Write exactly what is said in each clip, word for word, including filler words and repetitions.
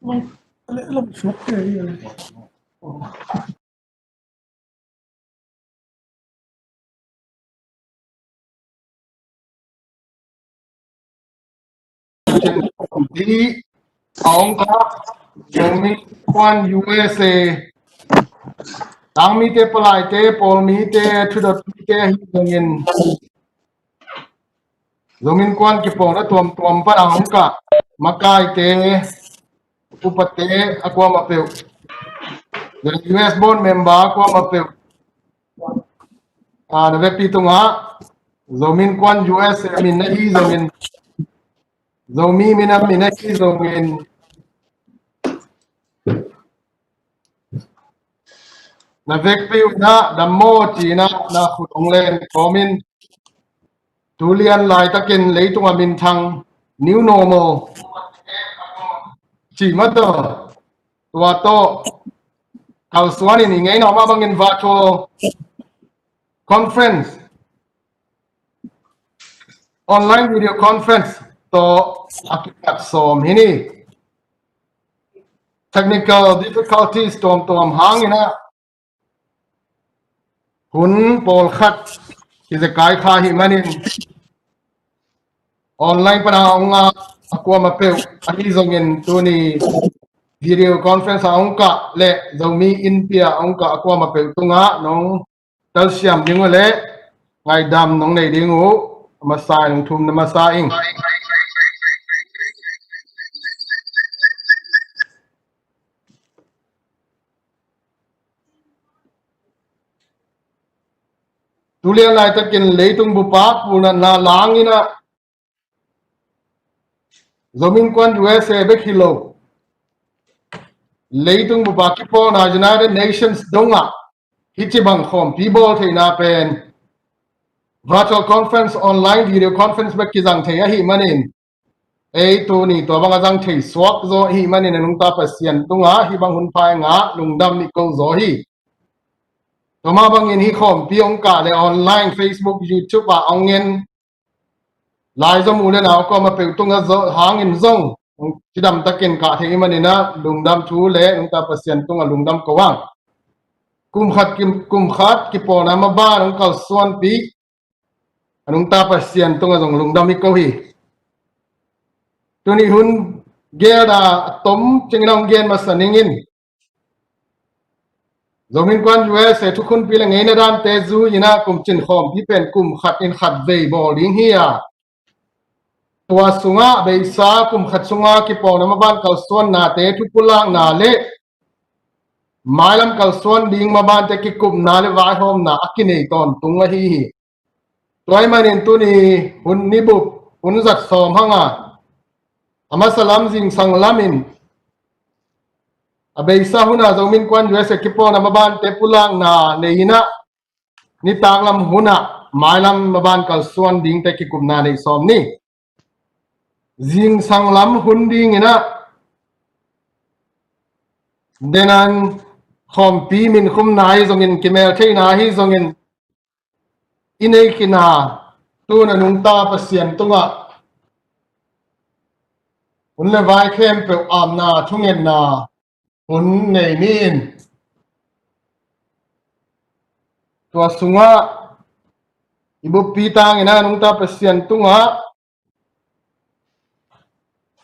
Hi a ong ka Zomi Kuan U S A, tangmite, palaite, pawlmite, thudotmite ahi zongin Zomi Kuan kipawlna tuamtuam pan a ong ka makaite, upate a kuamah peuh, U S board member a kuamah peuh, a, na vekpi tungah Zomi Kuan U S A min na hi zongin, Zomi min a min na hi zongin, na vekpi uh inah dammaw ci-inah na khut ong len kawmin, tu lian laitakin leitung a minthang new normal ci mah tawh, tua tawh kalsuanin i ngeina mah bangin virtual conference, online video conference tawh a kipat sawm hi ni. Technical difficulties tuamtuam hangin ah hun pawlkhat kizekai kha hi manin, online pana a ong a kuamah peuh ahi zongin tuni video conference a ong kah le Zomi Innpi a ong kah a kuamah peuh tungah nong telsiam ding uh le ngaidam nong nei ding uh a masa in nong thum na masa ing. Tu lian laitakin leitung bupa pulnatna langin ah Zomi Kuan U S A bek hi lo, leitung bupa kipawlna United Nations dongah hih ci bang khawmpi bawl theihna pen virtual conference, online video conference bek kizang thei ahi manin, ei tuni tua bang a zang thei suak zaw ahi manin a nungta Pasian tungah hih bang hun pha i ngah lungdam i ko zaw hi. Tua mah bangin hih khawmpi ong kah le online, Facebook, YouTube ah ong en, lai zom u le nau kuamah peuh tungah hangin zong cidam takin kah thei i manin ah lungdam thu le nungta Pasian tungah lungdam ko ang. Kum khat ki, kum khat kipawlna maban ong kalsuanpih a nungta Pasian tungah zong lungdam i ko hi. Tuni hun gelna a tom ciangin ong gen masa ning in, Zomi Kuan U S A thukhunpi le ngeina dante zui-in ah kumcin khawmpi pen kum khat in khat vei bawl ding hi a, tua sungah beisa kum khat sungah kipawlna maban kalsuannate, thupulakna le mailam kalsuan ding mabante kikupna le vaihawmna a kinei tawntung ahi hi. Tua ahih manin tuni hun nibup hun zat sawm hang a, a masa lam zingsang lamin a beisa hun a Zomi Kuan U S A kipawlna mabante pulakna nei-in ah nitak lam hun a mailam maban kalsuan dingte kikupna nei sawm ni. Zingsang lam hun dingin ah denan khawmpi minkhumna ahi zongin, kimel theihna ahi zongin i nei khin a, tu-in a nungta Pasian tungah hun le vai khempeuh apna thungetna hun nei ni in, tua sungah i buppi tangin a nungta Pasian tungah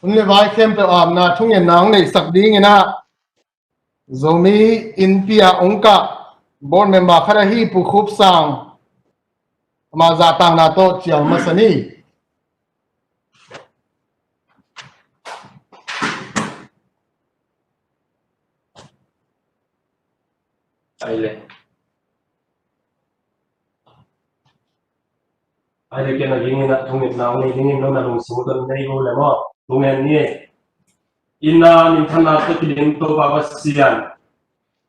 hun le vai khempeuh apna thungetna hong neihsak dingin ah Zomi Innpi a ong kah board member khat ahi Pu Khup Sang, ama zahtakna tawh cial masa ni. Ai le. Ai le, ken a ging in a thungetna nei dingin nong na lungsim tawh nei lo le maw? Thungen ni. Inn a minthanna tawh kidin Topa Pasian,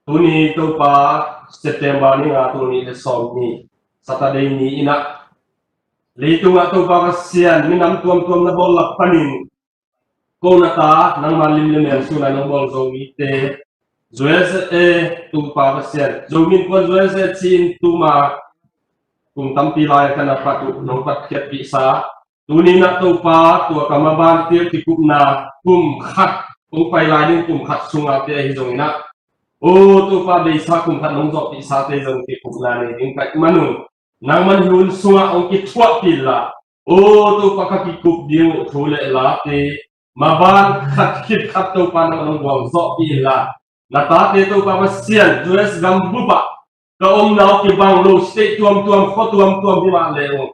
tuni Topa September ni nga, tuni le sawm ni, Saturday ni in ah leitung ah Topa Pasian minam tuamtuam na bawl lak panin ko na ta nangma lim le mel sung a nong bawl Zomite, U S A, Topa Pasian, Zomi Kuan U S A ci-in tuma kum tampi lai ka na pat uh nong patkhiatpihsa, tuni in ah Topa tua ka maban tiang kikupna kum khat kong pai lai ding kum khat sungah te ahi zongin ah, O Topa, beisa kum khat nong zawhpihsate zong kikhupna nei ding ka hih manun, nangman hun sungah hong kithuahpih inla, O Topa, ka kikup ding uh thu le late maban khat khit khat Topa nangman hong gualzawhpih inla, na tate Topa Pasian, U S gam bupah ka omna uh kibang lo state tuamtuam, khua tuamtuam hi mah le uh,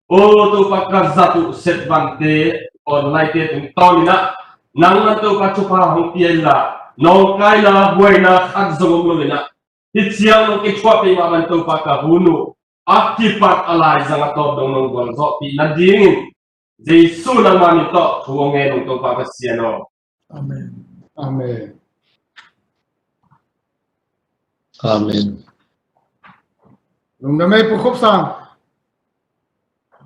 O Topa, ka zat uh setbante, online te tungtawnin ah nangman Topa thupha hong pia inla, nawngkaina buaina khat zong om loin ah, hih ciang nong kithuahpih mah bangin Topa, ka hun uh a kipat a laizang a tawp dong nong gualzawhpih nadingin Jesu nangma min tawh thu hong ngen ung, Topa Pasian aw. Amen. Amen. Amen. Lungdam ei, Pu Khup Sang.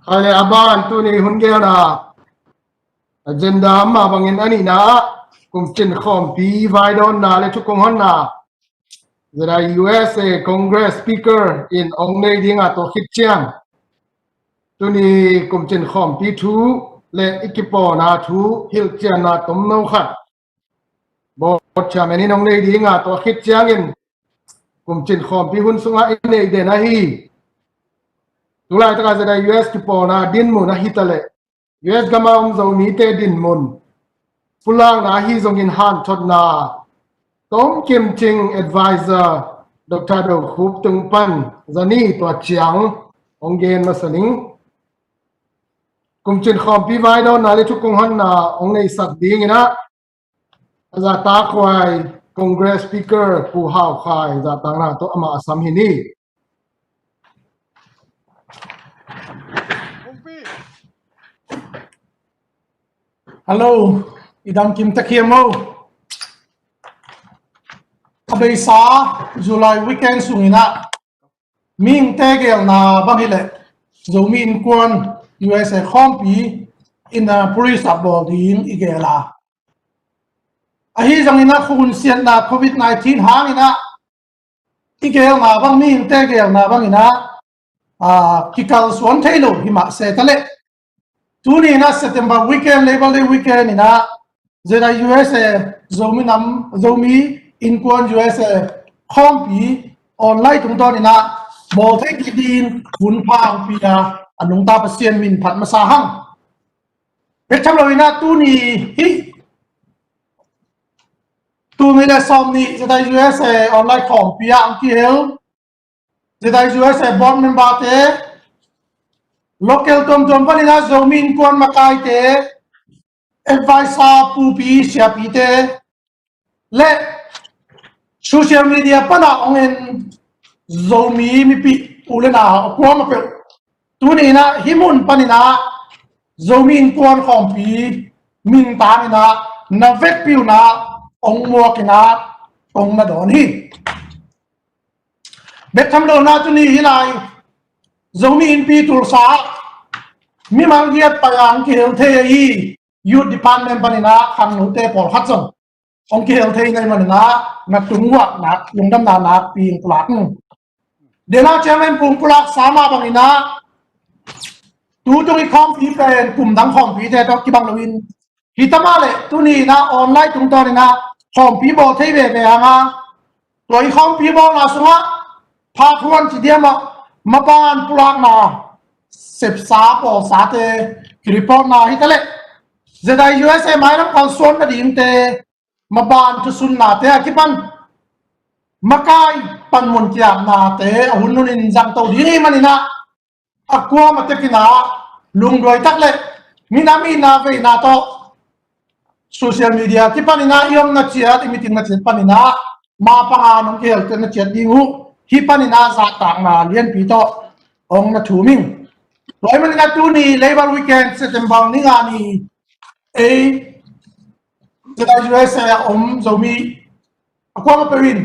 Hale, a ban tuni hun gelna agenda mah bangin a nihna ah kumcin khawmpi vaidawnna le thukong honna Z I U S A Congress Speaker in hong nei ding a, tua khit ciang tuni kumcin khawmpi thu le i kipawlna thu hilhcianna tomno khat Board Chairman in hong nei ding a, tua khit ciangin kumcin khawmpi hun sungah i neih den ahi, tulaitak a Z I U S kipawlna dinmun ahi ta leh, U S gam a om Zomite dinmun pulakna ahi zongin hanthotna Tom Kim Ching, Advisor Doctor Do Khup tung pan zani tua ciang hong gen masa ning. Kumcin khawmpi vaidawnna le thukong honna hong neisak dingin ah, a zahtakhuai Congress Speaker Pu Hau Khai zahtakna tawh amah a sam hi ni. Hello, i dam kim tek hiam maw? A beisa July weekend sungin ah mihingte geelna bang hileh Zomi Innkuan U S A khawmpi in ah police up bawl ding i geel a, ahi zongin ah khunsiatna covid nineteen hangin ah i geelna bang, mihingte geelna bangin ah, aa, kikalsuan thei lo hi mah se ta leh, tuni in ah September weekend, Labor Day weekend in ah Z I U S A Zomi nam, Zomi Innkuan U S A khawmpi online tungtawnin ah bawl thei kik dingin hun pha hong pia a nungta Pasian min phat masa hang. Bek tham loin ah tuni hih tul nih le sawm nih Z I U S A online khawmpi ah hong kihel Z I U S A board member te, local tuamtuam panin ah Zomi Innkuan makaite, advisor pupi siapite le social media pan ah hong en Zomi mipi u le nau a kuamah peuh, tuni in ah hih mun panin ah Zomi Innkuan khawmpi mintangin ah na vekpi un ah hong muakin ah hong na dawn hi. Bek tham loin ah tuni hih lai Zomi Innpi Tulsa ah mimal giat pai a hong kihel thei ahi Youth Department panin ah khangnote pawlkhat zong hong kihel thei na hih manin ah na tungah nak lungdamna nakpi hong pulak ing. Dena Chairman Pu hong pulaksa mah bangin ah tu tung i khawmpi pen kum dang khawmpite tawh kibang loin hi ta mah leh tuni in ah online tungtawnin ah khawmpi bawl thei veve hang a, tua i khawmpi bawlna sungah phakhuan ci diam ah maban pulakna sepsa pawlsate kireportna hi ta leh, Z I U S A mailam kalsuan nadingte maban thusunnate a kipan makai panmun kiapnate a hun hunin zangto ding hi manin ah a kuamah tekin ah lungduai tak le minam itna veina tawh social media kipanin ah i omna ciat, i meetingna ciat panin ah ma panga nong kihelte na ciat ding uh hih panin ah zahtakna lianpi tawh hong na thum ing. Tua ahih manin ah tuni Labor Weekend September ni nga ni ei Z I U S A a om Zomi a kuamah peuh in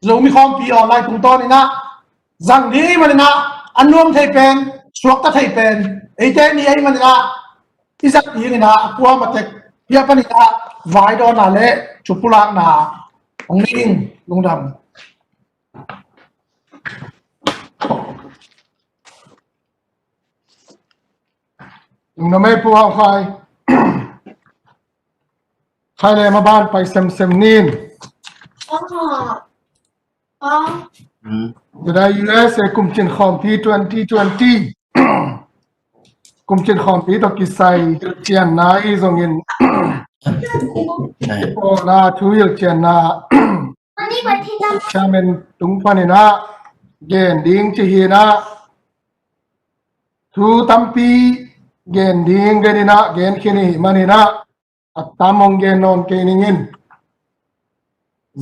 Zomi khawmpi online tungtawnin ah zang ding ahih manin ah a nuam thei pen, suakta thei pen eite ni ahih manin ah i zat dingin ah a kuamah tek hih panin ah vaidawnna le thupulakna hong nei ing. Lungdam. Lungdam ei, Pu Hau Khai. Khai le maban pai semsem nin. Zeda U S A kumcin khawmpi twenty twenty. Kumcin khawmpi tawh kisai hilhcianna i zongin, pawlna thu hilhcianna chairman tung panin ah gen ding ci hi in ah, thu tampi gen ding gen in ah, gen khin i hih manin ah, a tam hong gen nawn kei ning in.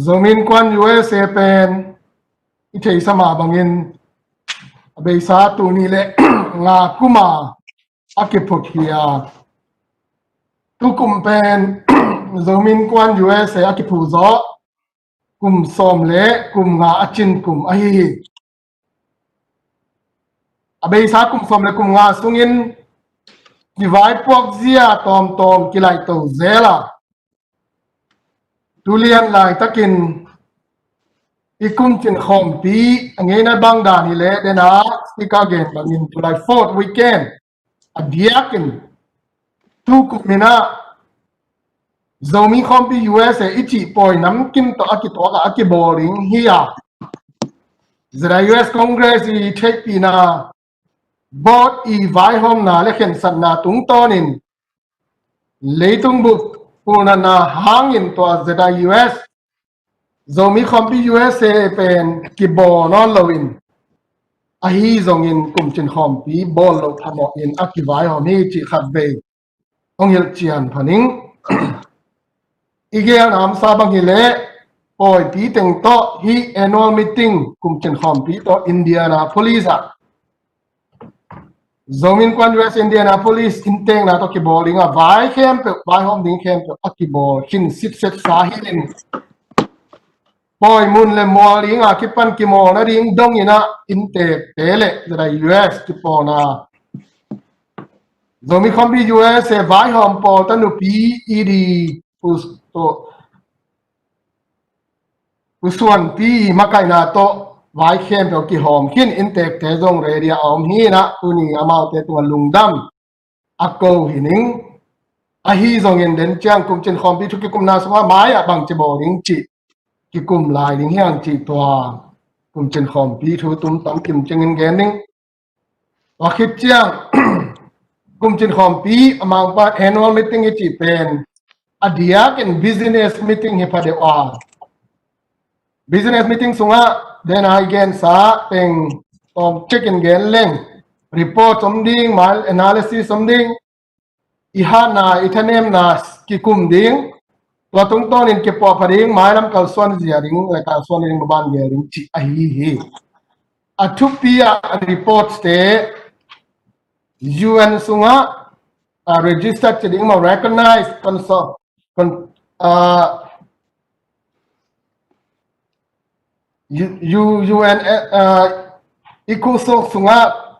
Zomi Innkuan U S A pen i theihsa mah bangin a beisa tul nih le nga kum a a kiphut hi a, tukum pen Zomi Innkuan U S A a kiphu zawh kum sawm le kum nga a cin kum ahi hi. A beisa kum sawm le kum nga sungin kivaipuak zia tawmtawm kilaihto zel a, tulian laitakin i kumcin khawmpi a ngeina bang dan hi leh, dena speaker gen bangin tulai fourth weekend a diakin tukum in ah Zomi khawmpi U S A i cih pawi namkim tawh a kituak a, a kibawl ding hi a, Zeda U S Congress i theihpihna, board i vaihawmna le khensatna tungtawnin leitung bup pulnatna hangin tua Zeda U S, Zomi khawmpi U S A pen kibawl nawn loin, ahi zongin kumcin khawmpi bawl loh phamawh in a kivaihawm hi cih khatvei hong hilhcian pha ning. I gelna omsa bang hi leh, pawipi teng tawh hih annual meeting kumcin khawmpi tawh Indianapolis ah, Zomi Innkuan U S Indianapolis inntekna tawh kibawl ding a, vai khempeuh, vaihawm ding khempeuh a kibawl khin sitsetsa hi in, pawi mun le mual ding a kipan kimawl nading dong in ah inntekte le Zeda U S kipawlna, Zomi khawmpi U S A vaihawm pawlta nupi i di Pu Suanpi makaihna tawh vai khempeuh kihawm khin, inntekte zong ready a om hi in ah, tuni amaute tungah lungdam a ko hi ning. Ahi zongin den ciang kumcin khawmpi thu kikumna sungah mai ah bangci bawl ding cih kikum lai ding hiang cih tua kumcin khawmpi thu tumtam kimcingin gen ning. Tua khit ciang kumcin khawmpi a mangpa annual meeting i cih pen a diakin business meeting hi pha deuh a, business meeting sungah dena i gensa teng tawm cikin gen leng, report om ding, mal analysis om ding, i hatna i thanemna kikum ding, tua tungtawnin kipuahpha ding, mailam kalsuan zia ding le kalsuan ding, maban gel ding cih ahi hi. A thupi ah a report te U N sungah a registered ci ding maw, recognized consult, con, a, U, U, U N, a, ECOSOC sungah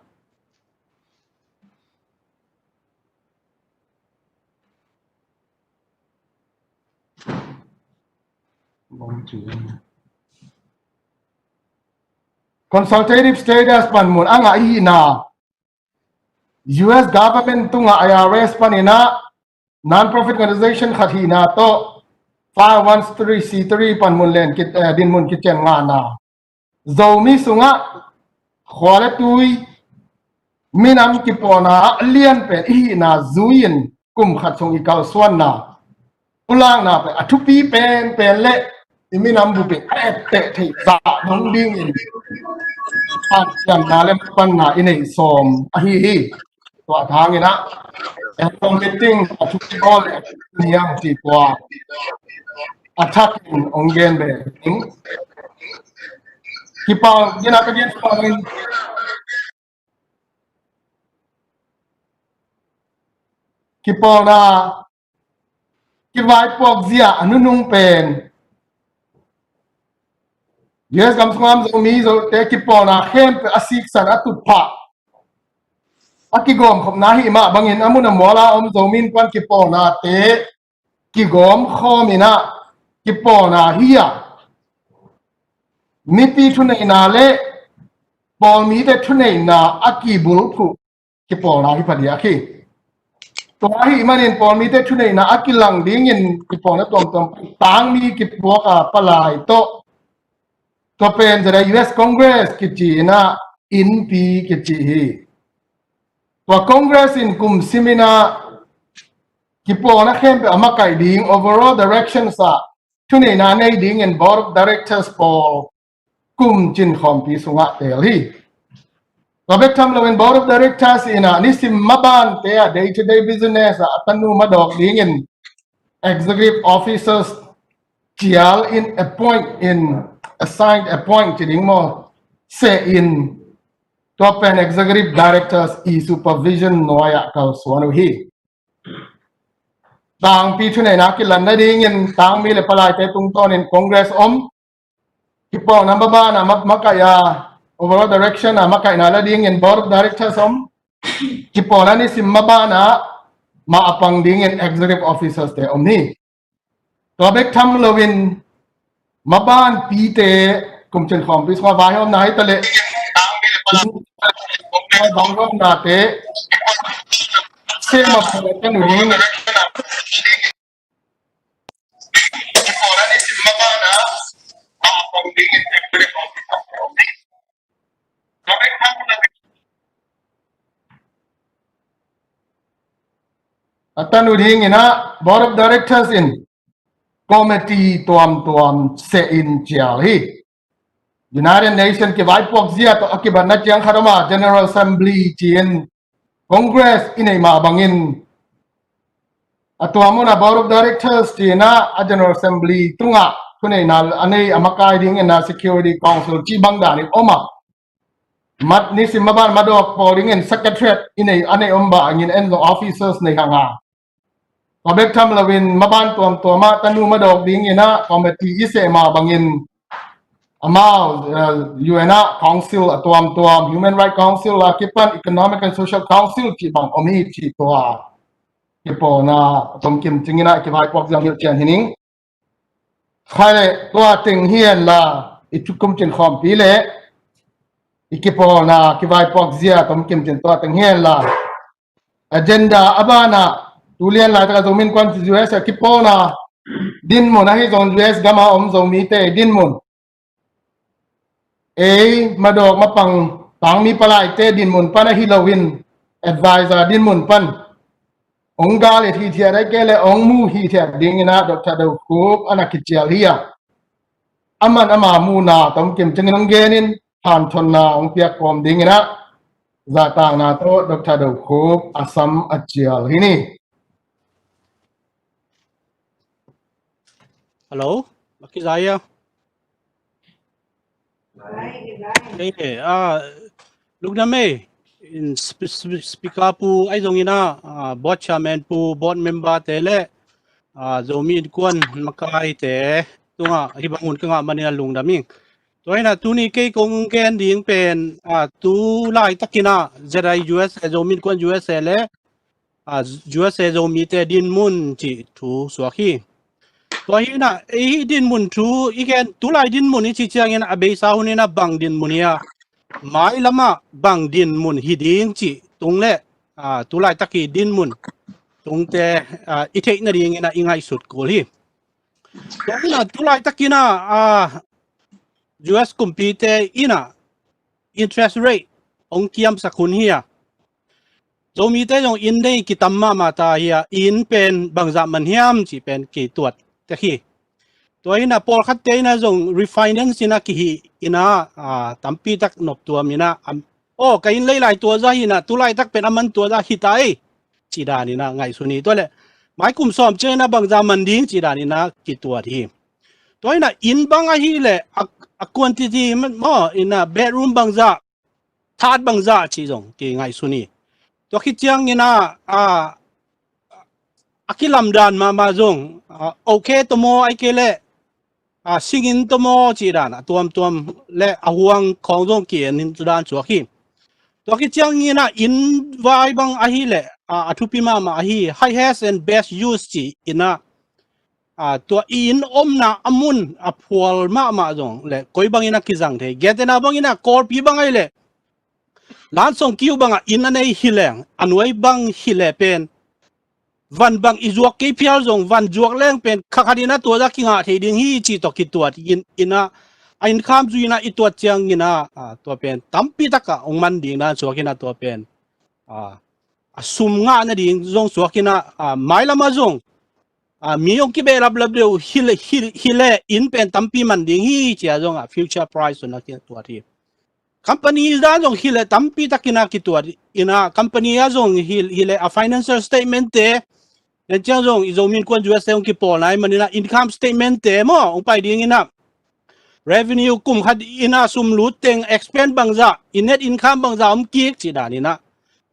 consultative status panmun a ngah ihna, U S government tungah I R S panin ah non-profit organization khat hihna tawh five one three C three panmun len ki, eh, dinmun kician ngahna, Zomi sungah khua le tui minam kipawlna a lian pen i hihna zui-in kum khat sung i kalsuanna, pulakna pen a thupi penpen le i minam bup in a etteh theih zah dong dingin pansiamna le panna i neih sawm ahi hi. Tua thangin ah annual meeting a thupi bawl le niang ci tua a thakin hong gen ve ding. Kipal gina ka gen pangin kipawlna kivaipuak zia a nunung pen U S gam sungah om Zomi Zote kipawlna khempeuh a siksan a tutphah a kigawmkhopna hi mah bangin a mun a mual a om Zomi Innkuan kipawlnate kigawmkhawm in ah kipawlna hi a, mipi thuneihna le pawlmite thuneihna a kibulphuh kipawlna hi phadiak hi. Tua ahih manin pawlmite thuneihna a kilang dingin kipawlna tuamtuam, tangmi kipuak a palai tawh, tua pen zada U S Congress kici in ah, innpi kici hi. Tua Congress in kum sim in ah kipawlna khempeuh a makaih ding, overall directions ah thuneihna nei dingin Board of Directors pawl kum cin khawmpi sungah teel hi. Tua bek tham loin Board of Directors in ah nisim mabante ah day-to-day business ah a tanu madawk dingin executive officers cial in appoint in, assigned, appoint ci ding maw, seh in, tua pen executive directors i supervision nuai ah kalsuan uh hi. Tangpi thuneihna kilan nadingin tangmi le palaite tungtawnin Congress om. Kipawlna maban ah ma-, makaih a, overall direction ah makaihna la dingin Board of Directors om. Kipawlna nisim maban ah ma a pang dingin executive officers te om hi. Tua bek tham loin mabanpite kum cin khawmpi sungah vaihawmna hi ta leh, vaihawmnate sem a pawlkhat uh ding. A tanu dingin ah Board of Directors in committee tuamtuam seh in cial hi. United Nations kivaipuak zia tawh a kibatna ciang khat om a, General Assembly ci-in Congress i neih mah bangin a tua mun ah Board of Directors ci-in ah a General Assembly tungah thuneihna a nei a makai dingin ah Security Council cih bang danin om a, mat nisim maban madawk pawl dingin Secretariat i nei, a nei om bangin en zong officers nei hang a, tua bek tham loin maban tuamtuam ah tanu madawk dingin ah committee i seh mah bangin amau, eh, U N ah council a tuamtuam, Human Rights Council a kipan Economic and Social Council cih bang om hi cih tua kipawlna tomkim cingin ah kivaipuak ziang hilh cian hi ning. Khai le tua teng hi hen la, i thu kum cin khawmpi le i kipawlna kivaipuak zia tomkim cin tua teng hi hen la, agenda a banah tu lian laitak a Zomi Innkuan U S a kipawlna dinmun ahi zong U S gam a om Zomite dinmun, ei madawk mapang tangmi palaite dinmun pan ahi loin advisor dinmun pan hong gal et hithiat ahih kei leh hong mu hithiat dingin ah Doctor Do Khup a na kicial hi a, aman ama muhna tomkim ciangin hong genin hanthotna hong piak kawm dingin ah zahtakna tawh Doctor Do Khup a sam a cial hi ni. Hello, Maki Zaya. Hey, ah, Lungdam ei, in sp-, sp-, speaker pu ahi zongin ah, ah, board chairman pu, board member te le, ah, Zomi Innkuan makaite tungah hih bang hun ka ngah manin ah lungdam ing. Tua hi in ah tuni kei kong gen ding pen, ah, tu laitakin ah Z I U S A, Zomi Innkuan U S A le, ah, U S A Zomite dinmun cih thu suak hi. Tua hi in ah, ei hih dinmun thu i gen, tulai dinmun i cih ciangin a beisa hun in ah bang dinmun hi a, mailam ah bang dinmun hi ding cih tung le, ah, tulaitak i dinmun tungte, ah, i theih nadingin ah i ngaihsut kul hi. Tua hi in ah tulaitakin ah, ah, U S kumpite in ah interest rate hong kiamsak hun hi a, Zomite zong inn nei kitam mahmah ta hi a, inn pen bangzah man hiam cih pen kituat tek hi. Tua hi in ah pawlkhatte in ah zong refinance in ah kihih in ah, ah, tampitak noptuam in ah, am, aw, ka inn leilai tuazah hi in ah, tulaitak pen a man tuazah hi ta ei, cih dan in ah ngaihsun hi. Tua leh mai kum sawm ciangin ah bangzah man ding cih dan in ah kituat hi. Tua hi in ah inn bang ahih leh a, a quantity maw, in ah bedroom bangzah, that bangzah cih zong kingaihsun hi. Tua khit ciangin ah, a, a kilamdan mahmah zong, a, okay tawh maw, ahih kei leh, a, singin tawh maw cih dan a tuamtuam le a huang khawng zong ki-en in dan suak hi. Tua khit ciangin ah inn vai bang ahih leh, a, a thupi mahmah ahi, highest and best use cih in ah, a, tua i inn omna a mun a phual mahmah zong le koi bangin a kizang thei. Gentehna bangin ah Kawlpi bang ahih leh Lansong kiu bangah inn a nei hi leng, a nuai bang hi leh pen van bang i zuak kei phial zong van zuak leng pen kha khat in a tua zah kingah thei ding hi ci tawh kituat in, in a, a income zui in a i tuat ciangin a, a, tua pen tampi tak a hong man ding dan suak in a tua pen, a, a sum ngah nading zong suak in a, a, mailam ah zong, a, mi hong kibehlap lap deuh hi le, hi, hi le inn pen tampi man ding hi ci a zong a future price zong a kituat hi. Company dan zong hi le tampi tak in a kituat in a, company ah zong hi, hi le a financial statement te, en ciang zong i Zomi Innkuan U S te hong kipawl nai man in a income statement te maw hong pai ding in a, revenue kum khat in a sum lut teng, expense bangzah, i net income bangzah om kik ci dan in a,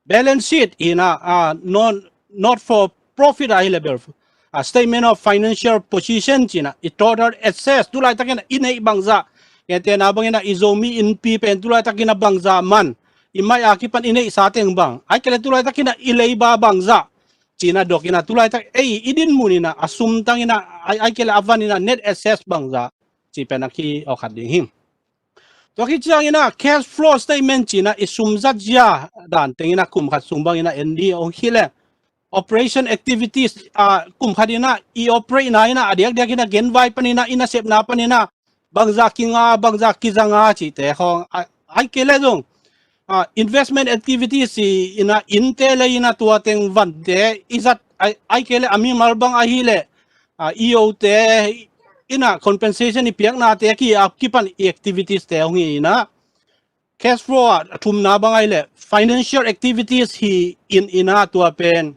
balance sheet hi in a, a, non, not for profit a hi le bel, a, statement of financial position ci in a, i total assets, tu laitak in a i neih bangzah, en te na bang in a i Zomi innpi pen tu laitak in a bangzah man, i mai a kipan i neihsa teng bang, ai kei le tu laitak in a i leiba bangzah ci in a dok in a tu laitak ei i din mun in a, a sum tang in a, ai, ai kei le a van in a net assets bangzah ci pen a ki awkhat ding hi. Tua khit ciangin a cash flow statement ci in a i sum zat zia dan teng in a kum khat sung bang in a en ding hong hi le operation activities, a, kum khat in a i operate na in a a diakdiak in a genvai pan in a i nasepna pan in a bangzah kinga, bangzah kizanga cihte khawng, a, ai kei le zong, a, investment activities hi in a innte le in a tua teng vante i zat, ai, ai kei le a mimal bang ahi le, a, i ote in a compensation i piaknate ki a kipan i activities te hong hi in a cash flow a thumna bang ahi le financial activities hi in in a tua pen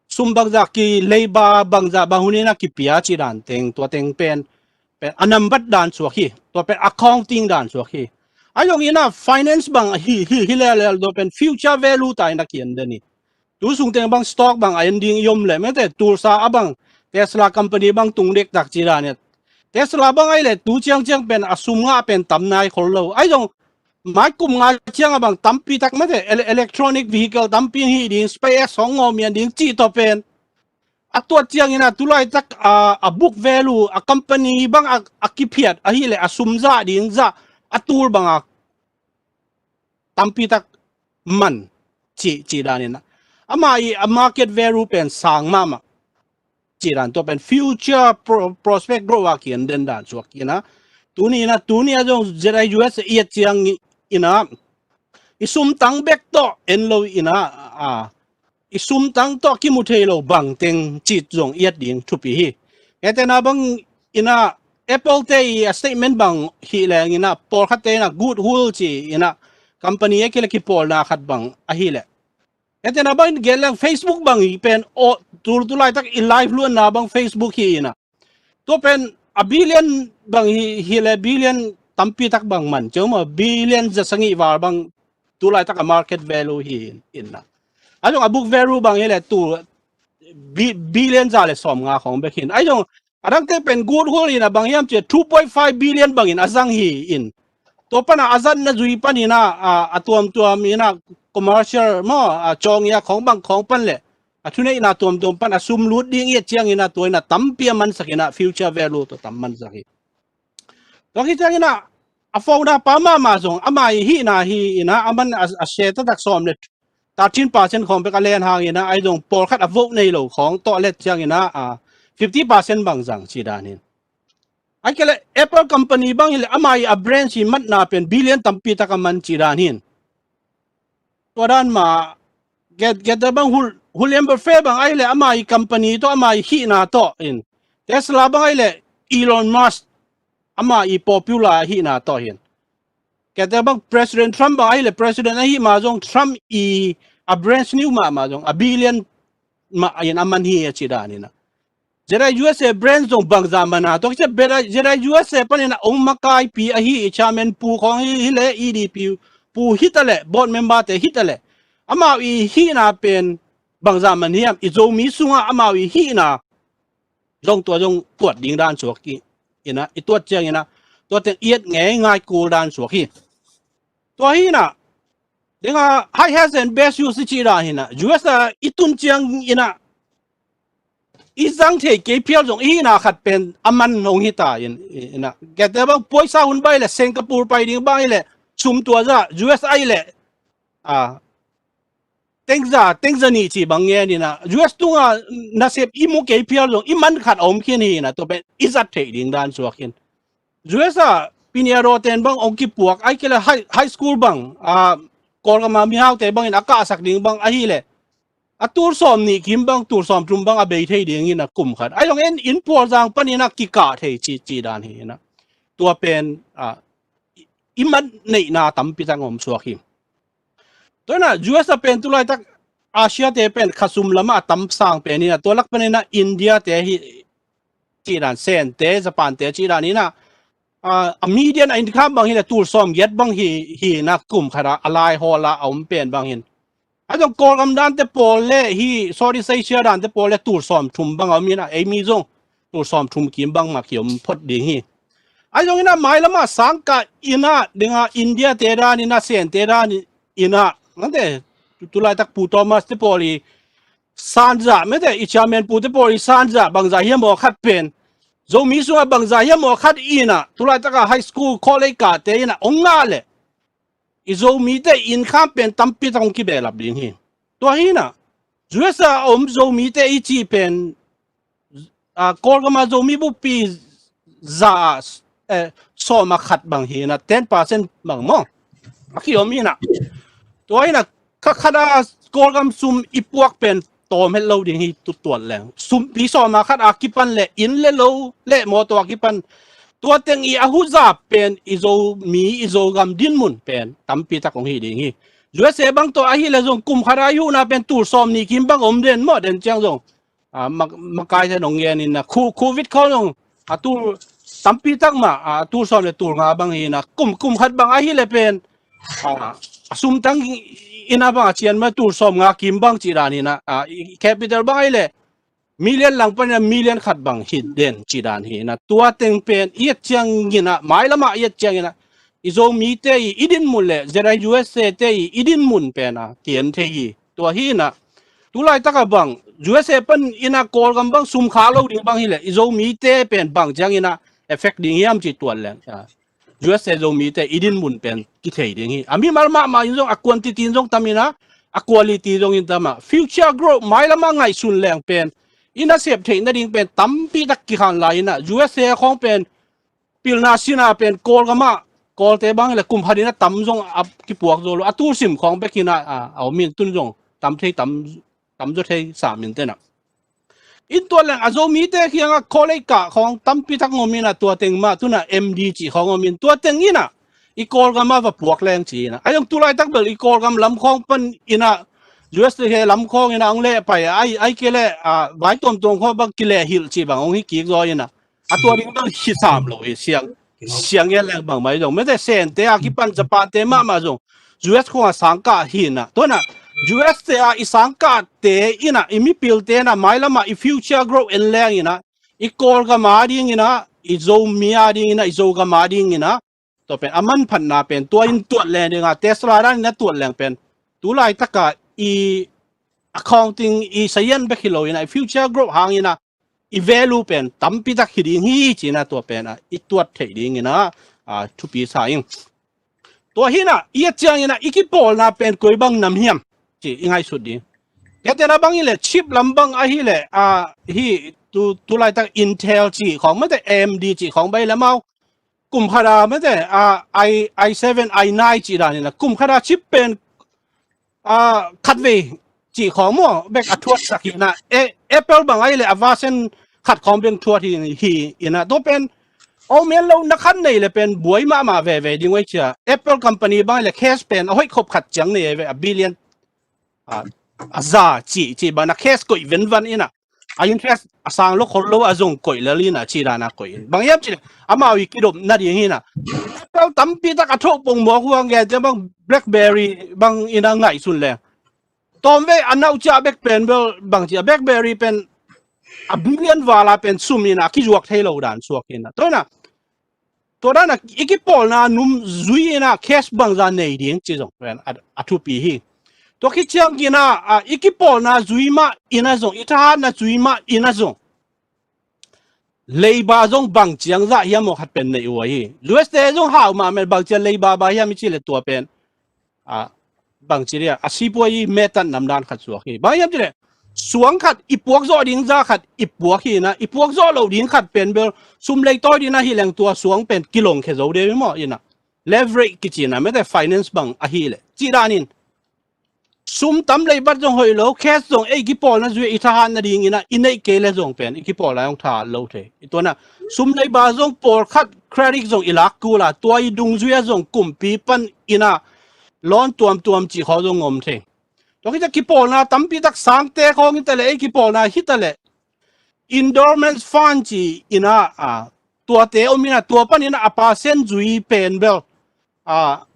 sum bangzah ki leiba bangzah bang hun in a kipia ci dan teng tua teng pen, pen a nambat dan suak hi, tua pen accounting dan suak hi. Ai zong in a finance bang hi, hi, hi le le tua pen future value ta in a kian den hi. Tu sung teng bang stock bang a en ding i om le mete, tulsa a bang Tesla company bang tung dek tak ci dan et. Tesla bang ai le tu ciang ciang pen a sum ngah pen tam nai khol lo. Ai zong mai kum nga ciang a bang tampi tak mete, ele-, electronic vehicle tampi hi ding, SpaceX hong ngawmian ding ci tawh pen a tuat ciangin a tu laitak a, a book value a company bang a, a kiphiat ahi le a sum zah ding zah a tul bang a tampi tak man ci, ci dan in a, ama i a market value pen sang mahmah ci dan tua pen future pro-, prospect growth a kian den dan suak in a, tuni in a, tuni a zong Z I U S i et ciang in a i sum tang bek tawh en lo in a, a, i sum tang tawh kimu thei lo bang teng ci zong i et ding thupi hi. En te na bang in a Apple te i a statement bang hi leng in a pawlkhat te in a Google ci in a company a kile kipawlna khat bang ahi le. En te na bang in gen leng Facebook bang hi pen o, tu, tu laitak i live luanna bang Facebook hi in a tua pen a billion bang hi, hi le billion tampi tak bang man. Ceu ma billion za sangih val bang tu laitak a market value hi in a. A zong a book value bang hi le tu bi-, billion za le sawm nga khong bek hin. Ai zong a dangte pen Google in a bang hiam ci two point five billion bangin a zang hi in. Tua pan a a zatna zui pan in a, a, a tuamtuam in a commercial maw, a cawng i a khong bang khong pan le a thuneihna tuamtuam pan a sum lut ding i a ciang in a tua in a tampi a mansak in a future value tua tam mansak hi. Tua hi ciang in a a founder pa mahmah zong ama i hihna hi in a a man a, a share taktak sawm le thirteen percent khawng bek a len hang in a ai zong pawlkhat a vote nei lo khawng tawh let ciang in a, a fifty percent bang zang ci dan hin. Ai kei le Apple company bang hi le ama i a branch i matna pen billion tampi tak a man ci dan hin. Tua dan ma get, get bang hul, William Buffett bang ai le ama i company tawh ama i hihna tawh in. Tesla bang ai le Elon Musk ama i popular hihna tawh hin. Kete bang President Trump bang ai le President ahi ma zong Trump i a branch new ma ma zong a billion ma in a man hi a ci dan in a. Z I U S A branch zong bangza man a tua kise Z I U S A pan in a ong makai pi ahi i chairman pu khong hi, hi le E D P pu hita le board member te hita le amau i hihna pen bangza man hiam i Zomi sunga amau i hihna zong tua zong tuat ding dan suak hi. Ina i tuat ciang ina tua teng iat ngei ngai kul dan suak hi. Tua hi ina dinga high has and best use ci dan hi ina U S a i tun ciang ina i zang thei kei phial zong i hihna khat pen a man hong hi ta in ina kete bang poisa hun bai le Singapore pai ding bang i le sum tua za U S a i le a tengza, tengza nih ci bang ngen ina, U S tunga nasep i mu kei phial zong i man khat a om khin hi ina, tua pen i zat theih ding dan suak khin. U S a piniaro ten bang ong kipuak, ai kei le high, high school bang, a, Kawlgama mihaute bangin a kahsak ding bang ahile a tul sawm nih kim bang, tul sawm thum bang a bei thei dingin a kum khat. Ai zong en in pualzang panin a kikah thei ci, ci dan hi ina. Tua pen, a, i, i man neihna tampi tak om suak hi. Tua ina U S a pen tulaitak Asia te pen khasum lama a tam sang pen ina, tua lak pen ina India te hi, ci dan, Sen te, Japan te ci dan ina, a, a median a income bang hi le tul sawm giat bang hi, hi ina kum khat a, a lai hawl a a om pen bang hin. Ai zong Kawlgam dante pawl le hi Southeast Asia dante pawl le tul sawm thum bang a om ina, ei mi zong tul sawm thum kim bang mah ki om phot ding hi. Ai zong ina mailama sangkah ina dinga India te dan ina, Sen te dan ina, nante, tu, tulaitak Pu Thomas te pawl i sanza, mete, i chairman pu te pawl i sanza bangza hiam aw khat pen, Zomi sunga bangza hiam aw khat ina, tulaitaka high school, college kate ina ong ngah le i Zomite income pen tampi tak ong kibehlap ding hi. Tua hi ina U S a om Zomite i cih pen, a, Kawlgama Zomi buppi za a, eh, sawm a khat bang hi ina, ten percent bang maw a ki om hi ina. Tua ina kha khat a Kawlgam sum i puak pen tawm het lo ding hi, tu tuat leng. Sumpi sawm a khat a kipan le inn le lo le mawtaw a kipan, tua teng i a huza pen i Zomi, i Zogam dinmun pen tampi tak ong hi ding hi. U S A bang tawh ahile zong kum khat a i huhna pen tul sawm nih kim bang om den maw, den ciang zong, a, mak-, makai te nong ngen ina, khu-, covid khawng zong a tul tampi tak mah, a, tul sawm le tul nga bang hi ina, kum, kum khat bang ahile pen, a, a sumtang ina bang a cian mah tul sawm nga kim bang ci dan hi ina, a, i capital bang ahile million lang pan ina million khat bang hi den ci dan hi ina. Tua teng pen i et ciang ina, mailama i et ciang ina, i Zomite i, i dinmun le Z I U S A te i, i dinmun pen a kian thei hi. Tua hi ina tulaitaka bang U S A pan ina Kawlgam bang sum kha lo ding bang hi le i Zomite pen bang ciang ina effect ding hiam ci tuat leng, a, U S A Zomite i dinmun pen kithei ding hi. A mimal mahmah in zong a quantity in zong tam ina, a quality zong in tam a. Future growth mailama ngaihsun leng pen i nasep theih nading pen tampi tak kikhan lai ina, U S A khawng pen pilna sina pen Kawlgama, Kawlte bang le kum khat ina tam zong a kipuak zo lo, a tul sim khawng bek ina, a, a om in tun zong tam thei, tam, tam zo thei sam in tena. In tua leng a Zomite kianga college kah khawng tampi tak ngom ina, tua teng mah tuna M D cih khawng ngom in, tua teng ina i Kawlgama va puak leng ci ina. A zong tulaitak bel i Kawlgam lam khawng pan ina U S te he lam khawng ina ong leh pai, ai, ai kei le, a, vai tuamtuam khawng bang kileh hilh ci bang ong hi kik zaw ina. A tua ding bang hi sam lo hi, siang, siang ngen leng bang mai zong. Mete Sente a kipan Japan te mahmah zong U S khawng a sangkah hi ina. Tua ina U S te a i sangkah te ina, i mipil te ina mailama i future growth en leng ina, i Kawlgam a ding ina, i Zomi a ding ina, i Zogam a ding ina, tua pen a manphatna pen tua in tuat leng dinga, Tesla dan ina tuat leng pen tulaitaka i accounting, i sayan bek hi lo ina, i future growth hang ina i value pen tampi tak hi ding hi ci ina, tua pen a i tuat theih ding ina, a, thupi sa ing. Tua hi ina i et ciang ina i kipawlna pen koi bang nam hiam ci i ngaihsut ding. Kei tena bang ile chip lam bang ahile, a, hi tu, tulaitak Intel ci khawng mete, A M D ci khawng bai lamau. Kum khat a mete, a, i, i seven, i nine ci dan ina kum khat a chip pen, a, khatvei ci khawng maw bek a thuat sak hi ina. E, Apple bang ahile a version khat khawng bek thuat hi, hi ina. Tua pen om en lo na khat nei le pen buai mahmah veve ding ua i cia. Apple company bang ahile cash pen a hoih khop khat ciang nei ve, a billion, a, a za ci, ci bang a cash koih venvan ina, a interest a sang lo khol lo a zong koih lel ina, ci dan a koih in. Bang hiam ci le amau i kidop nading hi ina. Apple tampi tak a thoh pong mawk huang gen ciang bang BlackBerry bang ina ngaihsun leng tawm ve a nauh ciah bek pen bel bang ci a, BlackBerry pen a billion val a pen sum ina kizuak thei lo dan suak ina. Tua ina tua dan a i kipawlna num zui ina cash bangza nei ding ci zong pen a, a thupi hi. Tua khit ciang ina, a, i kipawlna zui mah ina zong, i thahatna zui mah ina zong leiba zong bang ciang zah hiam aw khat pen nei uh ahi. U S te zong hau mah men bang ciang leiba ba hiam i ci le tua pen, a, bangci dia, a sipuai i metat namdan khat suak hi. Bang hiam cileh, suang khat i puak zawh ding za khat i puak hi na, i puak zawh loh ding khat pen bel sum leitawi ding na hi leng tua suang pen kilong khe zo de maw ina. Leverage kici na mete finance bang ahi leh. Cih danin sum tam lei bat zong hoih lo, cash zong ei kipawlna zui i thahat nading ina i neih kei le zong pen i kipawlna zong thahat lo thei. I tuana sum lei ba zong pawlkhat credit zong i lak kul a, tua i dungzui a zong kumpi pan ina loan tuamtuam cih khawng zong om thei. Tua khit ciang kipawlna tampi tak sangte khawng hi ta leh, ei kipawlna hi ta leh endowment fund ci ina, a, tuate om ina, tua pan ina a percent zui pen bel, a,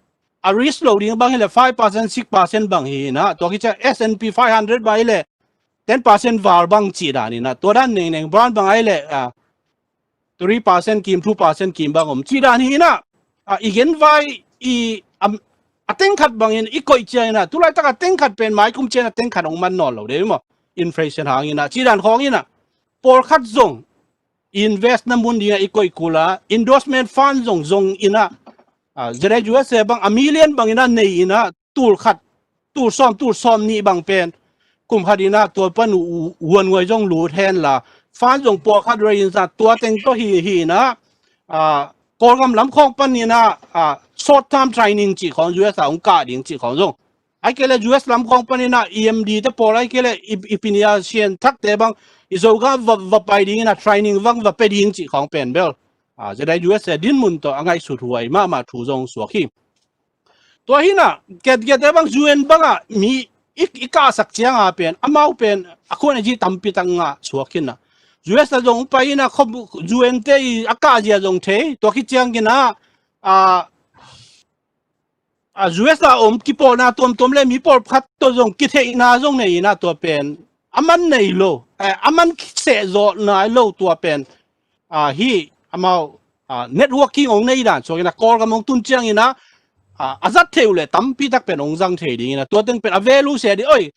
a risk lo ding bang hi leh five percent, six percent bang hi ina, tua khit ciang S and P five hundred bang hi leh ten percent val bang cih dan ina, tua dan nengneng, bond bang hi leh, a, three percent kim, two percent kim bang om cih dan hi ina, a, i genvai i, am, a teng khat bangin i koih ciang ina, tulaitak a teng khat pen mai kum ciang a teng khat hong man nawn lo de maw, inflation hang ina, cih dan khawng ina, pawlkhat zong invest na mun dinga i koih kul a, endorsement fund zong zong ina, a, Z I U S A bang a million bang ina nei ina, tul khat, tul sawm, tul sawm nih bang pen kum khat ina tua pan u, u, huanguai zong lut hen la, fund zong pawlkhat rei in sa, tua teng tawh hi, hi ina, a, Kawlgam lam khawng pan ina, a, short term training cih khawng U S a hong kah ding cih khawng zong, ahih kei leh U S lam khawng pan ina E M D te pawl, ahih kei leh i, i pinia sian thakte bang i Zogam va, va pai ding ina training bang va pe ding cih khawng pen bel, a, Z I U S A dinmun tawh a ngaihsut huai mahmah thu zong suak hi. Tua hi na, kiat, kiat te bang U N bang a mi i, i kahsak ciang a pen, amau pen a khuan a ji tampi tak ngah suak hi na. U S a zong pai ina khop U N te i a kah zia zong thei, tua khit ciang ina, a, a, U S a om kipawlna tuamtuam le mi pawlkhat tawh zong kitheihna zong nei ina, tua pen a man nei lo, eh, a man seh zawh nai lo, tua pen, a, hi amau, a, networking hong nei dan suak ina, Kawlgam hong tun ciang ina, a, a zat thei uh leh tampi tak pen hong zang thei ding ina, tua teng pen a value se ding, oi,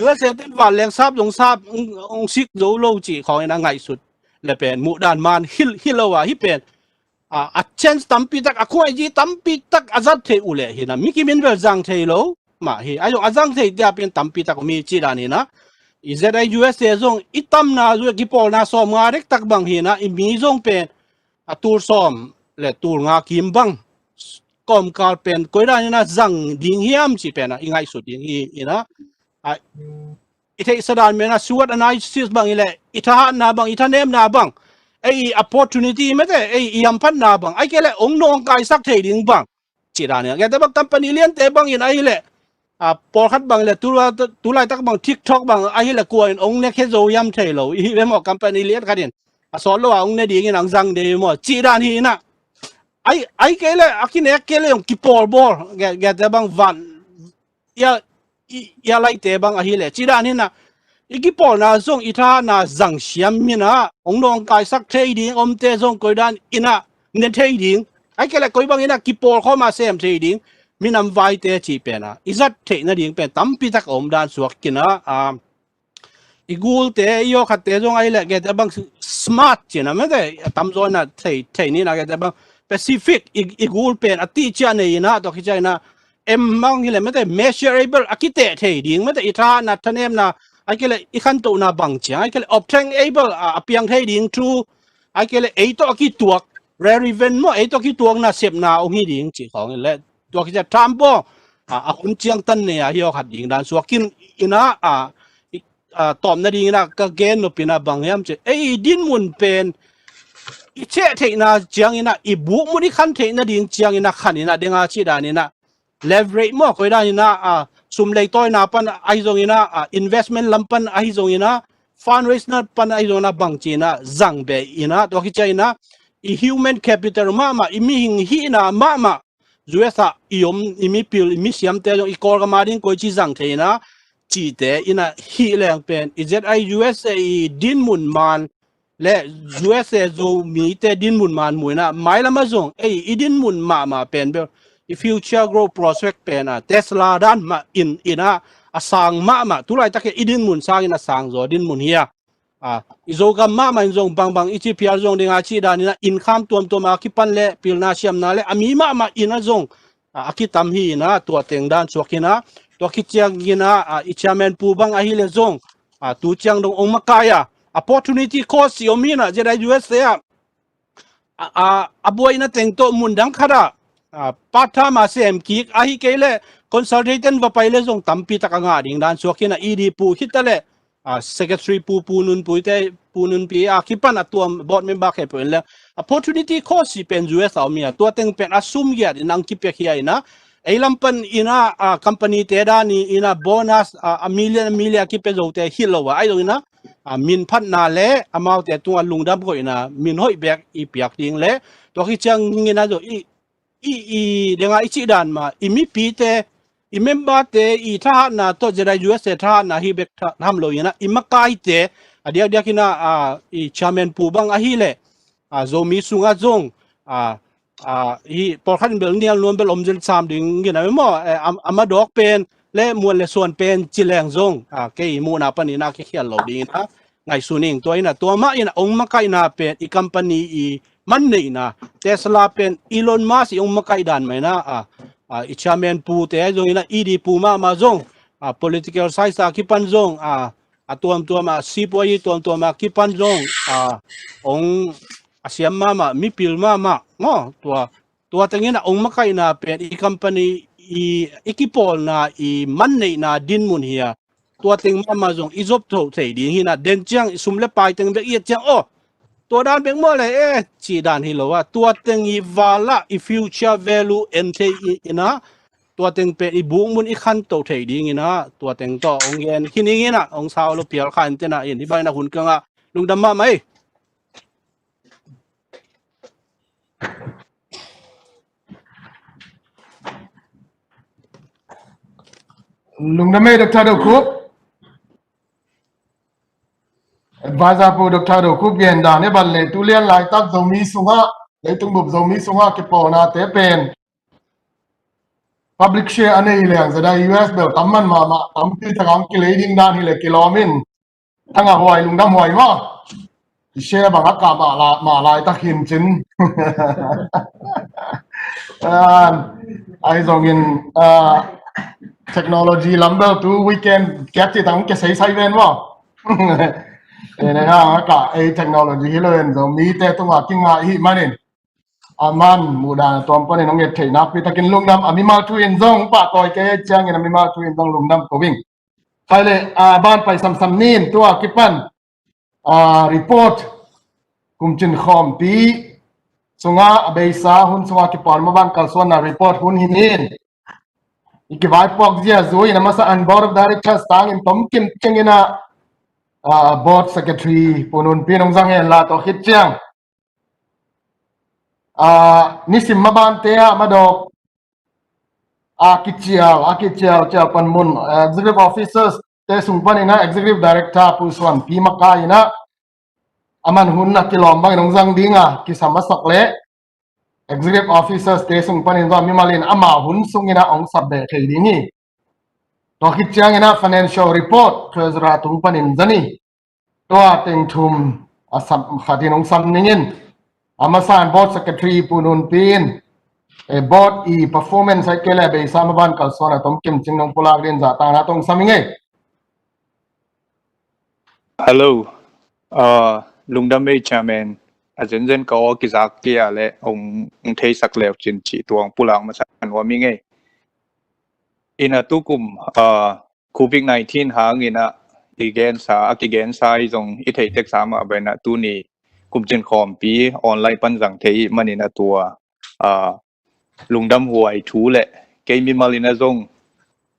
U S A ten vanleng sap zong sap, hong, hong sik zo lo cih khawng ina ngaihsut le pen muh dan man hi, hi lo a, hi pen, a, a chance tampi tak, a khuaiji tampi tak a zat thei uh leh hi na, mi kim in bel zang thei lo mah hi, a zong a zang thei tia pen tampi tak om hi cih dan hi na. I Z I U S A zong i tamna zui a kipawlna sawm nga dek tak bang hi na, i mi zong pen a tul sawm le tul nga kim bang kawmkal pen koi dan ina zang ding hiam cih pen a i ngaihsut ding hi ina, a, i theihsa dan mena SWOT analysis bang hi leh, i thahatna bang, i thanemna bang, ei i opportunity mete, ei i hamphatna bang, ahih kei leh hong nawngkaisak thei ding bang cih dan ina. Gete bang company liante bangin ahih leh, a, pawlkhat bang hi leh, tu, tulaitak bang TikTok bang ahih leh kua in hong ne khe zo hiam thei lo, i hi ve maw, company lian khat in a sawt lo a hong ne dingin hong zang de maw cih dan hi ina. Ahih, ahih kei leh a kinek kei leh hong kipawlbawl, ge, gete bang van ia, i, ia laite bang ahih leh cih dan hi na, i kipawlna zong i thahatna zang siam ina, hong nawngkaisak thei ding omte zong koi dan ina ne thei ding, ahih kei leh koi bang ina kipawl khawm a sem thei ding minam vaite cih pen a i zat theih nading pen tampi tak a om dan suak ina, a, i gulte, i yawkhatte zong ahih leh gete bang smart cih na mete, a tamzaw ina thei, thei ni na, gete bang specific, i, i gul pen a tihciah nei ina, tua khit ciang ina em bang hi leh mete measurable, a kiteh thei ding mete, i thahatna, thanemna, ahih kei leh i khantohna bang ciang, ahih kei leh obtainable, a, a piang thei ding thu, ahih kei leh ei tawh a kituak, relevant maw, ei tawh a kituak nasepna hong hi ding cih khawng hi leh, tua khit ciang thambaw, a, a hun ciangtan nei a hi aw khat ding dan suak khin ina, a, i, a, tawpna ding ina ka gen nop ina bang hiam cih, ei i dinmun pen i cheh theihna ciang ina, i buk mun i khan theihna ding ciang ina khan ina ding a cih dan ina, leverage maw, koi dan ina, a, sum leitawina pan ahi zong ina, a, investment lam pan ahi zong ina, fundraise na pan ahi zong ina, bangci ina zang beh ina, tua khit ciang ina i human capital mahmah, i mihing hihna mahmah, U S a i om, i mipil, i misiamte zong, i Kawlgam a ding koici zang thei ina, cihte ina hih leng pen i Z I U S A i dinmun man le U S A Zomite dinmun man mu ina, mailam a zong ei i dinmun mahmah pen bel, i future growth prospect pen a Tesla dan mah in ina, a sang mahmah, tulaitak hi a i dinmun sangin a sang zaw dinmun hi a. A, i Zogam mahmah in zong bangbang i ci phial zong ding a cih dan ina, income tuamtuam a kipan le pilna siamna le a mi mahmah ina zong a, a kitam hi ina, tua teng dan suak ina, tua khit ciang ina, a, i chairman pu bang ahile zong, a, tu ciang dong ong makai a, opportunity cost i om hi ina, ZIUSA ah, a, a, a buaina teng tawh mun dang khat ah, a, part time a sem kik, ahi kei le consultant va pai le zong tampi tak a ngah ding dan suak ina, ED pu hi ta le, a, secretary pu, pu Nun Pu te, pu Nun Pi a kipan a tuam board member khempeuh in le opportunity cost i pen US a om hi a, tua teng pen a sum giat in ang kipia hi a ina, ei lam pan ina, a, company te dan i ina bonus, a, a million, a million a kipia zo te hi lo a, ai lo ina, a, min phatna le amaute tunga lungdam ko ina, min hoih bek i piak ding le, tua khit ciang ina zo i, i, i, denga i cih dan ma, i mipite, i member te, i thahatna tawh ZIUSA thahatna hi bek tha-, tham lo ina, i makaite, a diakdiak ina, a, i chairman pu bang ahile, a, Zomi sunga zong, a, a, hi pawlkhat in bel nial nuam bel om zel sam ding ina maw, e, am-, a madawk pen, le muan le suan pen ci leng zong, a, kei muhna pan ina kikhial lo ding ina, ngaihsun ing tua ina, tua mah ina ong makaina pen, i company i man neihna, Tesla pen Elon Musk i ong makai dan mah ina, a, a, i chairman pu te zong ina, ED pu mahmah zong, a, political science a kipan zong, a, a tuamtuam a sipuai tuamtuam a kipan zong, a, ong a siam mahmah, mipil mahmah, ngo, tua, tua teng ina ong makaina pen, i company i, i kipawlna, i man neihna dinmun hi a, tua teng mahmah zong i zop tho thei ding hi ina, den ciang i sum le pai teng bek i et ciang, aw, tua dan bek maw le, e, ci dan hi lo a, tua teng i val ah i future value en thei i, ina, tua teng pen i buk mun i khanto thei ding ina, tua teng tawh ong gen hi ning ina, ong sau lo pial kha in tena in, hi bang ina hun kang ah lungdam mahmah ei. Lungdam ei, Doctor Do Khup. Advisor pu Doctor Do Khup gen dan e, ban le tu lian laitak Zomi sunga, leitung bup Zomi sunga kipawlna te pen public share a nei leng ZIUSA bel tam man mahmah, tampi tak ang kilei ding dan hi le kilawm in. Thangah huai, lungdam huai maw. I share bang a kah mah la-, mah laitak hin cin. A, ai zongin, a, technology lam bel tu weekend kiat ci tang ke sei sai ven maw. E, ne ha, a kah ei technology hi lo en zong mite tunga kinga i hih manin, a man muhdan a tuam panin hong et theih nakpi takin lungdam, a mimal thu in zong pahtawi kei ciangin a mimal thu in zong lungdam ko ing. Khai le, a, ban pai samsam nin, tua kipan, a, report, kumcin khawmpi sunga a beisa hun sunga kipawl maban kalsuanna report hun hi nin, i kivaipuak zia zui in a masa an board of directors tangin tomkim cingin a, a, board secretary pu Nun Pi in hong zang hen la, tua khit ciang, a, nisim mabante ah madawk a kicial, a kicial cial pan mun, a, executive officers te sung panin a executive director pu Suan Pi makai in a, a man hun a kilawm bangin hong zang ding a kisam a sak le executive officers te sung panin zong mimal in ama hun sungin a hong sap beh thei ding hi. Tua khit ciangin a financial report treasurer tung panin zani. Tua teng thum a sam khat in hong sam ning in, a masa in board secretary pu Nun Pi in, e, board i performance ai kei le beisa maban kalsuan a tomkim cing nong pulak din zahtakna tawh hong sam ing ei. Hello. A, lungdam ei chairman. A zenzen ka aw kizak kei a le hong, hong theisak leu cin cih tua hong pulak masa nuam ing ei. Ina tukum, a, covid nineteen hangin a i gensa, a kigensa i zong i theitek sa mah bangin a tuni kumcin khawmpi online pan zang thei i hih manin a tua, a, lungdam huai thu le kei mimal in a zong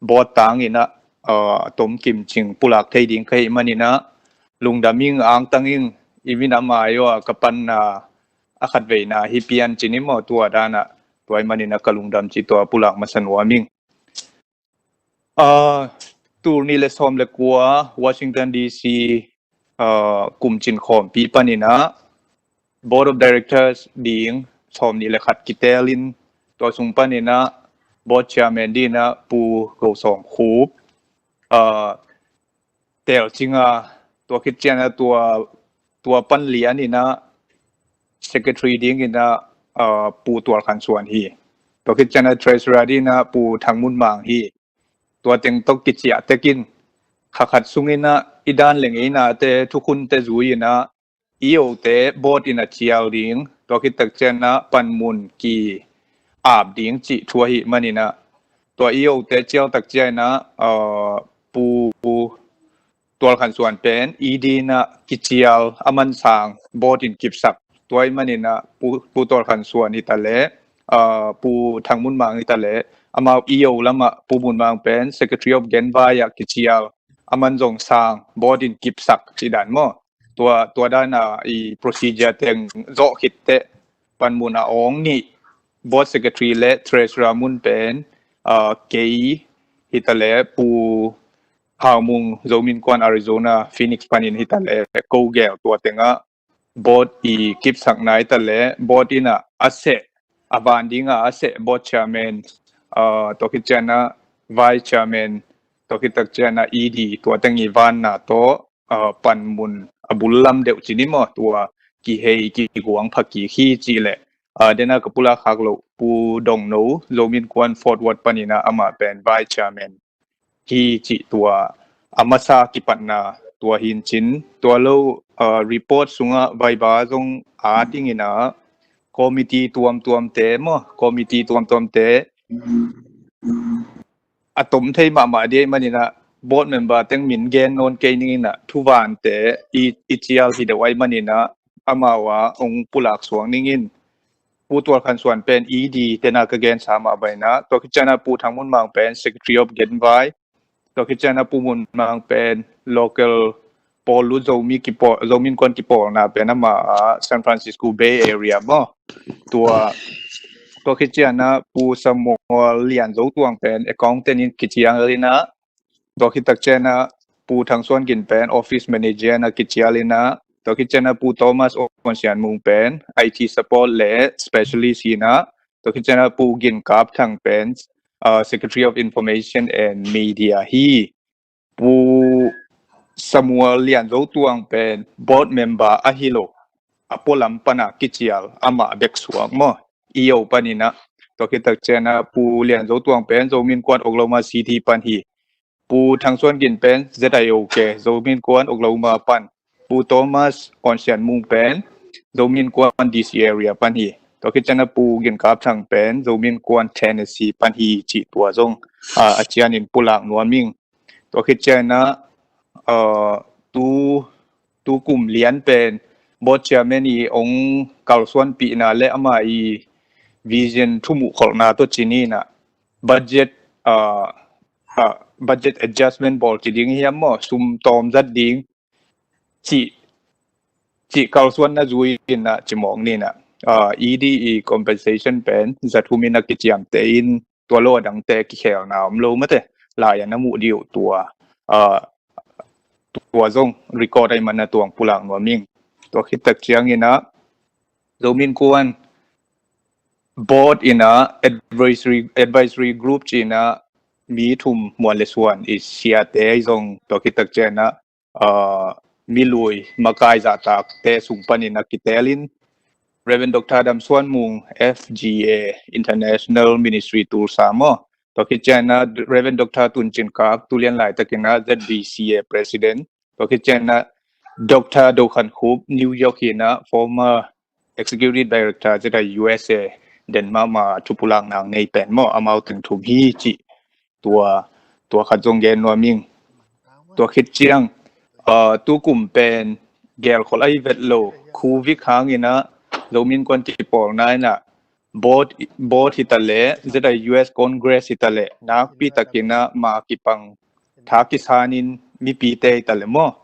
board tangin a, a, tomkim cing pulak thei ding ka hih manin a lungdam ing, angtang ing, i minam ai aw a ka pan, a, a khatveina hi pian cin i maw, tua dan a tua i hih manin a ka lungdam cih tua pulak masa nuam ing. A, tul nih le sawm le kua Washington D C, a, kumcin khawmpi panin a board of directors ding sawm nih le khat kitelin, tua sung panin a board chairman dingin a pu Go Sawm Khup, a, tel cing a, tua khit ciang a tua, tua pan lian in a secretary dingin a, a, pu Tual Khan Suan hi. Tua khit ciangin ah Treasurer dingin ah Pu Thang Mun Mang hi. Tua teng tawh kiciah tekin kha khat sungin ah i dan le ngeinate thukhunte zui-in ah E O te board in a cial ding, tua khit tak ciangin ah panmun ki-ap ding cih thu ahih manin ah, tua E O te cial tak ciangin ah, uh, Pu Tual Khan Suan pen E D in ah kicial, a man sang board in kipsak. Tua ahih manin ah Pu, Pu Tual Khan Suan hi ta leh, uh, Pu Thang Mun Mang hi ta leh, amau E O lam ah Pu Mun Mang pen Secretary of Genvai ah kicial, a man zong sang board in kipsak cih dan maw. Tua, tua dan ah i procedure teng zawh khit teh panmun a awng nih, board secretary le treasurer mun pen, uh, kei hi ta leh Pu Hau Mung, Zomi Innkuan Arizona Phoenix panin hi ta leh ko gel, tua teng ah board i kipsakna hi ta leh board in ah a seh, a van ding ah a seh board chairman, uh, tua khit ciangin ah vice chairman, tua khit tak ciangin ah E D, tua teng i vanna tawh, uh, panmun a bul lam deuh ci ni maw, tua kihei kiguang pha kik hi cih leh, uh, den ah ka pulak khak loh Pu Dong No, Zomi Innkuan Fort Worth panin ah amah pen vice chairman hi cih tua a masa kipatna tua hi in cin, tua lo, uh, report sungah Viber zong a dingin ah committee tuamtuamte maw, committee tuamtuamte a tom thei mahmah ding ahih manin ah board member teng min gen nawn kei ning in ah, thuvante i, i cial hi deuh ahih manin ah amau a hong pulak suak ning in, Pu Tual Khan Suan pen E D, den ah ka gensa mah bangin ah, tua khit ciangin ah Pu Thang Mun Mang pen Secretary of Genvai, tua khit ciangin ah Pu Mun Mang pen local pawl lut, Zomi kipawl, Zomi Innkuan kipawlna pen amah a San Francisco Bay Area maw. Tua, tua khit ciangin ah Pu Samuel Lian Zo Tuang pen accountant in kicial in ah, tua khit tak ciangin ah Pu Thang Suan Gin pen office manager in ah kicial in ah, tua khit ciangin ah Pu Thomas On Sian Mung pen I T support le specialist hi in ah, tua khit ciangin ah Pu Gin Kap Thang pen, uh, Secretary of Information and Media hi. Pu Samuel Lian Zo Tuang pen board member ahi lo, a pualam pan ah kicial, amah bek suak maw, E O panin ah. Tua khit tak ciangin ah Pu Lian Zo Tuang pen Zomi Innkuan Oklahoma City pan hi. Pu Thang Suan Gin pen Z I O K, Zomi Innkuan Oklahoma pan. Pu Thomas On Sian Mung pen Zomi Innkuan D C area pan hi. Tua khit ciangin ah Pu Gin Kap Thang pen Zomi Innkuan Tennessee pan hi cih tua zong, uh, a ciangin pulak nuam ing. Tua khit ciangin ah, uh, tu, tu kum lian pen board chairman i hong kalsuanpihna le amah i vision thumuh kholhna tawh ci ni in ah, budget, uh, uh, budget adjustment bawl ci ding hiam maw, sum tawm zat ding cih, cih kalsuanna zui in ah ci mawk ni in ah, uh, E D i compensation pen za thum in ah kiciamteh in, tua lo a dangte kikhelna om lo mate, lai-ah na muh dih uh tua, uh, tua zong record ahih manin ah tua hong pulak nuam ing. Tua khit tak ciangin ah Zomi Innkuan board in ah advisory, advisory group ci in ah mi thum, muan le suan i siate ahi zong, tua khit tak ciangin ah, uh, milui makai zahtakte sung panin ah kitel in, Reverend Doctor Dam Suan Mung, F G A, International Ministry Tulsa maw. Tua khit ciangin ah Reverend Doctor Tun Cin Kap, tu lian laitakin ah Z B C A President. Tua khit ciangin ah Doctor Do Khan Khup, New York hi in ah former Executive Director Z I U S A, den mahmah, thupulak nang nei pen maw, amau teng thum hi cih tua, tua khat zong gen nuam ing. Tua khit ciang, uh, tu kum pen gelkhol ahi vet lo, Covid hangin ah Zomi Innkuan kipawlna in ah board, board hi ta leh, Z I U S Congress hi ta leh, nakpi takin ah ma kipang, tha kisan in mipite hi ta leh maw,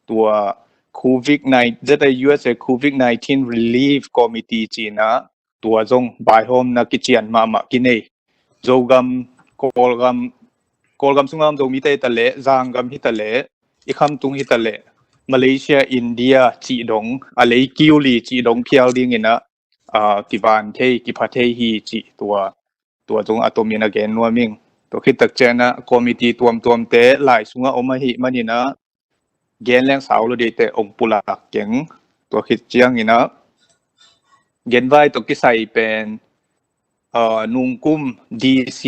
tua Covid nine, Z I U S A Covid nineteen Relief Committee ci in ah, tua zong vaihawmna kician mahmah kinei. Zogam, Kawlgam, Kawlgam sungah om Zomite hi ta leh, Zanggam hi ta leh, i khamtung hi ta leh, Malaysia, India cih dong, a lei kiu li cih dong phial dingin ah, uh, kivan thei, kipha thei hi cih tua, tua zong a tomin a gen nuam ing. Tua khit tak ciangin ah committee tuamtuamte lai sungah om ahih manin ah gen leng sau lo ding teh hong pulak keng. Tua khit ciangin ah genvai tawh kisai pen, uh, nungkum D C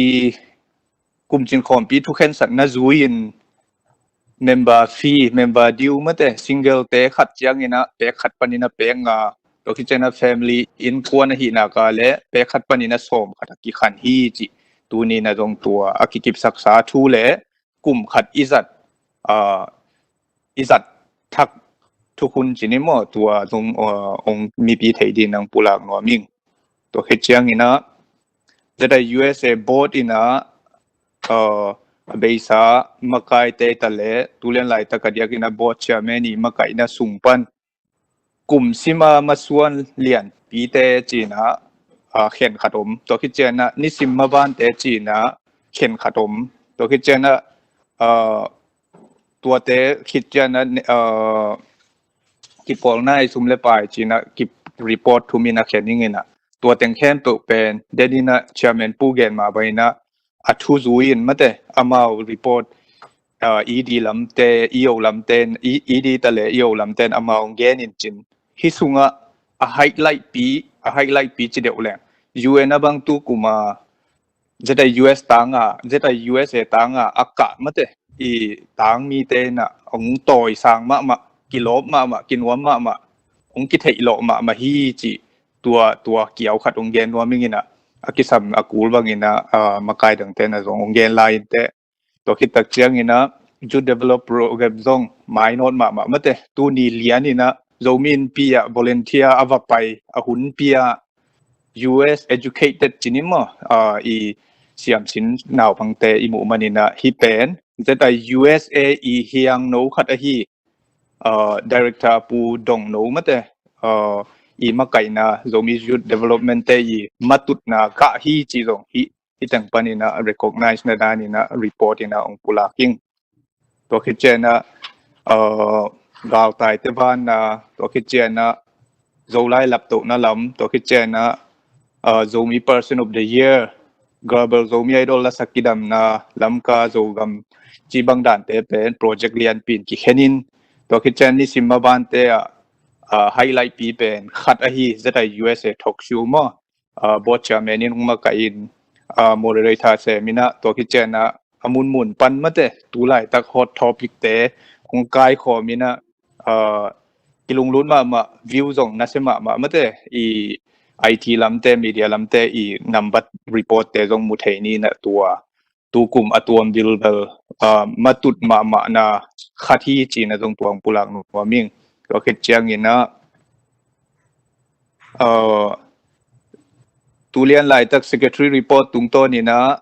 kumcin khawmpi thukhensatna zui-in member fee, member due mate, single te khat ciangin a pek khat panin a pek nga, tua khit ciangin a family innkuan ahih nak a le pek khat panin a sawm khat a kikhan hi cih tuni-in a zong tua a kikipsaksa thu le kum khat i zat, uh, i zat thak thukhun ci ni maw, tua zong, uh, ong mipi thei dingin ong pulak nuam ing. Tua khit ciangin a ZIUSA board in a, uh, a beisa makaite ta le tulian laitak a diakin a board chairman i makaihna sung pan kum sima masuan lianpite ci-in a, uh, khen khat om. Tua khit ciangin a nisim mabante ci-in a khen khat om. Tua khit ciangin a, uh, tuate khit ciangin a, uh, kipawlna i sum le pai ci-in a ki report thum in a khen ing in a, tua teng khempeuh pen denin a chairman pu gen mah bangin a, a thu zui-in mate, amau report, uh, ED lamte, EO lamte, E-, ED ta le EO lamte in amau gen in cin. Hih sungah a highlight pi, a highlight pi ci deuh leng, U N a bang tu kum a ZIUSA tanga, ZIUSA tanga a kah mate, i tangmite in a ong tawisang mahmah, kilawp mahmah, kinuam mahmah, ong kitheih lawh mahmah hi cih tua, tua kiau khat ong gen nuam ing in a, a kisam a kul bangin a, uh, makai dangte in a zong ong gen lai in teh. Tua khit tak ciangin a youth develop program zong mainawt mahmah mate, tuni lian in a Zomi Innpi ah volunteer a va pai a hunpi a U S educated ci ni maw, uh, i siamsin naupangte i muh manin a hih pen ZIUSA i hiangno khat ahi, uh, director Pu Dongno mate, uh, i makaihna Zomi Youth Development te i matutna kah hi ci zong hih, hih teng panin a recognize na danin a report in a ong pulak ing. Tua khit ciangin a, uh, galtaite vanna, tua khit ciangin a Zolai laptohna lam, tua khit ciangin a, uh, Zomi Person of the Year, Global Zomi Idol lasak kidamna, Lamka Zogam ci bang dante pen project lianpi in kikhen in, tua khit ciangin nisim mabante ah, uh, highlight pi pen khat ahi ZIUSA talk show maw, uh, board chairman in ong makaih in, uh, moderator sem in a, tua khit ciangin a a munmun pan mate, tu laitak hot topic te ong kaikhawm in a, uh, kilunglut mahmah, view zong nasia mahmah mate, i I T lamte, media lamte i nambat report te zong mu thei ni in a, tua tu kum a tuam bilbel, uh, matut mahmahna khat hi ci-in a zong tua ong pulak nuam ing. Tua khit ciangin a, uh, tulian laitak secretary report tungtawn in a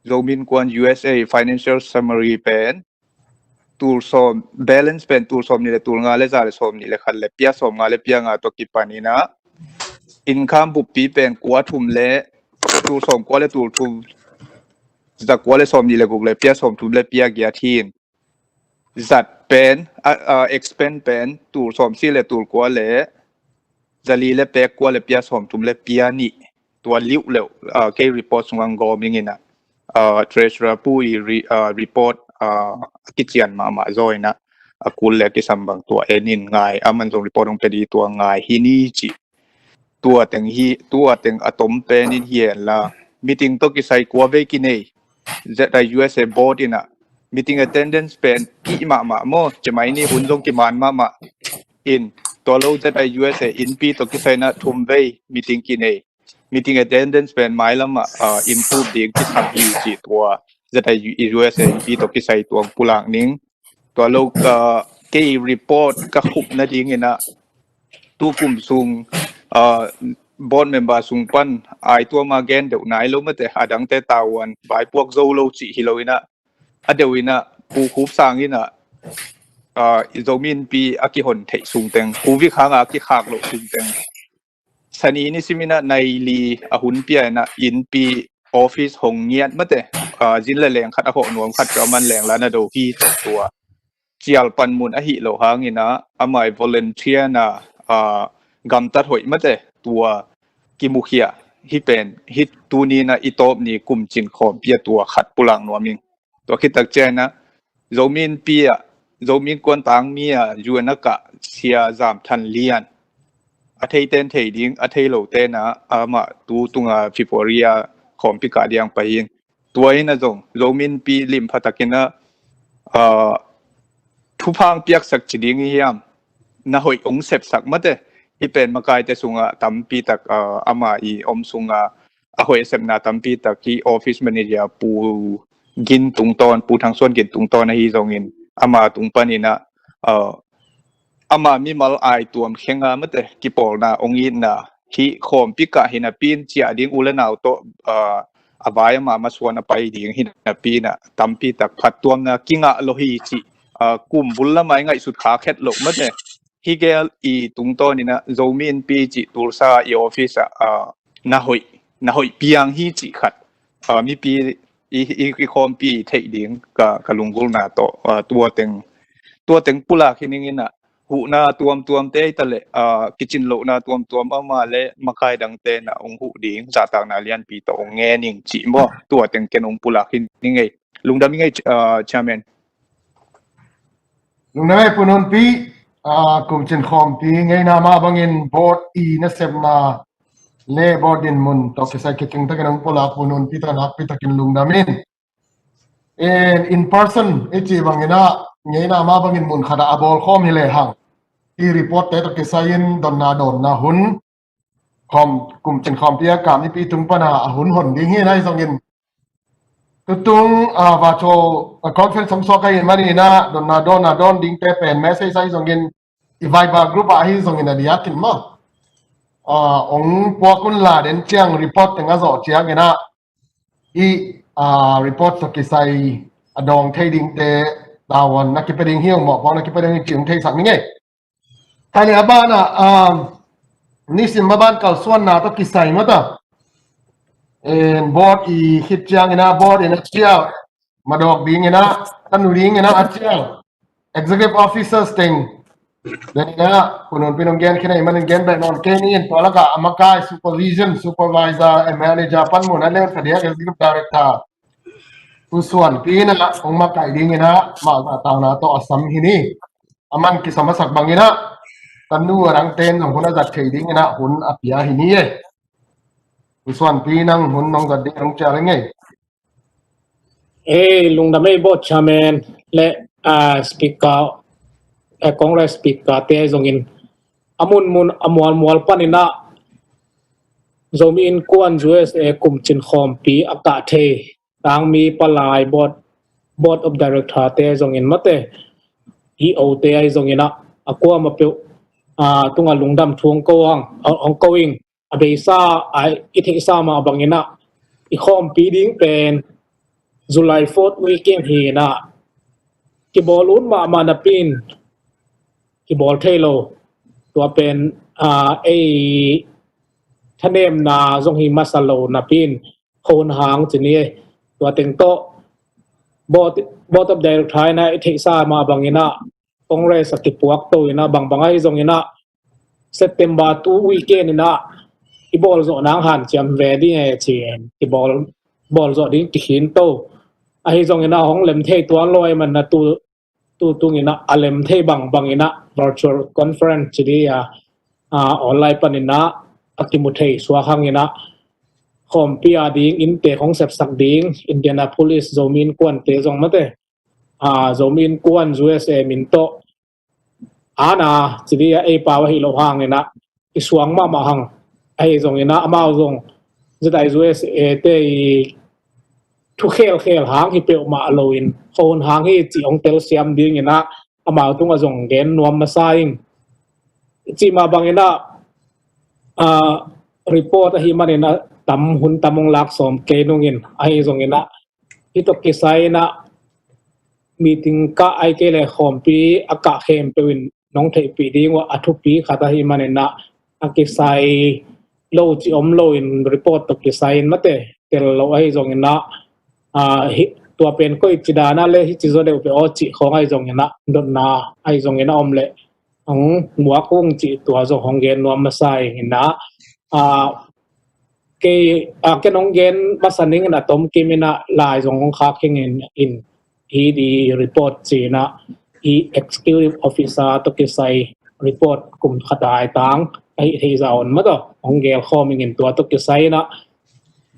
Zomi Innkuan U S A financial summary pen tul sawm, balance pen tul sawm nih le tul nga le za le sawm nih le khat le pia sawm nga le pia nga tawh kipan in a, income buppi pen kua thum le, tul sawm kua le tul thum za kua le sawm nih le guk le pia sawm thum le pia giat hi in, zat pen, a, a, expend pen tul sawm sih le tul kua le za li le pek kua le pia sawm thum le pia nih, tua liuh leuh, uh, kei report sungah ong gawm ing in a, uh, treasurer pu i re-, uh, report, uh, a kician mahmah zaw in a, a kul le a kisam bang tua en in ngai, aman zong report ong pia ding, tua ngai hi ni ci. Tua teng hi, tua teng a tom pen in hi en la, meeting tawh kisai kua vei kinei, ZIUSA board in a meeting attendance pen kih mahmah maw, cemai ni hun zong kiman mahmah in, tua lo ZIUSA innpi tawh kisai in a thum vei meeting kinei. Meeting attendance pen mailam ah, uh, improve ding kisam hi ci, tua ZIUSA innpi tawh kisai tua ong pulak ning. Tua lo, uh, kei report ka khupna ding in a, tu kum sung, uh, board member sung pan ai tua ma gen deuh nai lo mate, a dangte tavuan vaipuak zo lo cih hi lo in a, a deuh in a Pu Khup Sang in a, uh, Zomi Innpi a kihon theih sung teng, Covid hang a kikhak loh sung teng, Sani nisim in a nai li a hun pia in a innpi office hong ngiat mate, uh, zin le leng khat a hawh nuam khat peuh a man leng la na do hi, tua cial panmun ahih loh hang in a, amah i volunteer na, uh, gamtat hoih mate, tua kimukhia hi pen, hi tuni in a i tawp ni kumcin khawmpi a tua khat pulak nuam ing. Tua khit tak ciang in a, Zomi Innpi ah, Zomi Innkuan tangmi a U N a kah Sia Zam Than Lian, a theite'n thei ding, a thei lote'n ah amah tu tunga February a khawmpi kah ding pai hi. Tua in ah zong Zomi Innpi lim pha takin ah, ah, thupha piaksak ci ding i hiam, na hoih hong sepsak mate. Hih pen makaite sungah tampi tak, ah, amah i om sungah a hoih a sepna tampi tak hih office manager Pu Gin tungtawn, Pu Thang Suan Gin tungtawn ahi zongin ama tung panin ah, ah, ama mimal aituam khenga mate kipawlna hong itna, hih khawmpi kah hi napi in ciah ding u le nau tawh, ah, a vai ama masuan a pai ding hi napi in ah tampi tak phattuamna kingah lo hi cih, ah, kum bul lamah i ngaihsut kha khet loh mate. Hih gel i tungtawn in ah Zomi Innpi cih Tulsa i office ah, ah, na hoih, na hoih piang hi cih khat, ah, mipi i, i, i khawmpi i theih ding ka, ka lunggulhna tawh, ah, tua teng, tua teng pulak hi ning in ah, huhna tuamtuamte i ta leh, ah, kicin lohna tuamtuam ama le makai dangte na hong huh ding zahtakna lianpi tawh hong ngen ing cih maw, tua teng ken hong pulak hi ning ei. Lungdam ing ei, ah, Chairman. Lungdam ei Pu Nunpi, ah, kumcin khawmpi ngeina mah bangin board i nasepna le board dinmun tawh kisai kicing takin hong pulak Pu Nunpi tawh nakpi takin lungdam in. In, in person i cih bangin ah ngeina mah bangin mun khat ah a bawl khawm hi lehang, i report te tawh kisai in dotna dawnna hun, khawm, kumcin khawmpi a kah mipi tung pana a hun hon ding hi in ahi zongin, tutung, ah, virtual, ah, conference hong suak ahih manin ah dotna dawnna dawn dingte pen message ahi zongin, i Viber group ah ahi zongin a diakin maw, ah, hong puak un la, den ciang report teng a zawh ciangin ah i, ah, report tawh kisai a dawng thei dingte tavuan na kipia ding hi, hong mawhpuak na kipia ding hi cih hong theisak ning ei. Tua leh a banah, ah, nisim maban kalsuanna tawh kisai mata, in, board i khit ciangin ah board in a cial madawk dingin ah, tanu dingin ah a cial executive officers teng, den in ah Pu Nunpi in hong gen khin ahih manin gen beh nawn kei ning in, tua lakah a makai supervision, supervisor, a manager pan mun a lem kha diak executive director Pu Suanpi in ah hong makaih dingin ah mah zahtakna tawh a sam hi ni. A man kisam a sak bangin ah tanu a dangte in zong hun a zat thei dingin ah hun a pia hi ni e. Pu Suanpi, nang hun nong zat ding hong cial ing ei. Ei, lungdam ei board chairman le, ah, speaker, eh, Congress speaker te zongin a munmun a mualmual panin ah Zomi Innkuan U S A kumcin khawmpi a kah thei tangmi palai board, board of director te zongin mate, E O te ahi zongin ah a kuamah peuh, ah, tungah lungdam thu hong ko ang, hong ko ing. A beisa ah i theihsa mah bangin ah i khawmpi ding pen July fourth weekend hi in ah kibawl ut mahmah napi in kibawl thei lo. Tua pen, ah, ei thanemna zong hi masa lo napi in, hun hang ci ni e. Tua teng tawh board, board of director in ah i theihsa mah bangin ah Congress a kipuak to in ah bangbang ahi zongin ah September two weekend in ah i bawl zawh nang hanciam ve ding e ci-in i bawl, bawl zawh ding kikhin to. Ahi zongin ah hong lem thei tuan lo ahih manin ah tu, tu tungin ah a lem thei bangbangin ah virtual conference ci ding a, ah, online panin ah a kimu thei suak hangin ah khawmpi a ding innte hong sepsak ding Indianapolis Zomi Innkuante zong mate, ah, Zomi Innkuan U S A min tawh ana ci ding a, ei pau ahi lo hangin ah i suang mahmah hang. Ahi zongin ah amau zong Z I U S A te i thu khelkhel hang hi peuhmah loin hun hang hi cih hong telsiam dingin ah amau tungah zong gen nuam masa ing. Cih mah bangin ah, ah, report ahih manin ah tam, hun tam hong lak sawm kei nungin, ahi zongin ah hih tawh kisai in ah meeting kah ahih kei leh khawmpi a kah khempeuh in nong theihpih ding uh a thupi khat ahih manin ah a kisai lo cih om loin report tawh kisai in mate tel lo ahi zongin ah, ah, hi, tua pen koici dan ah le hici zaw deuh peuh aw cih khawng ahi zongin ah dotna ahi zongin ah om leh hong muak ung cih tua zong hong gen nuam masa ing in ah, ah, kei, ah, ken hong gen masa ning in ah tomkim in ah lai zong hong khak hing in, in hih i report ci-in ah i executive officer tawh kisai report kum khat a tang ahi thei zaw un mataw, hong gel khawm ingin tua tawh kisai inah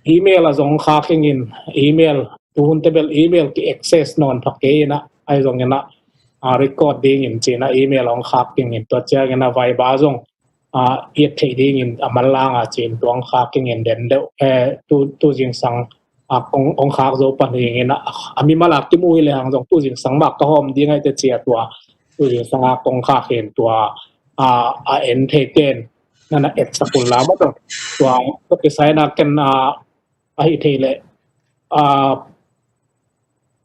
email a zong khak ingin, email, tuhun tebel email ki access nawn pha kei inah, ahi zong inah, a, record dingin ci inah email hong khak ingin, tua ciang inah Viber zong, a, i et theih dingin a manlang a ci in tua hong khak ingin den deuh, eh, tu, tu zingsang, a, kong, kong khak zo pan hi inah, a, mimal a kimu hi le hang zong tu zingsang mah ka hawm ding ahi te ci a tua, tu zingsang a kong khak hi in tua, a, a en thei ten, na na et sak un la mataw. Tua, tua kisai inah ken, a, ahi thei le, a,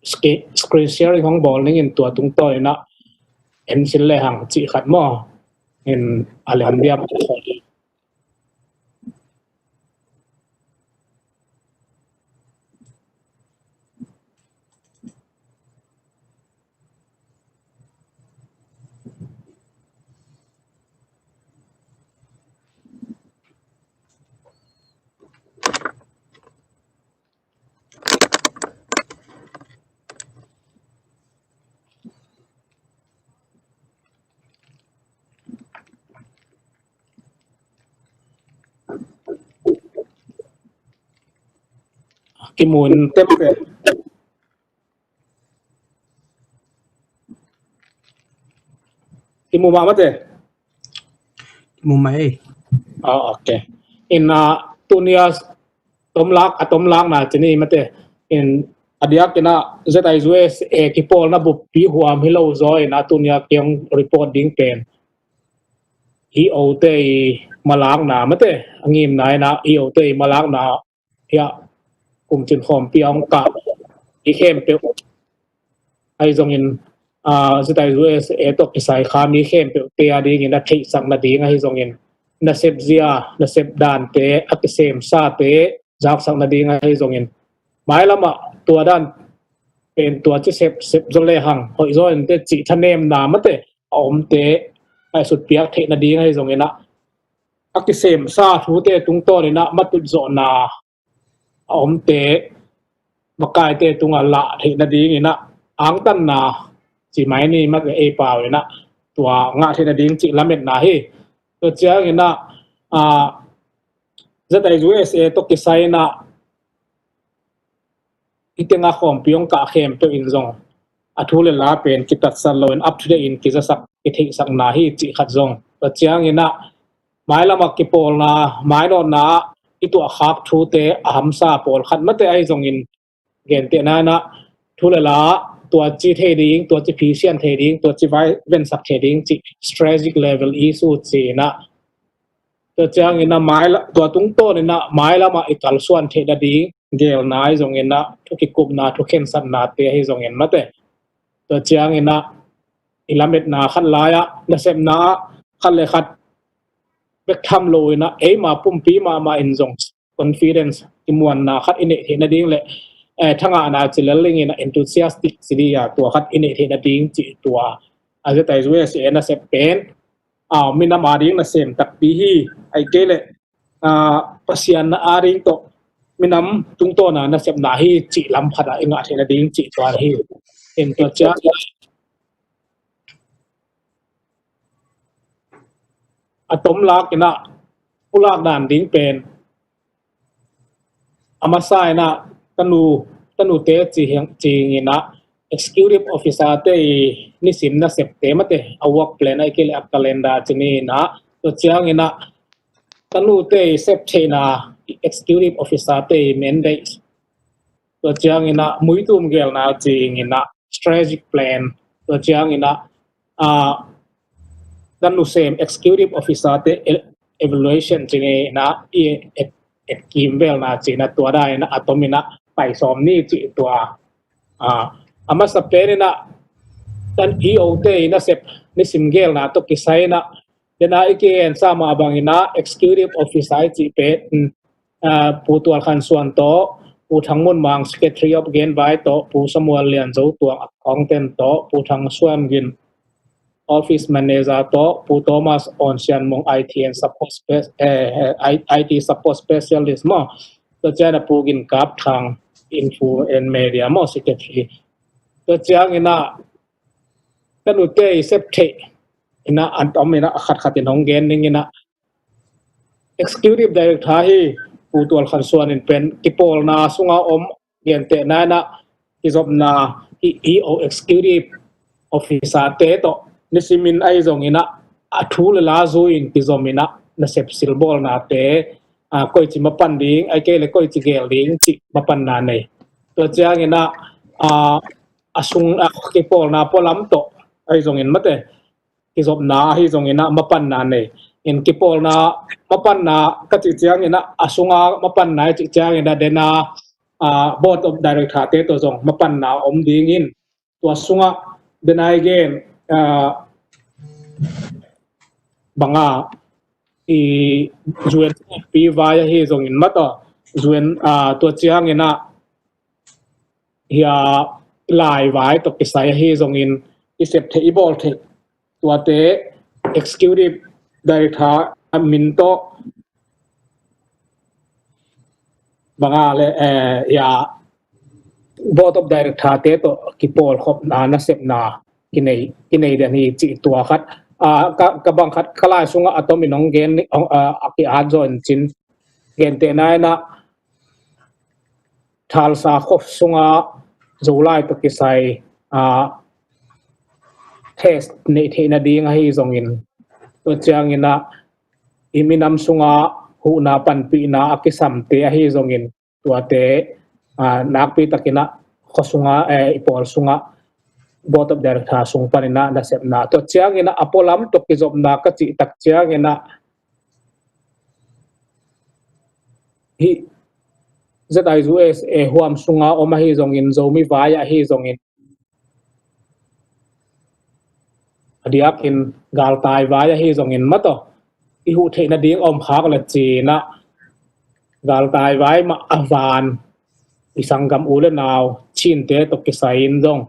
ski-, screen sharing hong bawl ningin tua tungtawn inah en sin le hang cih khat maw. In a lian diam. Kimun tem pe. Kimu mah mate. Kimu mah ei. Ah, ok. In, ah, tunia tomlak, a tomlak na cini mate. In a diak inah Z I U S A kipawlna buppi huam hi lo zaw inah tunia kiang report ding pen i ote i malakna mate, a ngimna inah i ote i malakna hiah kumcin khawmpi a hong kah i khempeuh ahi zongin, a, Z I U S A tawh kisai kha mi khempeuh te a dingin a theihsak nading ahi zongin, nasep zia, nasep dante, a kisemsate zaksak nading ahi zongin, mailamah tua dan pen tua ci sepsep zaw le hang hoih zaw in te cih thanemna mate a omte a sutpiak theih nading ahi zongin ah, a kisemsa thute tungtawn inah matut zawhna a omte makaite tungah lah theih nading inah angtanna ci mai ni mate ei pau inah tua ngah theih nading cih lametna hi. Tua ciang inah, a, Z I U S A tawh kisai inah i tengah khawmpi hong kah khempeuh in zong a thu le la pen kitatsat loin up to date in kizasak, kitheihsakna hi cih khat zong. Tua ciang inah mailamah kipawlna, mainawtna ah i tuahkhak thute a hamsa pawlkhat mate ahi zongin gentehna inah thu le la tua ci thei ding, tua ci phisian thei ding, tua ci vai vensak thei ding cih strategic level issue ci inah Tua ciangin ah maila-, tua tungtawn inah mailamah i kalsuan theih nading gelna ahi zongin ah, thu kikupna, thu khensatnate ahi zongin mate. Tua ciangin ah i lametna khat lai-ah, nasepna ah khat le khat bek tham lo inah, eima pumpi mahmah in zong confidence, kimuanna khat i neih theih nading le, eh, thangahna ci lel ding inah enthusiastic ci ding a, tua khat i neih theih nading cih tua a Z I U S A nasep pen, ah, minam a ding nasem takpi hi, ahih kei leh, ah, Pasian na a ding tawh minam tungtawna nasepna hi cih lam khatah i ngah theih nading cih tua hi. In tua ciang a tomlak inah, pulak dan ding pen a masa inah tanu, tanute ci hiang, ci inah executive officer te i nisim nasepte mate, a work plan ahih kei leh a calendar ci ni inah, tua ciang inah tanute i sep theihna executive officer te i mandate, tua ciang inah muitum gelna ci inah strategic plan, tua ciang inah, ah, tanu sem executive officer te e-, evaluation ci ni inah i et, et kim velna ci inah tua dan inah a tom inah pai sawm ni cih tua. Ah, a masa pen inah tan E O te i nasep nisim gelna tawh kisai inah, dena i kiensa mah bang inah executive officer i cih pen, mm, ah, Pu Tual Khan Suan tawh, Pu Thang Mun Mang, Secretary of Gen Vai tawh, Pu Samuel Lian Zo Tuang, accountant tawh, Pu Thang Suan Gin, office manager tawh, Pu Thomas On Sian Mung, I T and support spe-, eh, eh, I-, I T support specialist maw. Tua ciang inah Pu Gin Kap Thang, info and media maw, secretary. Tua ciang inah tanute i sep theih inah a tom inah a khat khat in hong gen ding inah, Executive Director hi Pu Tual Khan Suan in pen kipawlna sunga om gentehna inah kizopna hi, EO Executive Officer te tawh nisimin ahi zong inah a thu le la zui in kizom inah nasep silbawlnate, a, koici mapan ding, ai kei le koici gel ding cih mapanna nei. Tua ciang inah, a, a sung, a, kipawlna pualam tawh ahi zongin mate, kizopna ahi zong inah mapanna nei. In kipawlna mapanna ka cih ciang inah a sunga mapanna i cih ciang inah dena, a, Board of Director te tawh zong mapanna om dingin tua sungah dena i gen, a, banga i U N pi vai ahi zongin mataw U N, a, tua ciang inah hia lai vai tawh kisai ahi zongin i sep theih i bawl theih tuate Executive Director a min tawh banga le, eh, hia Board of Director te tawh kipawlkhopna nasepna kinei, kinei den hi cih tua khat. Ah, ka, ka bang khat ka lai sungah a tomin hong gen, hong, ah, a ki-at zaw in cin gentehna inah Thalsa khuap sunga Zolai tawh kisai, ah, test neih theih nading ahi zongin tua ciang inah i minam sunga huhna panpihna a kisamte ahi zongin tuate, ah, nakpi tak inah khua sunga, eh, i pawl sunga Board of Director sung pan inah nasepna tua ciang inah a pualam tawh kizopna ka cih tak ciang inah hih Z I U S A huam sunga om ahi zongin Zomi vai ahi zongin a diakin galtai vai ahi zongin mataw i huh theih nading om khak le ci inah galtai vai mah a van i sanggam u le nau Chin te tawh kisai in zong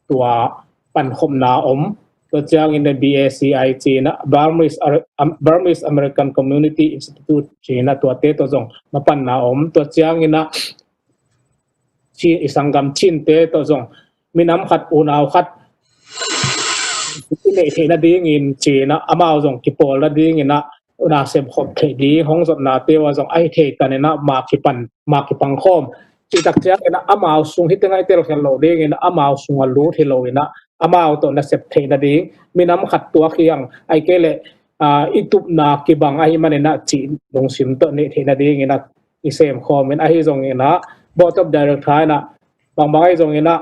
tua pankhopna om. Tua ciang inah B A C I ci inah Burmese, Ar-, Am-, Burmese American Community Institute ci inah tuate tawh zong mapanna om. Tua ciang inah Chin, i sanggam Chin te tawh zong minam khat unau khat i neih theih nadingin ci inah amau zong kipawl nading inah nasep khop theih ding hong zotnate uh a zong ahi thei tan inah ma kipan, ma kipang khawm. Cih tak ciang inah amau sung hih tengah i telkhial loh ding inah amau sungah lut hi lo inah amau tawh nasep theih nading minam khat tuak hi ang ai kei le, ah, i tupna kibang ahi man inah cih lungsim tawh neih theih nading inah i sem khawm in ahi zong inah Board of Director inah bangbang ahi zong inah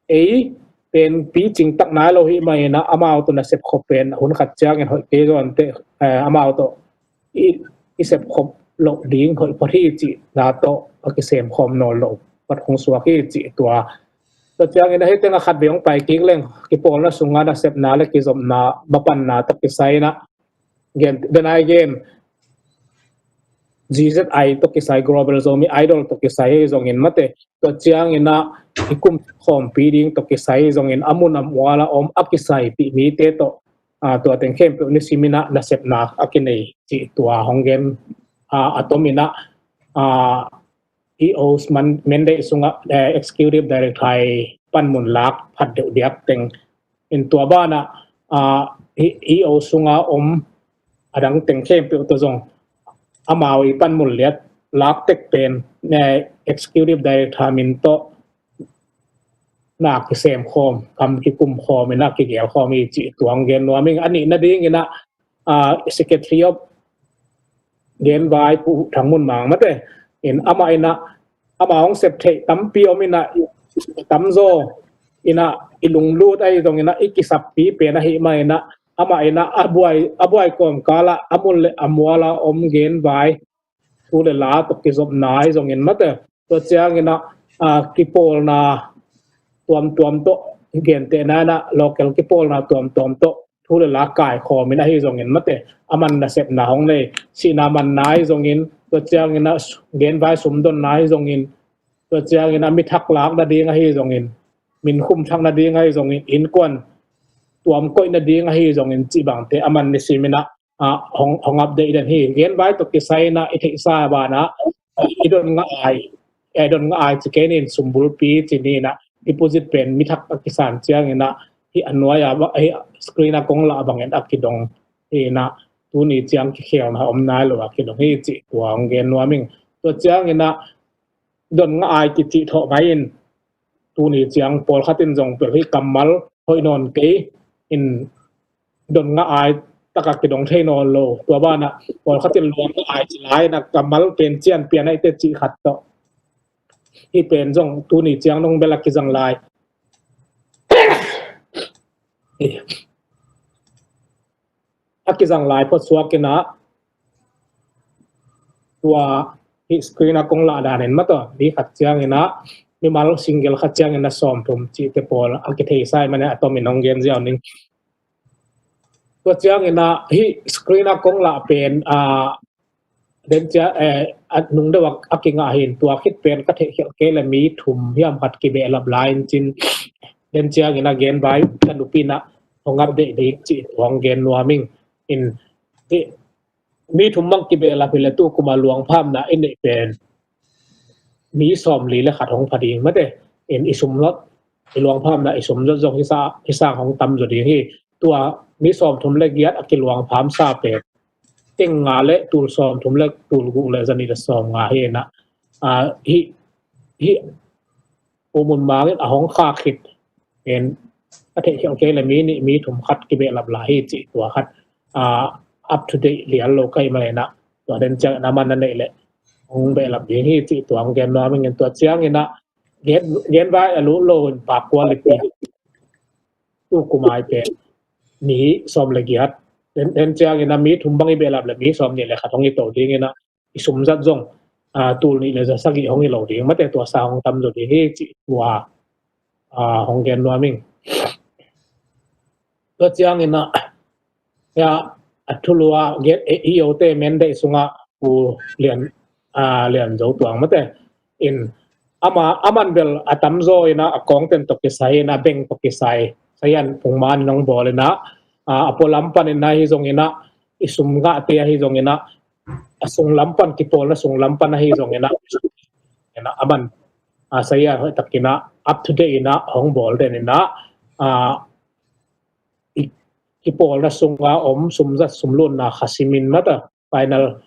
ei pen picing tak nai lo hi mah inah amau tawh nasep khop pen hun khat ciangin hoih kei zaw inteh, eh, amau tawh i, i sep khop loh ding hoih phot hi cih na tawh a kisem khawm nawn loh phot hong suak hi cih tua. Tua ciang inah hih tengah khat vei hong pai kik leng kipawlna sunga nasepna le kizopna mapanna tawh kisai inah gen, then I gen Z Z I tawh kisai, Global Zomi Idol tawh kisai ahi zongin mate tua ciang inah i kum khawmpi ding tawh kisai ahi zongin a mun a mual a om a kisaipih mite tawh, ah, tua teng khempeuh nisim inah nasepna a kinei cih tua hong gen, ah, a tom inah, ah, E Os man, mandate sungah, eh, Executive Director i panmun lak phat deuh diak teng in tua banah, ah, E O sunga om a dang teng khempeuh tawh zong amau i panmun liat lak tek pen, eh, Executive Director min tawh na kisem khawm, kam kikum khawm inah kigel khawm hi cih tua hong gen nuam ing. A nihna ding inah, ah, Secretary of Genvai Pu Thang Mun Mang mate in amah inah amah hong sep theih tampi om inah i tamzaw inah i lunglut ahi zong inah i kisappi pen ahi mah inah amah inah a buai, a buai kawmkal ah a mun le a mual a om genvai thu le la tawh kizopna ahi zongin mate tua ciang inah, ah, kipawlna tuamtuam tawh gentehna inah local kipawlna tuamtuam tawh thu le la kaikhawm in ahi zongin mate a man nasepna hong nei, sihna manna ahi zongin tua ciang inah genvai sumdonna ahi zongin tua ciang inah mi thak lak nading ahi zongin min khum thak nading ahi zongin innkuan tuam koih nading ahi zongin cih bangte a man nisim inah, ah, hong, hong update den hi. Genvai tawh kisai inah i theihsa banah i don ngah ai, i don ngah ai ci kei nin sumbulpi ci ni inah deposit pen mi thak a kisan ciang inah hih a nuai a, hih screen a kong lah bangin a kidong hi inah tuni ciang kikhelna om nai lo a kidong hi cih tua hong gen nuam ing. Tua ciangin ah don nga ai kici thawh mai in, tuni ciang pawlkhat in zong pel hi kammal hoih nawn kei in don nga ai taka kidong thei nawn lo. Tua banah pawlkhat in luang nga ai ci lai in ah kammal pen cian pian aite cih khat tawh. Hih pen zong tuni ciang nong bel a kizang lai. A kizang lai phot suak in ah tua hih screen a kong lah dan in mataw, mi khat ciangin ah mimal single khat ciangin ah sawmthum cihte pawl a kithei sa ahih manin a tomin hong gen ziau ning. Tua ciangin ah hih screen a kong lah pen a den cia a nung deuh a kingah hi in tua khit pen ka theihkhelh kei le mi thum hiam khat kibehlap lai in cin den ciangin a gen vai ka nupi in ah hong update ding cih tua hong gen nuam ing. In mi thum bang kibehlap hi le tu kum a luangphamna i neih pen mi sawmli le khat hong pha ding mate. In i sum zot, i luangphamna i sum zot zong hih sang hong tam zaw ding hi. Tua mi sawmthum le giat a kiluangphamsa pen teng nga le tul sawmthum le tul guk le zanih le sawmnga hi in ah hih hih U Mun Mang in a hong khak khit pen ka theihkhelh kei le mi nih mi thum khat kibehlap lai hi cih tua khat up to date lian lo ka hih manin ah tua den ciangin a man a neih le hong behlap ding hi cih tua hong gen nuam ing. Tua ciangin ah gen vai a lut lo in pakua lipi tu kum ai pen mi sawm le giat den ciangin ah mi thum bang i behlap le mi sawmnih le khat hong hi to dingin ah i sum zat zong tul nih le za sagih hong hi lo ding mate, tua sa hong tam zaw ding hi cih tua hong gen nuam ing. Tua ciangin ah a thulu a i ote men deih sungah Pu Lian Lian Zo Tuang mate in ama aman bel a tamzaw in ah a kawngten tawh kisai in ah bank tawh kisai sayan pungman in hong bawl in ah a pualam pan in ah hi zongin ah i sum ngahte ahi zongin ah a sunglam pan kipawlna sunglam pan ahi zongin ah aman a sayan hoih takin ah up to date in ah hong bawl den in ah kipawlna sunga om sumzat sumlutna khasimin mata final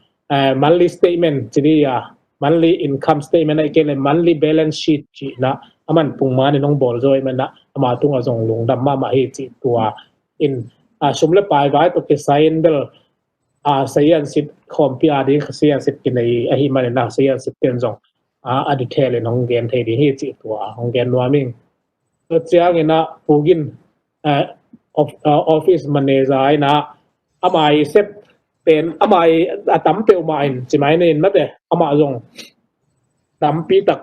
monthly statement ci dih a, monthly income statement ahih kei le monthly balance sheet cihna aman pungman in hong bawl zaw ahih manin ah ama tungah zong lungdam mahmah hi cih tua in sum le pai vai tawh kisai in bel sayan sit khawmpi a ding sayan sit kinei ahih manin ah sayan sit ten zong a detail in hong gen thei ding hi cih tua hong gen nuam ing. Tua ciangin ah Pu Gin office manager in ah ama i sep pen ama i a tam peuhmah in ci mai ni in mate, amah zong tampi tak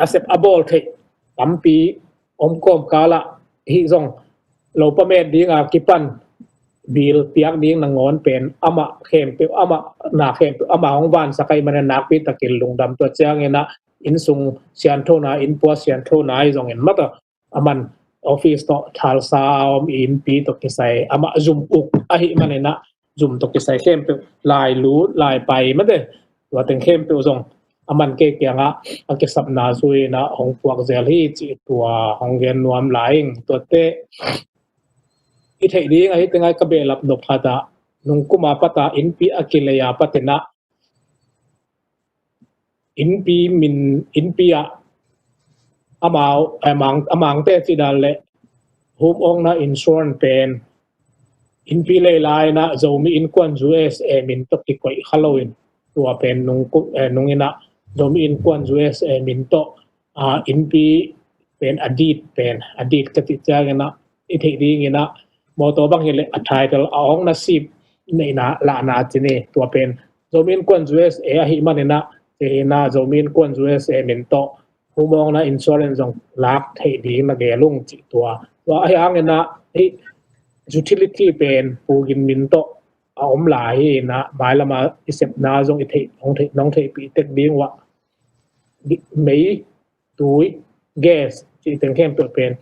a sep a bawl theih tampi om kawmkal ah hih zong lopa met ding a kipan bil piak ding nangawn pen amah khempeuh, amah na khempeuh amah hong vansak ahih manin nakpi takin lungdam. Tua ciangin ah innsung sianthona, innpua sianthona ahi zongin mata aman office tawh thalsa a om i innpi tawh kisai amah zum uk ahih manin ah zum tawh kisai khempeuh lai lut lai pai mate, tua teng khempeuh zong aman kei kiangah a kisapna zui in ah hong puak zel hi cih tua hong gen nuam lai ing. Tuate i theih ding ahi teng ah ka behlap nop khat ah nungkum a pat ah innpi a kilei a pat in ah innpi min, innpi ah amau a mangte cih dan le home owner insurance pen innpi lei lai in ah Zomi Innkuan U S A min tawh kikoih kha lo in tua pen nung in ah Zomi Innkuan U S A min tawh innpi pen a deed pen a deed ka cih ciangin ah i theih dingin ah mawtaw bang hi leh a title a ownership neihna lahna ci ni, tua pen Zomi Innkuan U S A ahih manin ah ci in ah Zomi Innkuan U S A min tawh home owner insurance zong lak theih ding na gel ung cih tua. Tua ahi hangin ah hih utility pen Pu Gin min tawh a om lai hi in ah mailam a i sepna zong i theih nong theihpih tek ding uh ah mei tui gas cih teng khempeuh pen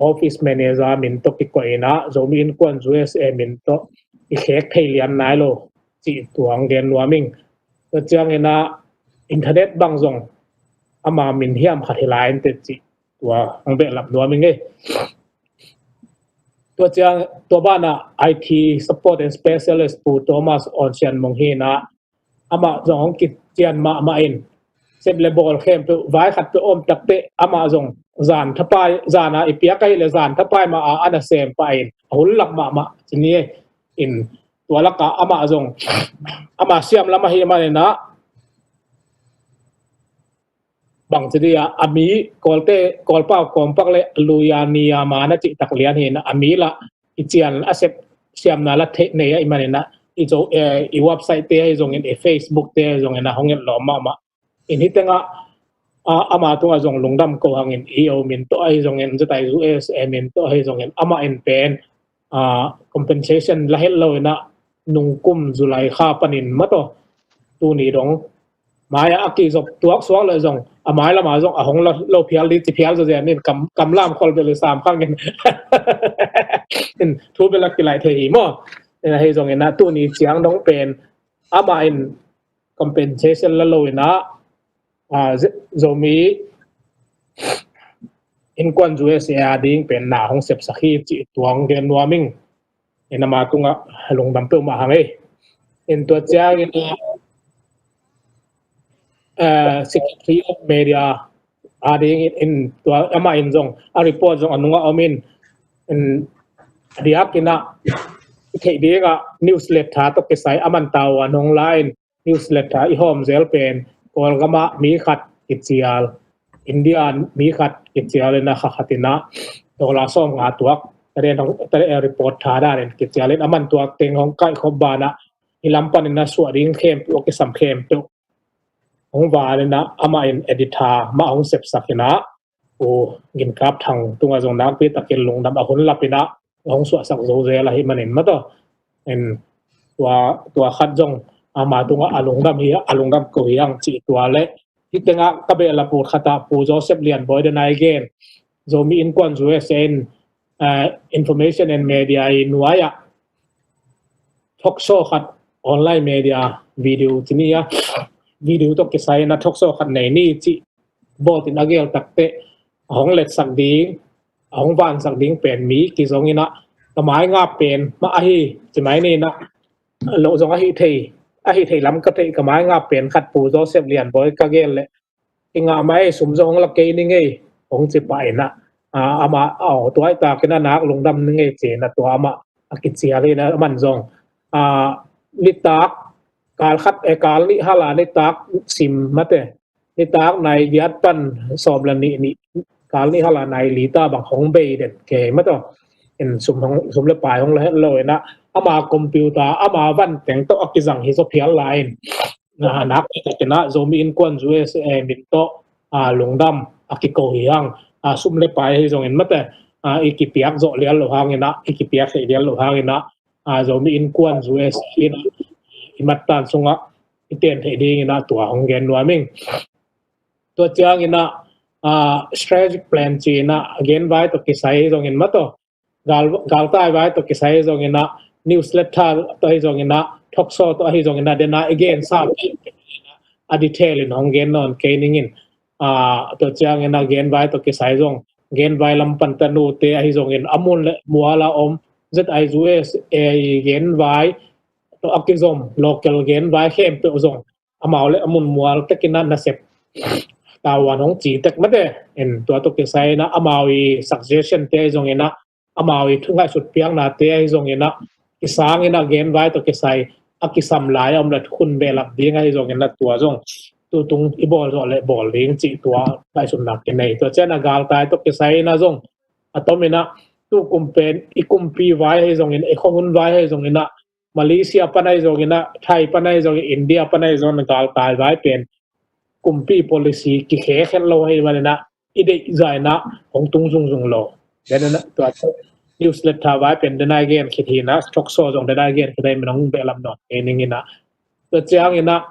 office manager min tawh kikoih in ah Zomi Innkuan U S A min tawh i khek thei lian nai lo cih tua hong gen nuam ing. Tua ciangin ah internet bang zong ama min hiam khat hi lai inteh cih tua hong behlap nuam ing ei. Tua ciang, tua banah I T support and specialist Pu Thomas Awn Sian Mung hi inah, amah zong hong kician mahmah in, sep le bawl khempeuh, vai khat peuh om takte, amah zong zan thapai, zan a i piak ahih le zan thapai mah a, a na sem pah in, a hun lap mahmah ci ni. In tua lakah amah zong, amah siam lam ahih man inah, bang ci dih a, a mi, Kawlte, Kawlpau kawmpak le Luyaniama na cih tak lian hi inah, a mi lah i cian a sep siamna la theih nei ahih man inah, i zo, eh, i website te ahi zongin, i Facebook te ahi zongin a hong et lawm mahmah. In hih tengah, a, ama tungah zong lungdam ko hangin, E O min tawh ahi zongin, Z I U S A min tawh ahi zongin, amah in pen, a, compensation la het lo inah, nungkum July kha panin mah tawh, tuni dong mai-ah a kizop tuak suak le zong, a mai lamah zong a hong lo, lo phial dih ci phial zawzen in, kam, kam lam khol bel i sam khangin in thu bel a kilaih thei hi maw. In ahi zongin ah, tuni ciang dong pen amah in compensation la lo inah, a, Z-, Zomi Innkuan U S A a ding pen na hong sepsak hi cih tua hong gen nuam ing. In ama tungah lungdam peuhmah hang ei. In tua ciangin, eh, Secretary of Media a ding in, in tua amah in zong a report zong a nungah om in, in a diak inah i theih dingah newsletter tawh kisai a man tau a nong la in, newsletter i hawm zel pen, Kawlgamah mi khat kicial, India mi khat kicial inah, kha khat inah dollar sawm nga tuak, tade, tade report tha danin kicial in, a man tuak teng hong kaihkhop banah, i lam panin a suah ding khempeuh, a kisam khempeuh hong val inah, amah in editor mah hong sepsak inah, Pu Ginkap Thang tungah zong nakpi takin lungdam a hun lap inah hong suahsak zo zel ahih manin mah tawh. In tua, tua khat zong ama tungah a lungdam hi, a lungdam ko hi hang cih tua le, hih tengah ka behlap ut khatah Pu Joseph Lian Bawi den a i gen, Zomi Innkuan U S A in, eh, Information and Media i nuai-ah talk show khat, online media video ci ni a, video tawh kisai inah talk show khat nei ni cih bawtin a gel takte, a hong letsak ding, a hong vansak ding pen mi kizong inah, ka maingap pen mah ahi ci mai ni inah, lo zong ahi thei, ahi thei lam ka theih, ka maingap pen khat Pu Joseph Lian Bawi ka gel le, i ngah mai, sum zong hong la kei ni ngei, hong ci pah inah, a, amah, aw, tua ahih takin a nak lungdam ni ngei ci inah, tua amah a kicial inah, a man zong, a, nitak, kal khat, eh, kal nih hala nitak sim mate, nitak nai giat pan sawm la nih, nih, kal nih hala nai li ta bang hong bei den kei mah tawh. In sum hong, sum le pai hong la het lo inah, ama computer, ama van teng tawh a kizang hi zaw phial lai in, na, nakpi takin ah Zomi Innkuan U S A min tawh, a, lungdam a kiko hi hang, a, sum le pai ahi zongin mate, a, i kipiak zawh lian lo hangin ah, i kipiak theih lian lo hangin ah, a, Zomi Innkuan U S A in ah, i mattan sungah i ten theih dingin ah tua hong gen nuam ing. Tua ciangin ah, a, strategic plan ci-in ah, a genvai tawh kisai ahi zongin mah tawh, gal, galtai vai tawh kisai ahi zongin ah, newsletter tawh ahi zongin ah, talk show tawh ahi zongin ah, den ah i gensa a detail in hong gen nawn kei ning in. A, tua ciangin ah genvai tawh kisai zong, genvai lam pan tanute ahi zongin, a mun le mual a om Z I U S A i genvai tawh a kizom local genvai khempeuh zong, amau le a mun mual tekin ah nasep tavuan hong ci tek mate. In tua tawh kisai in ah, amau i suggestion te ahi zongin ah, amau i thu ngaihsut piaknate ahi zongin ah, kisangin ah genvai tawh kisai a kisam lai a om le thukhun behlap ding ahi zongin ah, tua zong tutung i bawl zawh le bawl ding cih tua ngaihsutna kinei. Tua ciangin ah galtai tawh kisai in ah zong, a tomin ah, tu kum pen i kumpi vai ahi zongin, i khuahun vai ahi zongin ah, Malaysia pan ahi zongin ah, Thai pan ahi zongin, India pan ahi zongin, galtai vai pen kumpi policy kikhek het lo ahih manin ah, i deih zah in ah hong tung zungzung lo. Den in ah tua newsletter vai pen den ah i gen khit hi in ah, talk show zong den ah i gen khit hi, min hong behlap nawn kei ning in ah. Tua ciangin ah,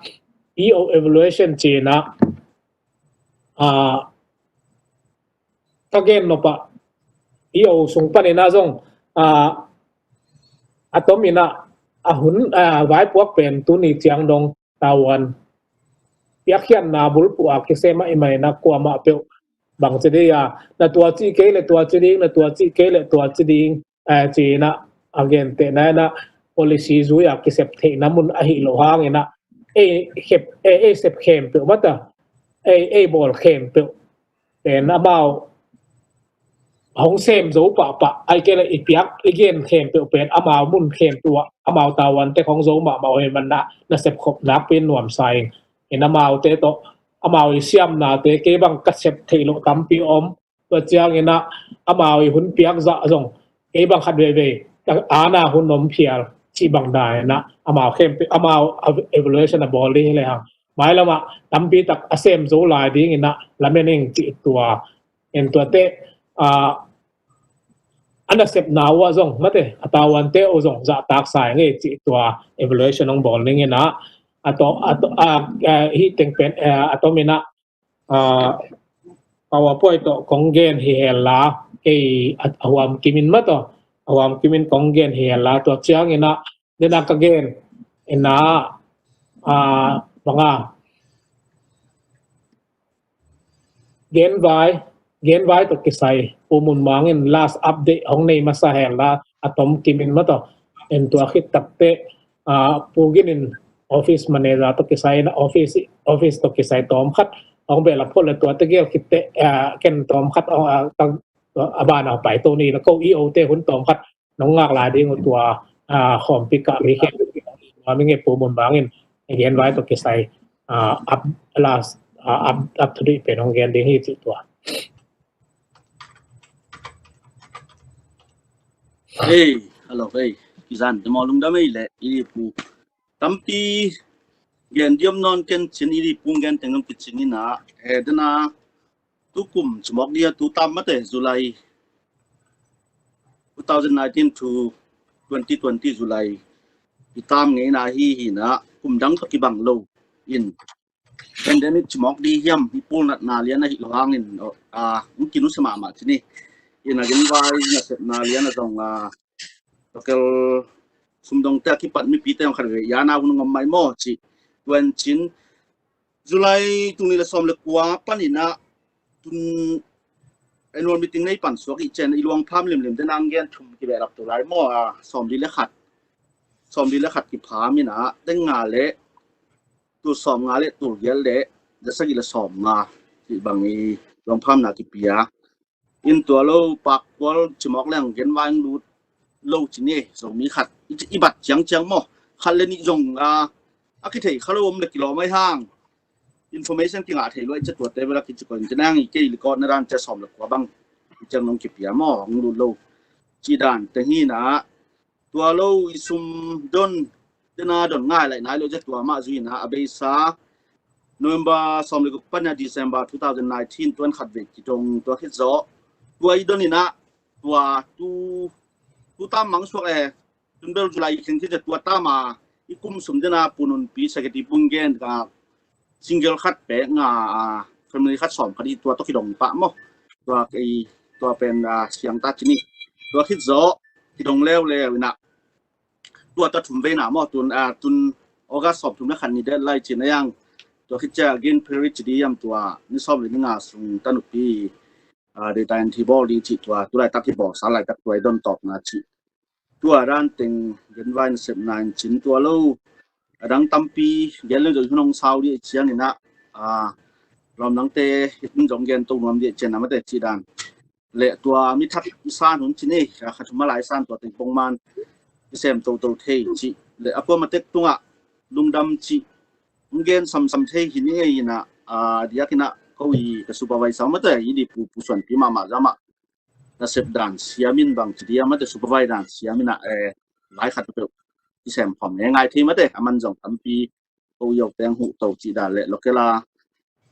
E O evaluation ci-in ah, a, ka gen nop ah, E O sung panin ah zong, a, a tomin ah, a hun, a, vaipuak pen tuni ciang dong tavuan piakkhiatna bulphuh a kisem ahih manin ah, kuamah peuh bang ci dih a, na tua cih kei le tua ci ding, na tua cih kei le tua ci ding, eh, ci-in ah a gentehna in ah policy zui-a kisep theihna mun ahih loh hangin ah ei khep, ei, ei sep khempeuh mata, ei, ei bawl khempeuh pen amau hong sem zo pahpah, ahih kei leh i piak i gen khempeuh pen amau mun khempeuh ah amau tavuan tek hong zo mahmah uh ahih manin ah nasep khop nakpi-in nuamsa ing. In amaute tawh amau i siamnate kei bang ka sep theih loh tampi om. Tua ciangin ah amau i hun piak zah zong kei bang khat veivei a na hun om phial cih bang dan in ah amau khempeuh, amau evaluation a bawl ding hi lehang mailam ah tampi tak a sem zo lai dingin ah lamen ing cih tua. In tuate, ah, a nasepna uh ah zong mate, a tavuante uh zong zahtaksa ing ei cih tua evaluation hong bawl ning in ah, a to, a to, a, a, hih teng pen, eh, a tom in ah, ah, PowerPoint tawh kong gen hi hel la, kei a, a huam kimin mataw, a huam kimin kong gen hi hel la, tua ciangin ah, den a ka gen in ah, ah, bang a genvai, genvai tawh kisai Pu Mun Mang in last update hong nei masa hel la, a tom kimin mataw. In tua khit takteh, ah, Pu Gin in office manager tawh kisai in ah office, office tawh kisai tawm khat hong behlap phot leh tua tegel khitteh, ah, ken tawm khat, ah, a ban a pai to ni la ko i o te hun tawm khat nong ngak lai ding uh tua, ah, khawmpi kah mi khen. Tua mi nge Pu Mun Mang in a genvai tawh kisai, ah, up, last, ah, up, up to date pen hong gen ding hi cih tua. Hei, hello, hei. Kizan, tamo lungdam ei leh, i pu. Tampi gen diam nawn ken cin i pu gen teng lam kicing in ah, eh, dena tukum cimawk dia tu tam mate July two thousand nineteen to twenty twenty July i tam ngei na hi hi na kum dang kibang lo in pandemic cimawk di hiam i pulnatna lian a hi lo hangin a ung kinu se mahmah cini in a genvai nasepna lian a zong a local sumdongte a kipat mipite hong khat ve iana hun ngom mai maw ci tuan cin July tung ni le sawm le kua panin ah tun annual meeting nei pan suak i cen i luang pham limlim den ang gen thum kibehlap tu lai maw a sawm li le khat sawm li le khat kipham in ah teng nga le tul sawm nga le tul giat le da sagi le sawm nga ti bang i luang pham na kipia in tua lo pakkual cimawk leng genvai lut lo ci ni Zomi khat i bat ciangciang maw khat le nih zong a a kithei kha lo om le kilawm ai hang information kingah thei luai cia tuate vela kicikoin cinang i kei likawt na dan cia sawm le kua bang i ciang nong kipia maw hong lut lo ci dan te hi na tua lo i sum don tena don ngai lai nai lo cia tua mah zui na a beisa November sawm le guk pan a December two thousand nineteen tuan khat ve kidong tua khit zawh tua i don in ah tua tu tu tam mang suak e tun bel July i khen khit cia tua tam a i kum sum dena pununpi saketi pungen ka single khat pek nga family khat sawm khat i tua tawh kidong pah maw tua kei tua pen siang ta cini tua khit zawh kidong leuleu in ah tua ta thum veina maw tun a tun August sawm thum le khat ni deadline cin a yang tua khit cia gin period ci di yam tua ni sawm le ni nga sung tanupi a dei ta in thi bawl ding ci tua tu laitak hi bawl sa laitak tua i don tawpna ci tua dan teng genvai nasepna in cin tua lo a dang tampi gen leng zong hun hong sau dih ciangin ah a lawm dangte hi zong gen to nuam dih cian a mate ci dan le tua mi that i san hun ci ni a khat huma lai san tua teng pongman i sem toto thei ci le a kua matek tungah lungdam ci hong gen samsam thei hi ni ngei in ah a diak in ah ko i ka supervisor mate i di pu pu suan pi mahmah zama nasep dan siamin bang ci dia mate supervisor dan siamin ah eh vai khat peuh i sem khawm ngai thei mate a man zong tampi ko i au teng huh to ci dan le lokela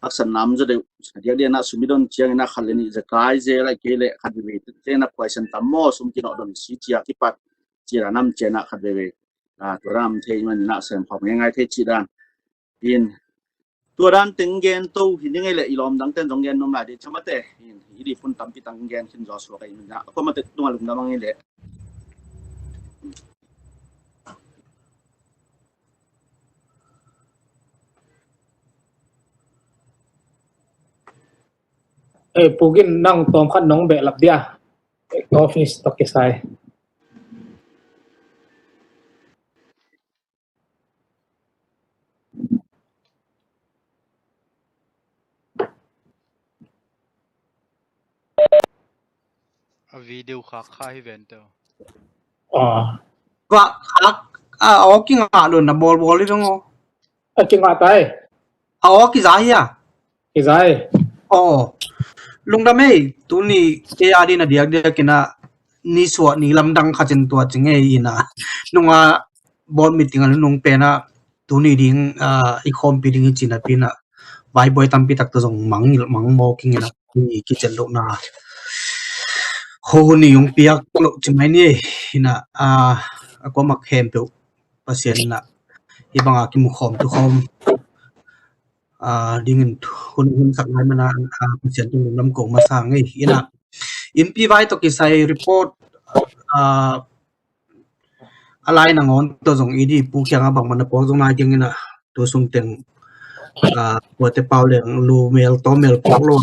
haksan nam zaw deuh diakdiak na sum i don ciangin a khat le nih zekai zel a i kei le khat veve te na question tam maw sum kinawh don si cia kipat ci dan nam cian a khat veve tua dan thei man na sem khawm ngai thei ci dan in tua dan teng gen to hi ni ngei le i lawm dang ten zong gen nom lai dei ciamate in i di pun tampi tang gen khin zaw suak a i na a kua mate tunga lungdam a ngei le Eh, Pu Gin nang tawm khat nong behlap dia. Office tawh kisai. A video khak kha hi ven teo. Ah. Khak, ah, aw kingah lo na bawlbawl hi veng aw. A kingah tai. A aw kiza hi a. Kiza hi. Aw. Lungdam ei, tuni kei a dina diakdiak ina ni suah ni lamdang khat in tua ci ngei ina. Nunga board meeting a nung pena tuni ding, ah, i khawmpi ding i cina pina. Vaibuai tampi tak ta zong mangngilh mangmawk ing ina. Tuni kicen lohna. Ho ni yung piak lo ci mai ni ina, ah, a kuamak khempeuh Pasian ina. Hi banga kimu khawm tu khawm. Ah, dingin hun, hun sak lai mana, ah, Pasian tu lungdam ko masa ngei. Ina, innpi vai to kisai report, ah, a lai nangawn to zong idi pu kianga bang mana puak zong lai ding ina, tu sung teng, ah, kuate pau leng lu mel to mel puak lo.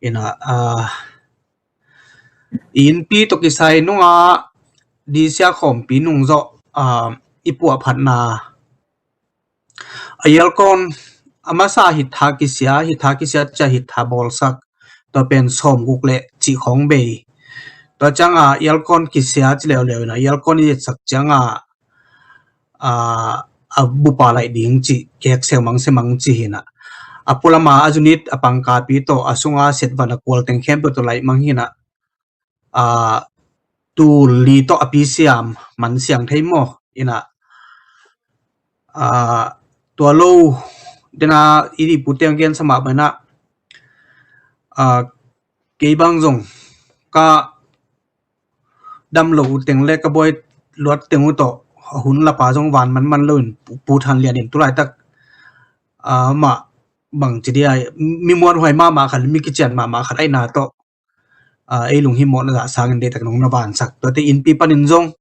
Ina, ah, innpi to kisai nunga disia khawmpi nung zawh, ah, i puah phatna. A aircon a masa hitha kisia, hitha kisia cia hitha bawlsak. Tua pen sawm guk le cih khawng bei. Tua cianga aircon kisia ci leuleu ina, aircon i etsak cianga, a, a bupa laih ding cih kek semang semang ci hina. A pulama a unit a pangkapi tawh a sunga setvan a kual teng khempeuh tawh laih mang hina. Ah, tul li tawh a pisiam man siang thei maw ina, ah, tua lo dena idi pu teng gen sama bena, ah, kei bang zong ka dam lo u teng le ka buai luat teng u tawh a hun lapa zong van man man lo in pu, pu than lian in tulai tak, ah, mah bang ci dia mi muan huai mama khat mi kician mama khat aina tawh, ah, ei lung hi mawhna zah sangin deitak nong na vansak. Tuate innpi panin zong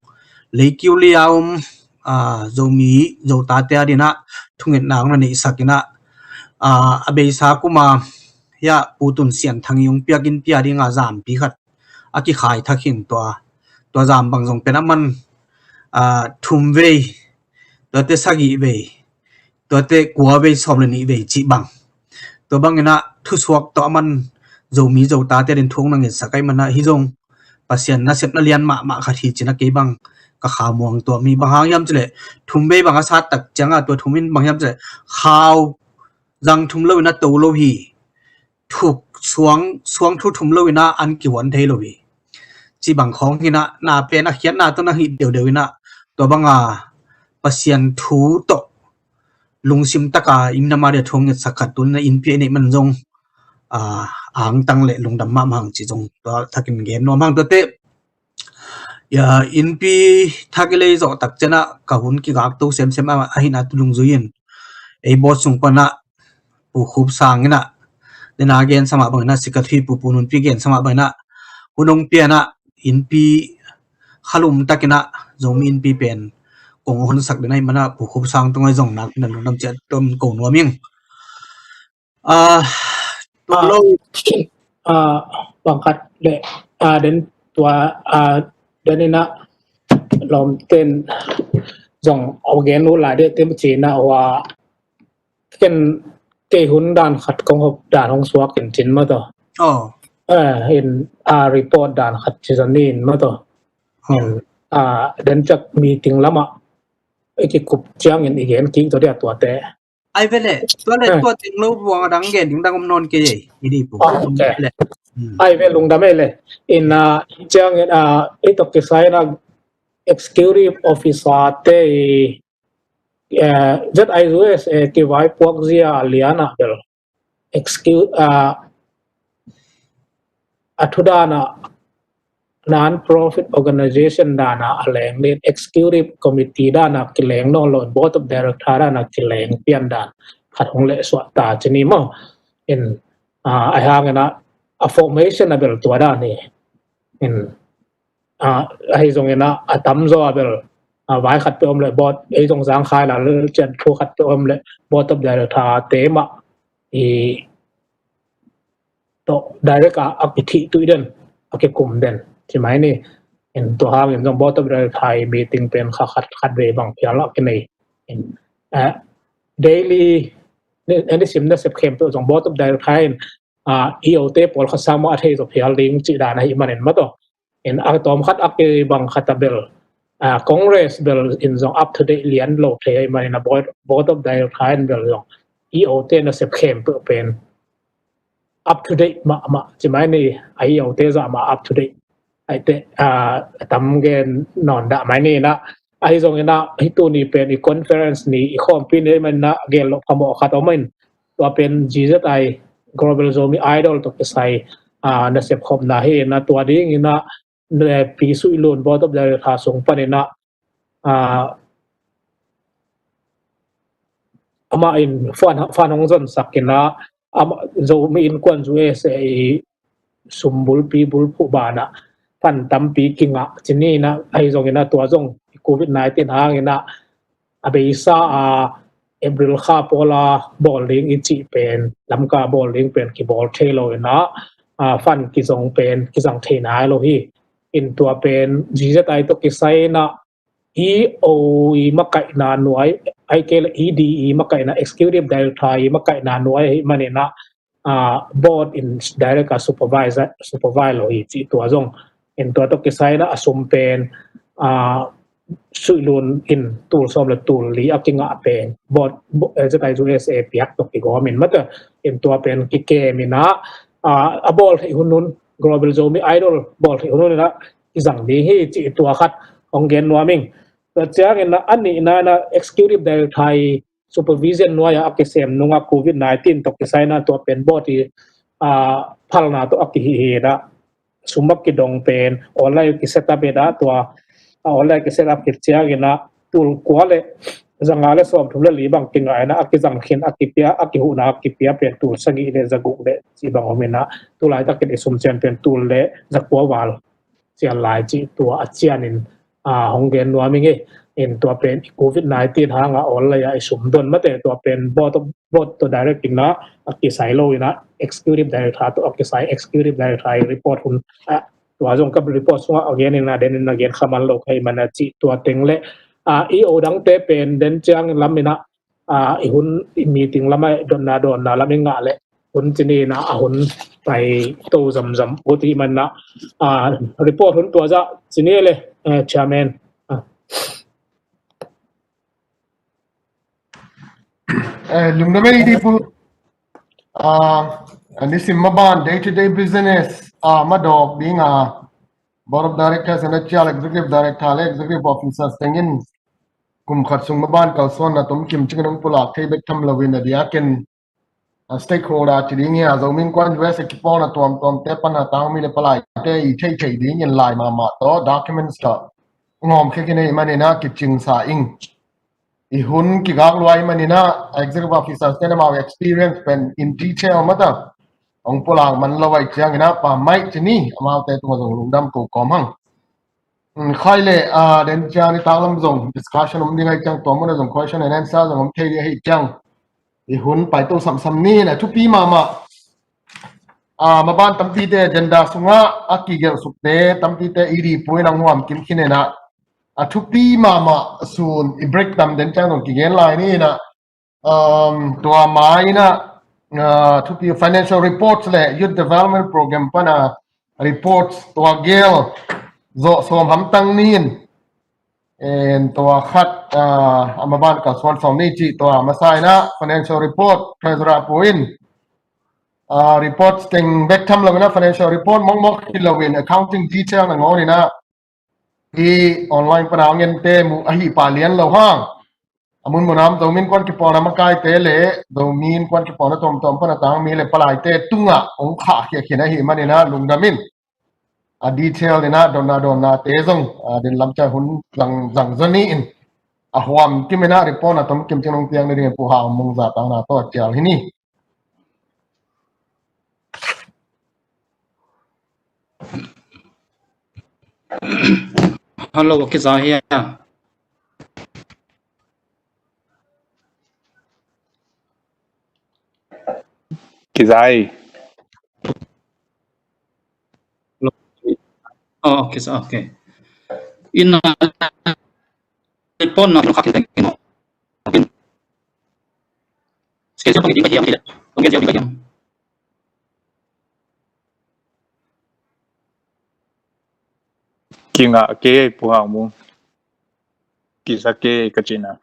leikiu lia om, ah, Zomi Zotate a dina thungetna ong na neihsak ina, ah, a beisa kuma hia putun sian thang i ong piak innpi a dinga zampi khat a kikhai thak hin tua, tua zam bang zong pen a man, ah, thum vei, tuate sagih vei, tuate kua vei sawm le nih vei cih bang. Tua bang ina thusuak tawh a man Zomi Zotate din thu ong na ngetsak ai mana hi zong Pasian nasepna lian mahmah khat hi cina kei bang ka kha muang tua mi bang hang hiam cileh thum vei bang a sat tak cianga tua thum in bang hiam cileh khau zang thum lo ina to lo hi. Thuk suang, suang thu thum lo ina an kihuan thei lo hi. Ci bang khawng hina na pen a khiatna tawh na hih deuhdeuh ina tua banga Pasian thu tawh lungsim taka innama dia thu ong ngetsak khat tun na innpi a neih man zong, ah, angtang le lungdam mahmah hang ci zong tua thakin gen nuam hang tuate. Ya, innpi thak i lei zawh tak ciana ka hun kigak to semsem a, a hina tu lungzui in ei bawt sung pana pu khup sang ina dena gen sama bang ina sikathui pu pu nunpi gen sama bang ina hun ong piana innpi khalum tak ina Zomi innpi pen kong hun sak dena i mana pu khup sang tung ai zong nak ina lungdam ciat tom ko nuam ing. Ah, tua lo. Ah, bangkhat le, ah, den tua, ah, den ina lawmten zong au gen uh lai de tem cina wa ken kei hun dan khat kong hop dan hong suak in cin ma to. Oh. Eh, in, ah, report dan khat ci zan in ma to. Oh. In, ah, den cak meeting lama i kikup ciangin i gen kik to dia tuate. Ai ve le, tua le, eh, tua teng lo buang a dang gen ding dang om nawn kei ei, i di pu. Ah, ok. Le. Hmm. Ai ve lungdam ei le. In, ah, ciang in, ah, i tok kisai na executive officer te i, eh, Z I U S, eh, kivaipuak zia a liana bel. Execu-, ah, a thu dana non-profit organization dana a leng lin executive committee dana kileng nawn lo board of director dana kileng pian dan khat hong leh suah ta cini maw. In, ah, a hang ina a formation a bel tua dan hi. In, ah, ahi zong ina a tam zaw a bel, ah, vai khat pe om le board, ei zong zang khai la le cian thu khat pe om le board of director te mah i to direct a, a kithih tuih den, a kikum den. Ci mai ni, in tua hangin zong board of director i meeting pen kha khat, khat vei bang phial a kinei. In, eh, daily, ni, ni sim na sep khem to zong board of director in, a, i ote pawlkhat sang mah a thei zaw phial ding cih dan ahih manin mataw. In a tawm khat a kibang khat a bel, a, Congress bel in zong up to date lian lo thei ahih manin a board, board of director in bel zong i ote nasep khempeuh pen up to date mahmah ci mai ni, a i ote zah mah up to date. Aite, a, tam gen nawn dah mai ni na. Ahi zongin ah, hih tuni pen i conference ni, i khawmpi ni ahih manin ah gel loh phamawh khat om in. Tua pen G Z I, Global Zomi Idol tawh kisai, a, nasep khopna hi na, tua dingin ah, ne, Pi Suih Lun Board of Director sung panin ah, a, amah in fund, fund hong zonsak in ah, amah, Zomi Innkuan U S A i sum bulpi bulphuh banah fund tampi kingah ci ni na, ahi zongin ah tua zong covid nineteen hangin ah a beisa a April kha pawla bawl ding i cih pen, Lamka bawl ding pen kibawl thei lo in ah, a, fund kizong pen kizang thei nai lo hi. In tua pen G Z I tawh kisai in ah i o i makaihna nuai, ahih kei leh E D i makaihna, executive director i makaihna nuai ahih manin ah, a, board in direct a supervise, supervise lo hi cih tua zong. In tua tawh kisai in ah a sum pen, a, Suih Lun in tul sawm le tul li a kingah pen board, bo-, eh, Z I U S A piak tawh kigawm in mataw. In tua pen kikem in ah, a, a bawl theih hun hun, Global Zomi Idol bawl theih hun hun in ah kizang ding hi cih tua khat hong gen nuam ing. Tua ciangin ah a nihna in ah executive director i supervision nuai-ah a kisem nungah covid nineteen tawh kisai in ah tua pen board i, a, phalna tawh a kihih hi in ah sum a kidong pen online kiset up in ah tua, a, online kiset up khit ciangin ah tul kua le zanga le sawmthum le li bang kingah in ah a kizang khin a kipia, a kihuhna a kipia pen tul sagih le zaguk le cih bang om in ah tu laitakin i sum cian pen tul le zakua val cian lai cih tua a cianin, a, hong gen nuam ing e. In tua pen covid nineteen hanga online a i sum don mate, tua pen board, board tawh direct in ah a kisai lo in ah executive director tawh a kisai, executive director i report hun, a, tua zong ka report sungah a gen in ah den in a gen kha man lo ka hih manin ah cih tua teng le, a, i o dangte pen den ciang lam in ah, a, i hun, i meeting lamah dotna dawnna lam i ngah leh hun ci ni in ah a hun pai to zamzam ut ahih manin ah, a, report hun tua zah ci ni le, eh, chairman. A. Eh, lungdam ei di pu. A, nisim maban day to day business, a, madawk ding a board of directors and a chial executive director le executive officers tengin kum khat sung maban kalsuanna tomkim ciangin hong pulak thei bek tham loin a diakin, a, stakeholder ci ding hi a, Zomi Innkuan U S A kipawlna tuamtuamte pan a tangmi le palaite i theihtheih dingin lai mahmah tawh documents tawh ngawm khia khin ahih manin ah kicingsa ing. I hun kigak lua ahih manin ah executive officers ten amau experience pen in detail mata hong pulak man lo ahih ciangin ah pammaih ci ni, amaute tungah zong lungdam ko kawm hang. Khai le, a, den ciang nitak lam zong discussion om ding ahih ciang tua munah zong question and answer zong om thei ding ahih ciang i hun paito samsam ni na thupi mahmah. A, maban tampite agenda sungah a kigelh sukte tampite i di puin a huam kim khin in ah a thupi mahmah sun i break tam den ciang zong kigen lai ni in ah, um, tua mai in ah, uh, thupi financial reports le youth development program pana reports tua gel zawh sawm hamtang ni in, en tua khat, uh, a maban kalsuan sawm ni cih tua masa in ah financial report treasurer pu in, uh, reports teng bek tham lo in ah financial report mawkmawk hi lo in accounting detail nangawn in ah i online pana a ngente muh ahi pah lian lo hang. A munmun a om Zomi Innkuan kipawlna makaite le Zomi Innkuan kipawlna tuamtuam pana tangmi le palaite tungah hong khahkhia khin ahih manin ah lungdam in. A detail in ah dotna dotnate zong, a, den lam ciang hun zang, zang zaw ni in. A huam kim in ah report na tomkim ciang hong piak ni ding in Pu Hau Mung zahtakna tawh a cial hi ni. Hello, a kiza hia? Kiza hi. Oh, a kiza, okay. In, uh, report na khak in. Schedule pang ding ka hiam hi le. Pang ding ka hiam. Kingah kei, Pu Hang Mung. Kiza kei ka cihna.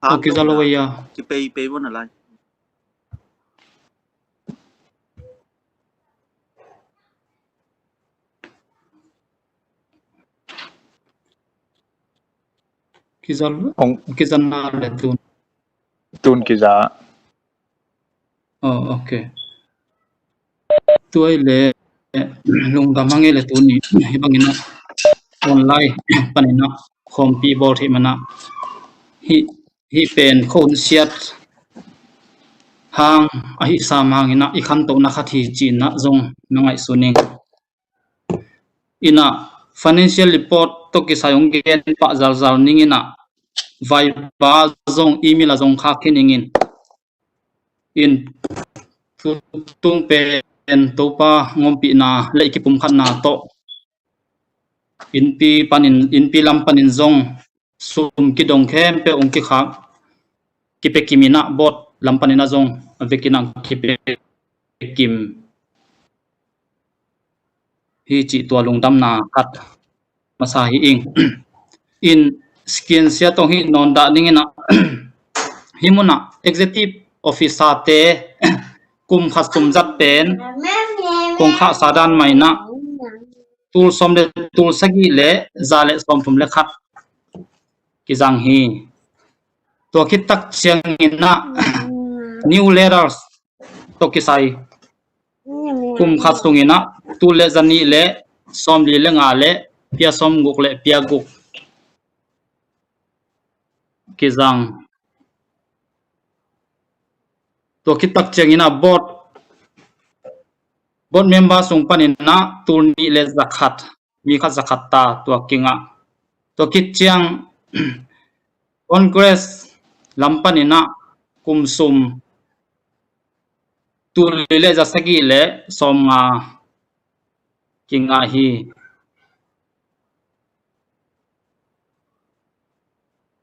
Aw, kiza lo a. Kipei pei bo na lai. Kiza lo. Ong. Kiza na le tun. Tun kiza. Oh, ok. Tua i le lungdam hang i le tuni hi bangin a online panin a khawmpi bawl thei mana hi, hi pen khawm siat hang ahi sam hangin a i khantohna khat hi cihna zong na ngaihsun ing. Ina financial report tawh kisai hong gen pah zalzal ningin a Viber zong email a zong khak khin ingin. In tutung pen Topa ngompihna le i kipumkhatna tawh innpi panin, innpi lam panin zong sum kidong khempeuh hong kikhak, kipekim in a, board lam panin a zong a vekin a kipekim hi cih tua lungdamna khat masa hi ing. In skin sia tong hi nawn dah ning in a, hi mun a executive officer te kum khat sum zat pen kong khahsa dan mah in a tul sawm le tul sagih le za le sawmthum le khat kizang hi. Tua khit tak ciangin a new leaders tawh kisai kum khat sungin a tul le zanih le sawmli le nga le pia sawmguk le pia guk kizang. Tua khit tak ciangin a board, board member sung panin a tul nih le za khat, mi khat za khat ta tua kingah. Tua khit ciang Congress lam panin a kum sum tul li le za sagih le sawmnga kingah hi.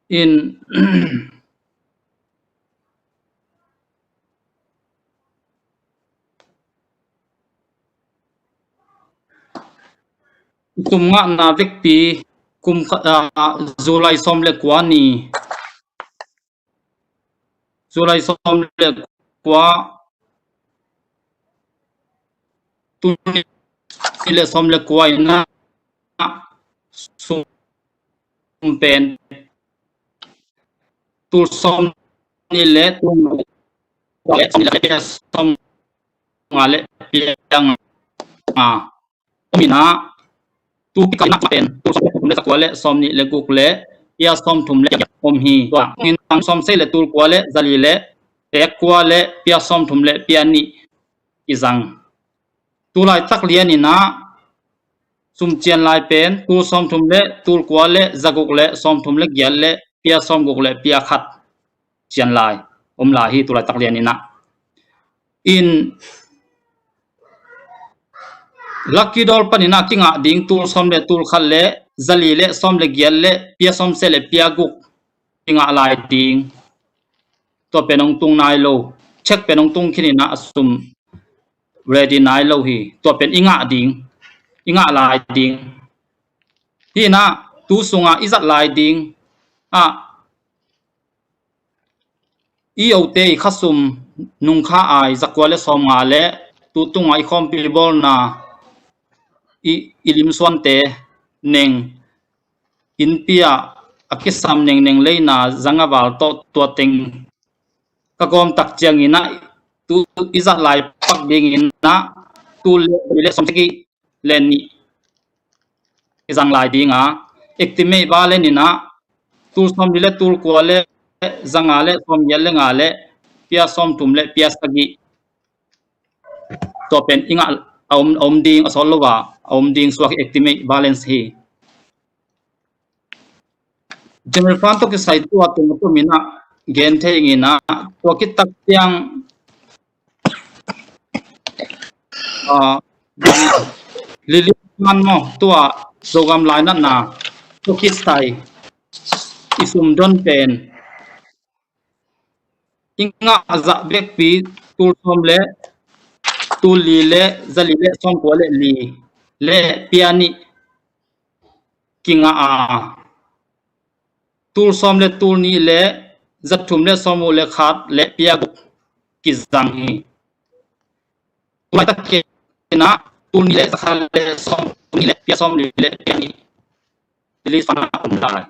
In kum ngahna vekpi kum kha-, ah, July sawm le kua ni, July sawm le kua, tul nih le sawm le kua in a sum pen tul sawm nih le tul nga le sawm nih le sawm nga le pia nga. Om in a, tu kikal nak pen tul sawm thum le za kua le sawm nih le guk le pia sawm thum le om hi. Tua in tang sawm sagih le tul kua le za li le pek kua le pia sawm thum le pia nih kizang. Tu laitak lian in a sum cian lai pen tul sawm thum le tul kua le za guk le sawm thum le giat le pia sawm guk le pia khat cian lai om lai hi tu laitak lian in a. In lucky draw panin a kingah ding tul sawm le tul khat le za li le sawm le giat le pia sawm sagih le pia guk kingah lai ding. Tua pen hong tung nai lo, check pen hong tung khin in a sum ready nai lo hi. Tua pen i ngah ding, i ngah lai ding. Hi in a tu sungah i zat lai ding a i ote i khasum nungkha ai za kua le sawmnga le tu tunga i khawmpi bawlna i, i limsuante neng innpi ah a kisam nengneng leina zang a val tawh tua teng ka gawm tak ciangin a tu i zat lai pak dingin a tul li le sawm sagih le nih kizang lai ding a, estimate balance in a tul sawm li le tul kua le za nga le sawm giat le nga le pia sawm thum le pia sagih. Tua pen i ngah a om, a om ding a sawt lo a, a om ding suak estimate balance hi. General fund tawh kisai tua tung tum in a gen thei ing in a tua khit tak ciang ah, lili man maw tua Zogam lainatna tua kisai i sum don pen i ngah zah bekpi tul sawm le tul li le za li le sawm kua le li le pia nih kingah a, tul sawm le tul nih le za thum le sawm guk le khat le pia guk kizang hi. Tua laitak kei-in ah tul nih le za khat le sawm nih le pia sawm nih le pia nih list pan ah om lai.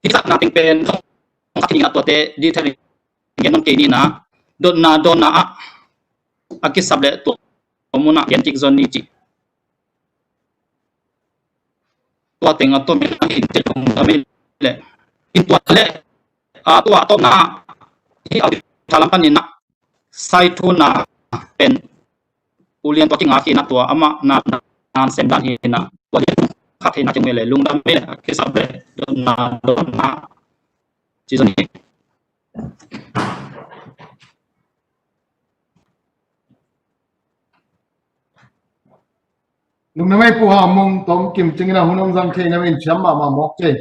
Hih sakna teng pen zong a khin in ah tuate detail in gen nong kei ni in ah, dotna dawnna ah a kisap leh tua mun ah gen kik zon ni cih. Tua teng a tom in ah hin tel kong dam in leh, in tua leh, a, tua a tawpna ah hih a thalam pan in ah saithuna pen ulian tua kingak hi in ah, tua amah na, na, na sem dan hi in ah, tua lian khat hi in ah, kei mei le lungdam mei le a kisap le dotna dawnna ci zon hi. Lungdam mei Pu Ham Mung, tom kim cing in ah hun hong zang thei na min ciam mahmah mawk kei.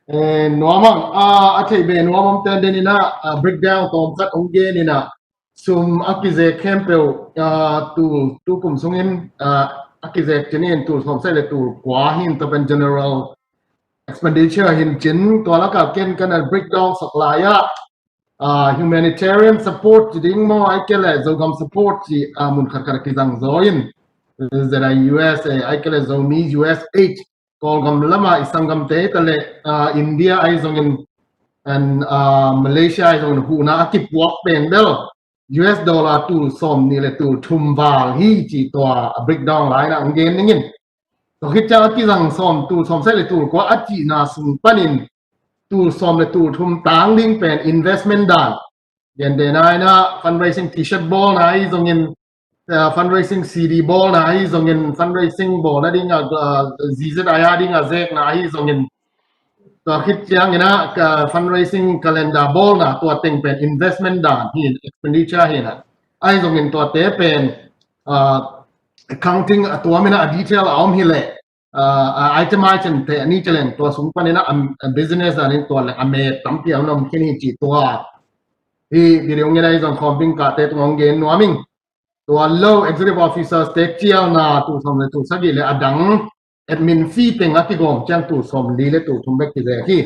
Eh, nuam ang, ah, a thei be nuam om ten den in ah, ah, breakdown tawm khat hong gen in ah, sum a kizek khempeuh, ah, tul, tu kum sungin, ah, a kizek cinin tul sawm sagih le tul kua hi in, tua pen general expenditure hi in cin, tua lakah ken kan a breakdown sak lai ah, ah, humanitarian support ci ding maw, ahih kei leh Zogam support ci, ah, mun khat khat a kizang zaw in, Z I U S A, ahih kei leh Zomi U S H, Kawlgam lamah i sanggamte hi ta leh, ah, India ahi zongin, and, ah, Malaysia ahi zongin huhna a kipuak pen bel U S dollar tul sawm nih le tul thum val hi ci, tua a breakdown lai in ah hong gen ning in. Tua khit ciang a kizang sawm, tul sawm sagih le tul kua a cihna sung panin tul sawm le tul thum tang ding pen investment dan, gentehna in ah fundraising T-shirt bawlna ahi zongin, ah, fundraising C D bawlna ahi zongin, fundraising bawlna ding a, ah, Z Z I a ding a zekna ahi zongin, tua khit ciang in ah ka fundraising calendar bawlna, tua teng pen investment dan hi in, expenditure hi in ah, ahi zongin tuate pen, ah, accounting a tuam in ah a detail a om hi leh, ah, a itemization te a ni ci leng tua sung pan in ah, am, a business dan in tua leh a met tampi a om khin hi ci, tua hi video ngen ahi zong khawm bing kate tung hong gen nuam ing. Tua lo executive officers te cialna tul sawm le tul sagih le a dang admin fee teng a kigawm ciang tul sawm li le tul thum bek kizek hi.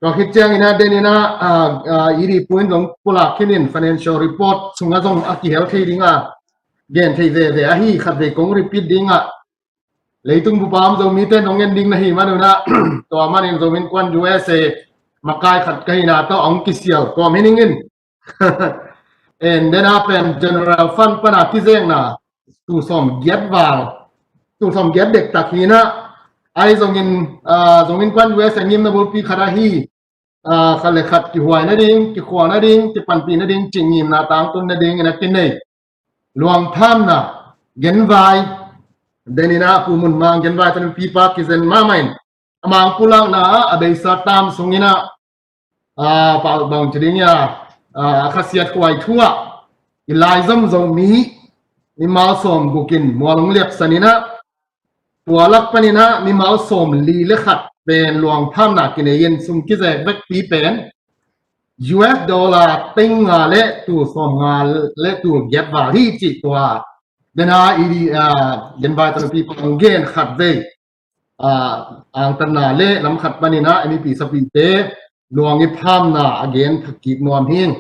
Tua khit ciang in ah den in ah, ah, ah, E D Pu in zong pulak khin in financial report sung ah zong a kihel thei ding a, gen thei veve ahi, khat vei kong repeat ding ah, leitung bup a om Zomite nong en ding na hih man un ah, tua manin Zomi Innkuan U S A makai khat ka hihna tawh hong kisial kawm hi ning in. And then a pen general fund pan a kizekna tul sawm giat val, tul sawm giat dektak hi in ah, ahi zongin, ah, Zomi Innkuan U S A ngimna bulpi khat ahi, ah, khat le khat kihuai nading, kikhual nading, kipanpih nading, cih ngimna tangtun nading in a kinei luangphamna genvai, den in ah Pu Mun Mang genvai tawh pipa kizen mahmah in, a Mang pulakna ah a beisa tam sung in ah, ah, pau bang ci ding ia, ah, a khasiat huai thu ah i laizom Zomi mimal sawm guk in mual hong liaksan in ah, tua lak pan in ah mimal sawm li le khat pen luangphamna kinei in sum kizek vekpi pen U S dollar teng nga le tul sawm nga le tul giat val hi ci, tua den a E D, ah, genvai tawh pipa hong gen khat vei, ah, angtanna le lam khat pan in ah M E P sapite luang i phamna a gen thak kik nuam hi.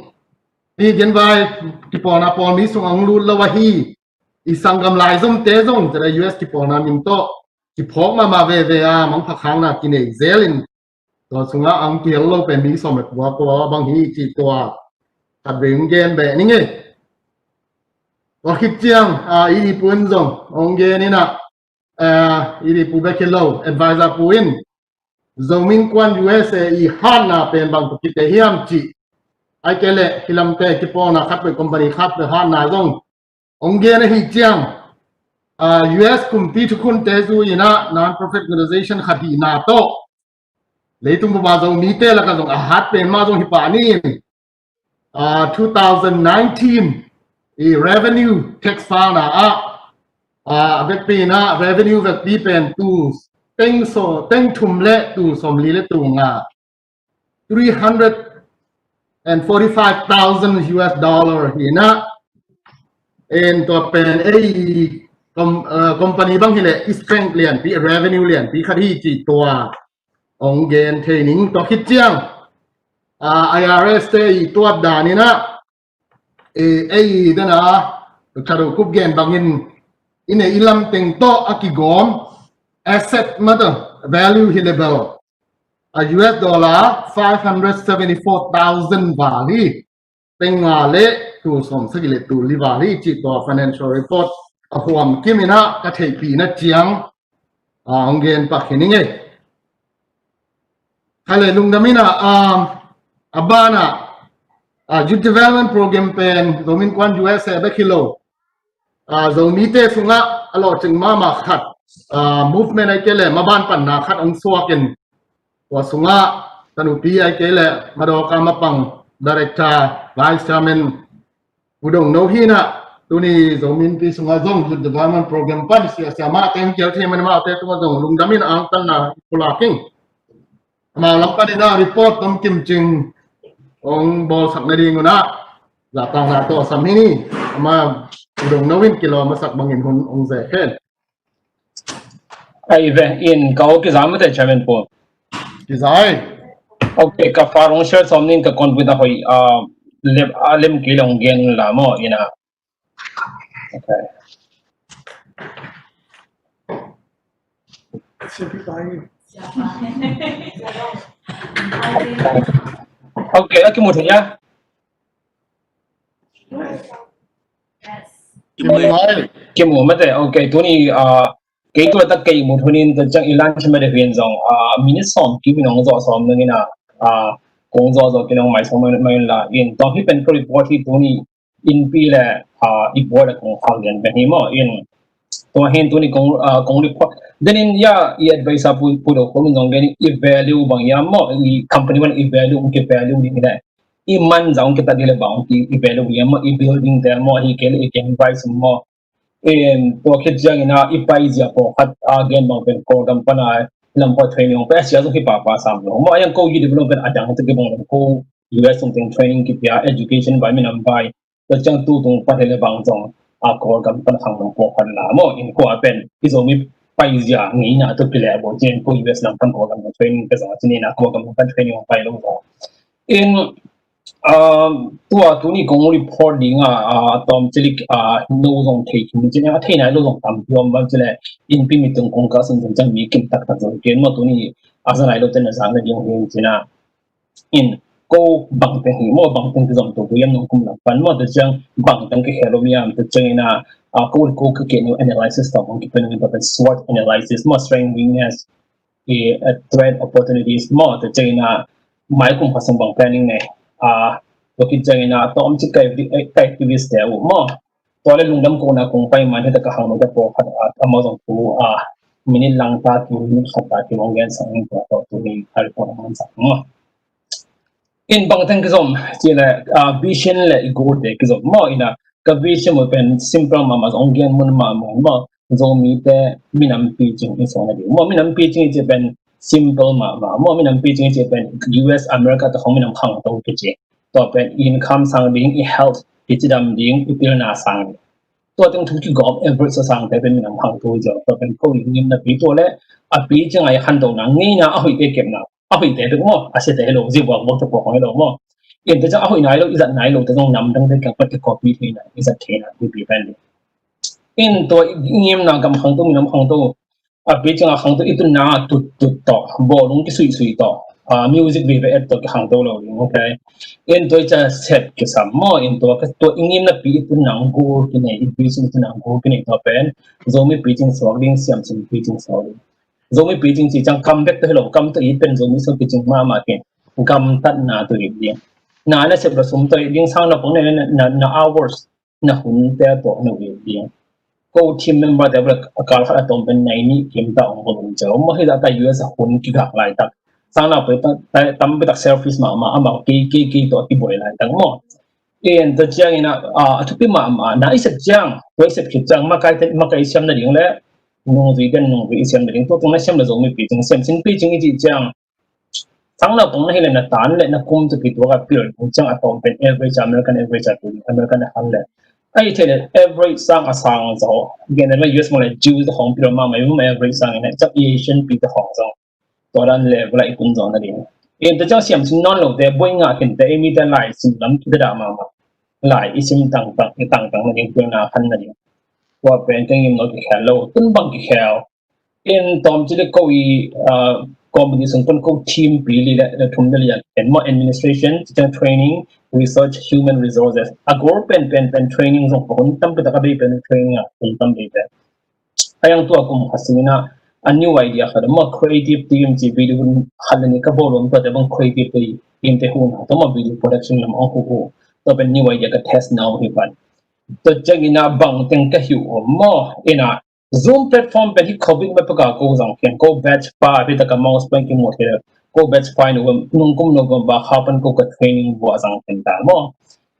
Hih genvai kipawlna pawl mi sung ah hong lut lo ahi, i sanggam laizomte zong, Z I U S kipawlna min tawh kiphawk mahmah veve a, mangpha khakna kinei zel in, tua sung ah hong kihel lo pen mi sawm le kua kua bang hi ci, tua khat vei hong gen beh ning ei. Tua khit ciang, ah, E D Pu in zong hong gen in ah, ah, E D Pu bek hi lo, advisor Pu in Zomi Innkuan U S A i hatna pen bang tawh kite hiam cih, ahih kei leh hih lamte kipawlna khat peuh, company khat peuh hatna zong hong gen ahih ciang, ah, U S kumpi thukhunte zui in ah non-profit organization khat hihna tawh leitung bup a Zomite lakah zong a hat pen mah zong hi pah ni in, ah, two thousand nineteen i revenue tax filena ah, ah, a vekpi in ah revenue vekpi pen tul teng sawm, teng thum le tul sawm li le tul nga, three hundred and forty-five thousand U S dollar hi in ah, En tua pen ei com-, uh, company bang hileh i strength lianpi, revenue lianpi khat hi cih tua ong gen thei ning. Tua khit ciang, uh, I R S te i tuat dan in ah, eh, ei dana, Doctor Kup gen bangin i neih i lam teng tawh a kigawm asset mata value hi level a U S dollar five hundred seventy four thousand val hi. Peng nga le tul sawm sagih le tul li val hi cih tua financial report a huam kim in ah ka theihpihna ciang, ah, hong gen pak hi ning ei. Kha le lungdam in ah, um, a ban ah, ah, Youth Development Program pen Zomi Innkuan U S A bek hi lo. Ah, Zomite sungah a lawhcing mahmah khat, ah, movement ai kei le maban panna khat hong suak in, tua sungah ka nupi ai kei le madawka mapang director, vice chairman, U Dong No hi in ah, tuni Zomi Innpi sungah zong Youth Development Program pan siasia mahte hong kial thei man mahte tungah zong lungdam in angtanna pulak ing. Amau lam panin ah report tom kimcing hong bawlsak nading un ah, zahtakna tawh sam hi ni. Ama U Dong No in kilawm a sak bangin hun hong ze hen. Ai ve, in ka aw kiza mate, Chairman Paul. Kiza ai. Ok, ka far hong share sawm ning, ka convite a hoih, ah, lem, ah, lem kei le hong gen la maw, in ah. Ok. Ok, a kimu thei a. Kimu mai. Kimu mate. Ok, tuni, ah, kei tua tak kei mu thunin ta ciang i lunch mate hin zong, ah, minute sawm kim in hong zawh sawm ning in ah, ah, kong zawh zawh kei nong mai sawm mai la in tawng hi pen ka report hi tuni Innpi le, ah, i board a kong khak lian pen hi maw in. Tua hin tuni kong, ah, kong report. Then in ya i advisor Pu, Pu Do Khum in zong then i value bang hiam maw, i company bang i value, i value ding hi le. I man zong kita ding le bang i, i value hiam maw, i building te maw, hi kei le i game price maw. Em, tua khit ciangin ah i paizia pawlkhat a gen bang pen Kawlgam pan a lam pawh training hong pia sia zong hi papa sam lo. Maw a yang ko youth development a dang te kibang lo ko U S tung teng training kipia education vai minam vai. Tua ciang tu tung pan hi le bang zong a Kawlgam pan khang lo pawlkhat la maw in ko a pen i Zomi paizia ngeina tu kile bo ciang ko U S lam pan Kawlgam training pia zong a cinin a Kawlgam pan training hong pai lo zong. In, um, tua tuni kong report ding a, a, tawm cilik, a, no zong thei kim cin a thei nai lo zong tam piom bang cile Innpi mi tung kong ka sun zong ciang mi kim tak tak zong ken maw tuni a za nai lo ten a zang na ding hong cin a. In ko bang teng hi maw bang teng kizom to yam nong kum lam pan maw te ciang bang teng kikhel lo mi am te ciang in a, a, ko ko ka ke no analysis tawm hong kipen in SWOT analysis maw strength weakness, i, eh, trade opportunities maw te ciangin a mai kum khat sung bang planning nei a tua khit ciangin a tawm ci kai, eh, kai activist te uh maw tua le lungdam kona kong pai man hita ka hang lo te pawlkhat a amau zong tu a minute lang ta ki minute khat ta ki hong gen sang tua tawh tu ni a report hong sak maw. In bang teng kizom ci le, ah, vision le i goal te kizom maw in a ka vision maw pen simple mahmah zong gen mun mahmah maw Zomite minam picing i song na ding maw minam picing i ci pen simple mahmah maw minam picing i ci pen U S America ta khong minam khang to kici tua pen income sang ding i health i cidam ding i pilna sang ding tua teng thu kigawm average sa sang te pen minam khang to i ci tua pen ko i ngim na pi tua le a picing a i khan to na ngei na a hoih te kep na a hoih te pek maw a sia te hello zi buak buak te puak hello maw in te ciang a hoih nai lo i zat nai lo te zong nam dang te kiang pat te copy thei na i zat thei na pi pi pen ding in tua i ngim na gam khang to minam khang to a pi ciang a khang to i tun na tut tut to bawlung ki sui sui to a music veve et to ki khang to lo ding ok in tua i ca set ki sam maw in tua ka tua i ngim na pi i tun na ngu ki nei i pi sung i tun na ngu ki nei tua pen Zomi picing suak ding Siam Sin picing suak ding Zomi picing ci ciang kam bek to hi lo kam to it pen Zomi sung picing mahmah kei gamtatna to it ding na na sep lo sum to it ding sang na pong na na hours na hun te pawh na it ding ko team member te pawh a kal khat a tom pen nai ni kim ta ong ko lum ceu maw hi ta U S a hun kigak lai tak sang na pawh tam pi tak selfish mahmah amau kei kei kei tawh a kiboi lai tak maw in ta ciangin a a thupi mahmah na i sep ciang tua i sep khit ciang makai siam na ding le nungzui den nungzui i siam na ding tua tung na siam na Zomi picing Siam Sin picing i ci ciang sang na pong na hi le na tan le na kum tu pi tua ka pil tung ciang a tom pen average American average a pi American a han le Ahi thei le average sang a sang zaw. Gen le U S mah le Jews te khawng pi lo mahmah, average sang in a, ciang Asian pi te khawng zaw. Tua dan level a i tun zaw nading. In tua ciang siam sim nawn lo te, buai ngah khin te, ei mi te lai sim lam kidada mahmah. Lai i sim tangtang, i tangtang nading, tua na khan nading. Tua pen teng im lo kikhel lo, tun bang kikhel. In tawm ci le ko i, ah, company sung pan ko team pi li le, le thum le li a ken maw, administration, teacher training, research, human resources. A goal pen, pen, pen training zong ko hun tam pi ta ka bei pen training a, hun tam bei pen. A yang tua kum khat sung in a, a new idea khat maw, creative team ci video khat le ni ka bawlum tua te bang creative team te hun a, tua maw video production lam ong hu hu. Tua pen new idea ka test na hi pan. Tua ciang in a bang teng ka hi uh maw, in a Zoom platform pen hi covid ma peka ko zang khin, ko batch pa, pi ta ka mouse pen ki mu thei, ko batch pa in November, nung kum November kha pan ko ka training bua zang khin ta maw.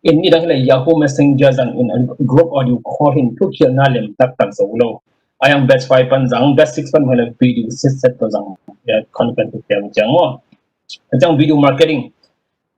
In nidang hi le Yahoo Messenger zang in a group audio call hin thu khial na lem tak tak zo lo. A yang batch five pan zang, batch six pan hi le video set set to zang, ya, content to kiang ciang maw. A ciang video marketing.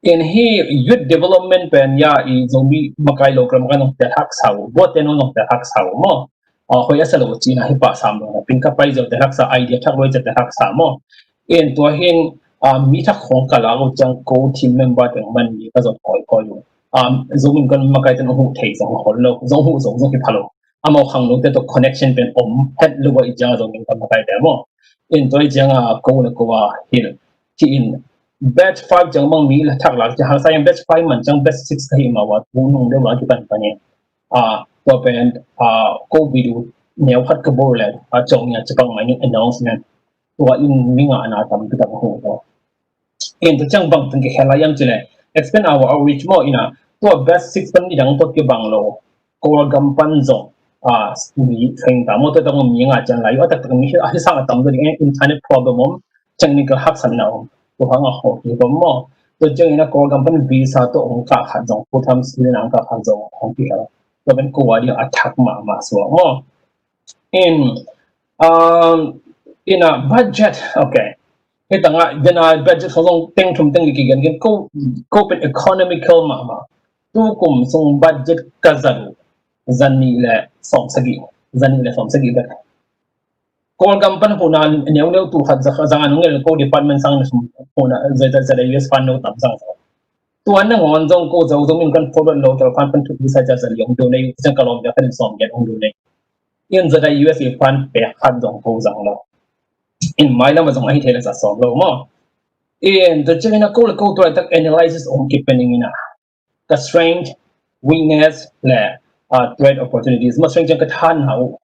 In hi youth development pen ya i Zomi makai lo kram kan nong tel hak sau, bo te nong tel hak sau maw. A, hoi a sa lo ci na hi pa sam lo na pin ka pai zo tel hak sa, idea thak lo ci tel hak sa maw. In tua hin, a, mi thak khong ka la lo ciang ko team member teng man mi ka zot koi koi lo. A, Zomi kan makai ten hu thei zong hol lo, zong hu zong zong hi pha lo. Amau khang lo te to connection pen om het lo wa i ciang Zomi kan makai te maw. In tua i ciang a ko na ko wa hil. Ci in batch five ciang bang mi la thak lak ciang hang sa yang batch five man ciang batch six ka hi ma wa tu nung de wa ki pan pan in. A, tua pen, a, ko video neu khat ka bol le, a, ciang nia ci bang mai ni announcement. Tua in mi nga na tam ki tam ho to. In tua ciang bang tang ki hela yam ci le. Expand our outreach maw in a, tua batch six pan ni dang tua ki bang lo. Kawlgam pan zong, a, mi train ta maw, tua tak mi nga cian lai, a tak tak mi a hi sang a tam ding, internet problem om, technical haksatna om, tua hang a hawk hi bom maw. Tua ciang in a Kawlgam pan visa tua ong kah khat zong, full time student ong kah khat zong ong pi hel. Tua pen ko a ding a thak mahmah suak maw. In, um, in a budget, okay. Hi tang a, dena budget khong zong teng thum teng li kigen gen ko, ko pen economical mahmah. Tu kum sung budget ka za nih, za nih le sawm sagih, za nih le sawm sagih bek. Kawlgam pan huhna neu neu tu khat za, za nga nung el ko department sang na sum huhna za, za, za le U S fund no tam sang sang. Tua nangawn zong ko Zo Zomi kan forward lo, tel fund pan tu bisa za za le ong do nei, zang ka lawm za kan sawm gen ong do nei. In za da U S A fund pe khat zong ko zang lo. In mailam a zong a hi thei le za sawm lo maw. In tua ciang in a ko le ko tua tak analysis ong kip pen in a. Ka strength, weakness le, uh, threat, opportunities. Ma strength ciang ka than hau.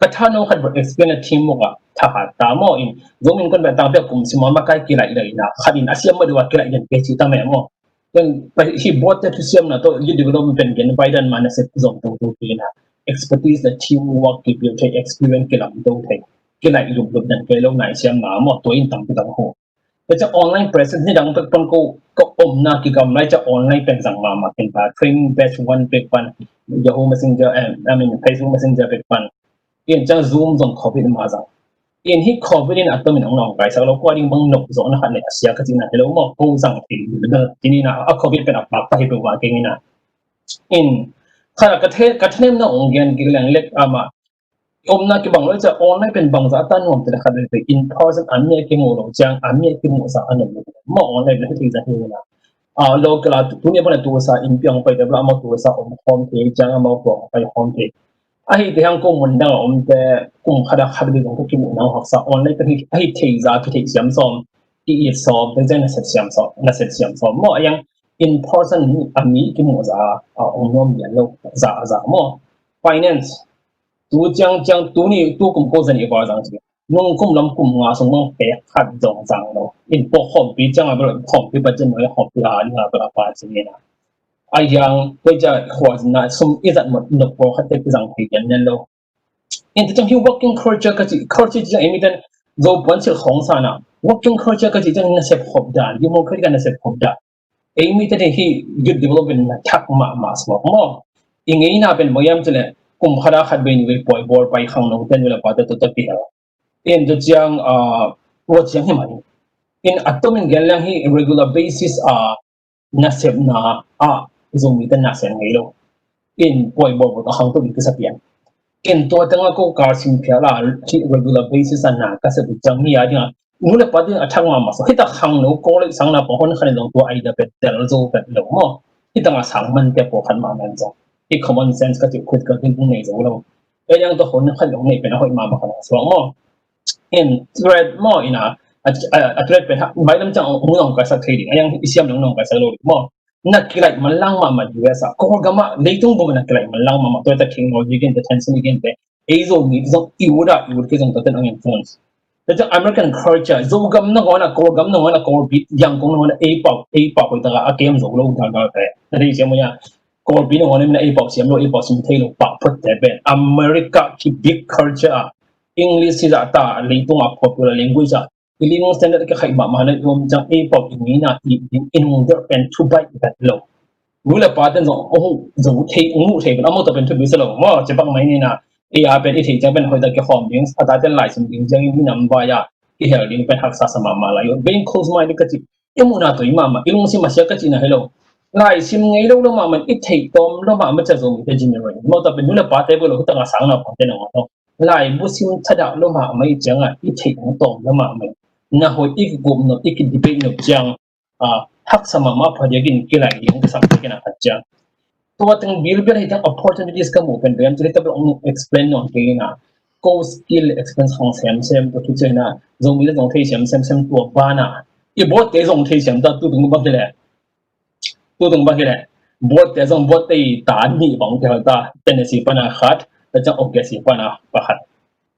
Ka than hau khat explain a team work a tha hat ta maw in. Zomi kan ba tang pia kum si ma makai kilai lai na. Khat in a siam ma dua kilai den pe ci ta me maw. Then hi board te thu siam na to youth development pen gen bai dan ma na se zong to to pi na. Expertise le team work ki build thei, experience ki lam to thei. Kilai lup lup dan pe lo nai siam na maw. Tua in tam pi tam ho. Tua ciang online presence ni dang pek pan ko, ko omna kigam lai ciang online pen zang mahmah ken ta. Training batch one pek pan, Yahoo Messenger, eh, I mean, Facebook Messenger pek pan. In ciang Zoom zong covid ma zang. In hi covid in a tomin ong nong kai sak lo, ko a ding bang nok zong na khat le a sia ka cihna hi lo maw, ko zang thei. Tini na a covid pen a pak ta hi pek wa keng in a. In khat a ka the, ka thenem na ong gen kik leng lek ama omna kibang lo ciang online pen bangza a ta nuam te le khat le in person a mi a kimu lo ciang a mi a kimu sa a nuam lo. Ma online le hi thei za hi na. A lo kala tu ni a pana tu sa in piang pai te bla ma tu sa om khom thei ciang a ma tu pai khom thei. A hi te hang ko mun dang a om te kum khat a khat le zong ko kimu na haksa online pen hi, a hi thei za ki thei siam sawm. Ki it sawm te ciang na set siam sawm, na set siam sawm. Maw a yang in person a mi kimu za a ong nuam lian lo za za maw. Finance. Tu ciang ciang tu ni tu kum ko zan i bar zang ci. Nung kum lam kum nga sung mang pek khat zong zang lo. In pok khawmpi ciang a bel khawmpi budget noi khawmpi a ni a bel a pa ci ni na. A yang ko ca khua zin na sum i zat mot nok pok khat te zang thei yan nen lo. In tu ciang hi working culture ka ci, culture ciang imi ten zo puan sil khong sa na. Working culture ka ci ciang nasep khop dan, democratic nasep khop dan. Ei mi te hi youth development na thak mahmah suak maw. I ngeina pen bang hiam cih leh kum khat a khat vei nih vei pawi bawl pai khangno ten vei le pa te tawh tawh kihel. In tua ciang, ah, tua ciang hi mah hi. In a tomin gen leng hi regular basis a nasepna ah Zomi te nasep ngei lo. In poi bol bol a khang tu in kisa pian. In tua teng a ko kar sim phial a, regular basis a na ka sep ciang mi a ding a, nu le pa ding a thak mahmah sa. Hita khangno college sang na pawh hon khat in zong tua idea pen tel zo vet lo maw. Hita nga sang man te pawh khat mahmah zong, i common sense ka cih khut ka ding nei zo lo. Ei ang tua hon khat zong nei pen a hoih mahmah khat suak maw. In threat maw, ina a, a, a threat pen ha, mailam ciang ong nong kaisak thei ding, ei ang i siam nong nong kaisak lo ding maw. Na kilaih manlang mahmah U S a, Kawlgam ah, leitung bup ah na kilaih manlang mahmah. Tua ta technology gen te, tension gen te, ei Zomi zong i ut a, i ut kei zong tua ten ang influence. Tua ciang American culture, Zogam nangawn a, Kawlgam nangawn a, Kawlpi, Yangon nangawn a, ei pau, ei pau hoih tak a a kem zo lo galgal te. Na thei siam uh hia? Kawlpi nangawn a min a ei pau siam lo, ei pau sim thei lo, pau phot te pen. America ki big culture a, English hi zah ta, leitung a popular language a, i living standard ka khaih mahmah na i om ciang ei pau i ngina i, i, i nung der pen thu baih vet lo. Nu le pa ten zong ong zo thei, ong muh thei pen, a muh tawh pen thu bia sa lo maw, ci bang mai ni na. Ei a pen i theih ciang pen hoih tak kihawm ding, a ta ten lai sim ding ciang i minam vai a kihel ding pen haksa sa mahmah lai. Being close minded ka cih, i muhna tawh i mahmah, i lungsim a sia ka cihna hi lo. Lai sim ngei lo lo mahmah, i theih tawm lo mahmah cia Zomite generation maw, tua pen nu le pate bek lo, hutang a sang na pawte na ngawt lo. Laibu sim thadah lo mahmah i ciangah i theih hong tawm lo mahmah. Na hoih i kikup nop, i kidebate nop ciang, ah, haksa mahmah, phadiakin kilai ding ka sak takin a khat ciang. Tua teng bilbel hei teng opportunities ka muh pen bem, tu hei tabel ong explain nawn kei ina. Ko skill experience hong semsem, tua tu ciang ina, Zomi le zong thei semsem sem tua bana. I botte zong thei sem ta tu tung bang hi le. Tu tung bang hi le. Botte zong botte i ta nih bang kihal ta. Tennessee pana khat, ta ciang Oklahoma pana pakhat.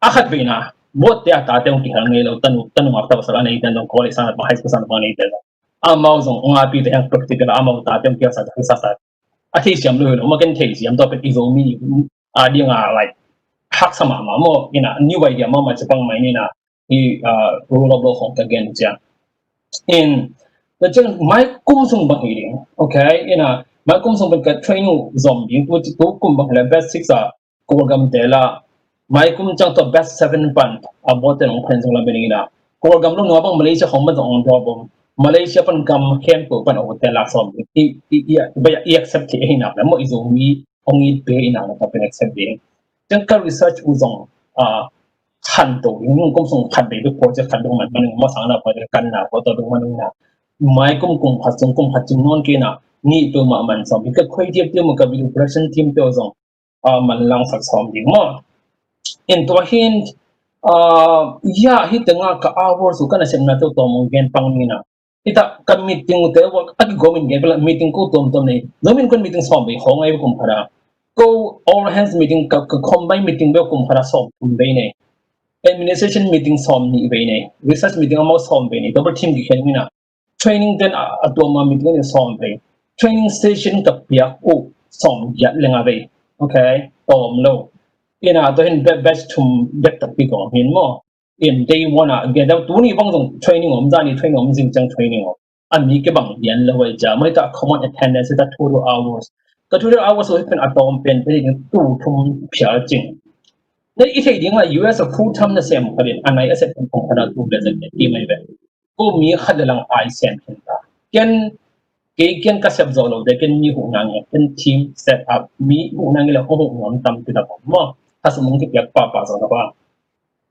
A khat veina, botte a tate ong kihal ngei lo, tanu, tanu ngak ta pasal a nei ten zong college sang, high school sang bang nei ten zong. Amau zong ong a pi te hang practical, amau tate ong kihal sa, sa, sa. A thei siam lo hi lo, ma ken thei siam, tua pen i Zomi a ding a, like, haksa mahmah maw, ina, new idea mahmah ci pang mai ni na, i, ah, rule of law khong ka gen ciang. In, na ciang mai kum sung bang hi ding, okay, ina, mai kum sung bang ka train uh zom ding, tu, tu kum bang hi le best six a, Kawlgam te la, mai kum ciang tua best seven pan, a botte nong phen zong la beni ina. Kawlgam lo nua bang Malaysia khong ban zong ong dua bom. Malaysia pan gam khempeuh pan a hotel lak sawm. I, i, i, i accept thei hi nak le maw, i Zomi ong it pe hi nak le ka pen accept ding. Ciang ka research uh zong, ah, khanto ding, kum sung khat bei bek project khat dong man, man ung maw, sang na project kan na, ko to dong man ung na. Mai kum kum khat sung kum khat sung nawn kei na, nih peuh mah man sawm. Ka creative team, ka video production team peuh zong, ah, manlang sak sawm ding maw. In tua hin, ah, ya, hi teng a ka hours uh ka nasepna teuh tawm ong gen pang ni na. Hi ta ka meeting te uh a kigawm in gen pela meeting ko tuamtuam nei. Zomi Innkuan meeting sawm bei khong a hi kum khat a. Ko all hands meeting ka, ka combine meeting bei kum khat a sawm thum bei nei. Administration meeting sawm nih bei nei. Research meeting amau sawm bei nei. Double team kikhen ina. Training ten a, a tuam a meeting in sawm vei. Training station ka piak uh sawm giat le nga vei. Okay, tawm lo. Ina tua hin be-, batch thum bek takpi kong hin maw. In day one a, gen dau tuni bang zong training om, zani training om, zing ciang training om. A mi kibang lian lo ai cia, mai ta common attendance ta total hours. Ka total hours uh hi pen a tawm pen, pen tu thum phial cing. Na i thei ding a U S a full time na sem kha din, a nai a sep pen kong kha na tu le zan ti mai ve. Ko mi khat le lang ai sem khin ta. Ken, kei ken ka sep zo lo te, ken mi huh nang e, ken team set up, mi huh nang e le ko huh nuam tam ti ta ko maw. Ka sum ong kipiak pahpah zo ta ba.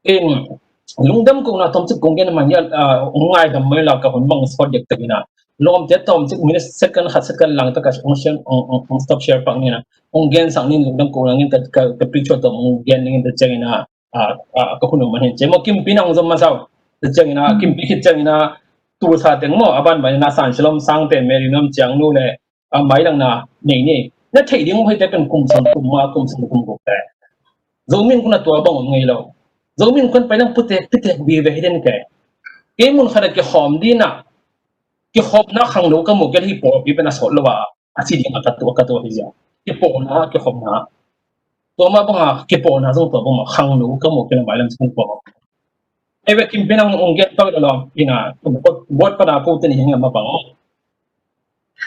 In, lungdam kohna tawmcik kong gen man ya, ah, ong ngaidam mai la ka hun bang sawt dek ta ina. Lawmte tawmcik minute second khat second lang ta ka ong share, ong, ong, ong stop share pak ni na. Ong gen sang nin lungdam kohna ngin ka, ka, ka picture tawm ong gen ning ta ciang ina. Ah, ah, ka hun ong man hin ciang maw Kimpi nang zom ma sau. Ta ciang ina, Kimpi khit ciang ina, tu sa teng maw, a ban ban ina San Shalom Sangte, Mary Nuam Ciang nu le, a mailang na nei ni. Na theih ding uh hei te pen kum sawm kum nga, kum sawm kum guk te. Zomi Innkuan a tua bang om ngei lo. Zomi Innkuan pailang putek, putek bi ve hi den ke. Kei mun khat a kihawm dina. Kihawmna khangno ka mu ken hi pawlpi pen a sawt lo a. A si ding a ka tua, ka tua hi zia. Kipawlna, kihawmna. Tua ma bang a, kipawlna zong tua bang a khangno ka mu ken a mailang sung pawh. Ei ve Kimpi nang ong gen pau lo ina. Buat, buat pada ko te ni hi nga ma bang.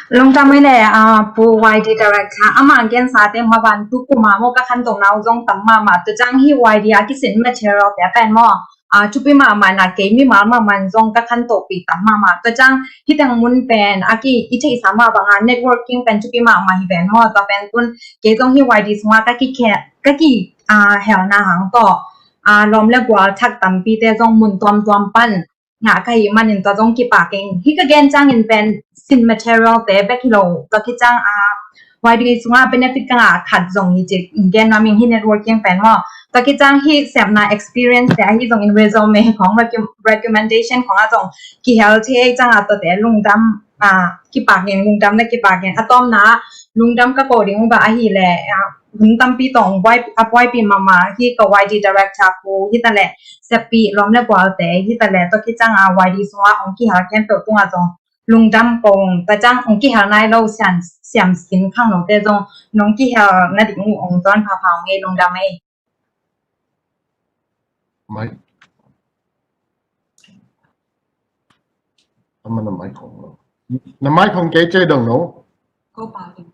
Lungdam mai le, ah, Pu Y D Director, amah a gensate maban tu kum a maw ka khantohna uh zong tam mahmah, tua ciang hih Y D a kisin material te a pen maw, a, thupi mahmah na, kei mimal mahmah zong ka khantohpih tam mahmah. Tua ciang hih teng mun pen a ki, i theihsa mah banga networking pen thupi mahmah hi ven maw. Tua pen tun kei zong hih Y D sungah ka ki, ka ki, a, helna hang tawh, a, lawm le gual thak tampite zong mun tuamtuam pan ngah ka hih manin tua zong kipak ing. Hih ka gen ciangin pen sin material te bek hi lo, tua khit ciang, a, Y D sungah benefit ka ngah khat zong hi cih gen nuam ing, hih networking pen maw. Tua khit ciang hih sepna experience te ahi zongin resume khong, recommendation khong ah zong kihel thei ciang a, tuate lungdam, a, kipak ing, lungdam na kipak ing. A tawpna lungdam ka ko ding uh bang ahih leh, a, hun tampi tawh hong buai, a buaipih mahmah hih ka Y D director Pu hi ta leh, seppih lawm le gualte hi ta leh, tua khit ciang a Y D sungah hong kihel khempeuh tungah zong lungdam kong. Tua ciang hong kihel nai lo siam, siam sin khangnote zong nong kihel nading uh hong zawn phapha ung ei, lungdam ei. Mai. Ama na mai khong lo. Na mai khong kei cei dong no. Ko pa ding.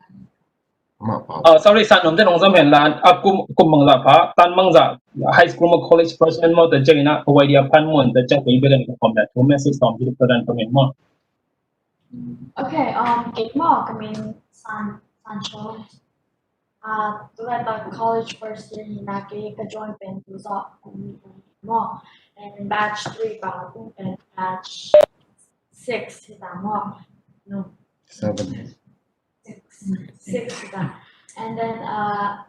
Ama pa. Oh, sorry, san nom te nong zam hen lan. A kum, kum mang za pa, tan mang za. High school ma college freshman mo ta cei na, ko Y D a pan mon ta cei ko i belen ko kom da. Ko message tom ki ko dan ko men mo. Okay, um, kei mo, ka min San, Sancho. Ah, tu lai ta college first year hi na, kei ka join pen tu zawh kum nih maw. And batch three pa kum pen batch six hi ta maw. No. Seven. Six. Six hi ta. And then, ah,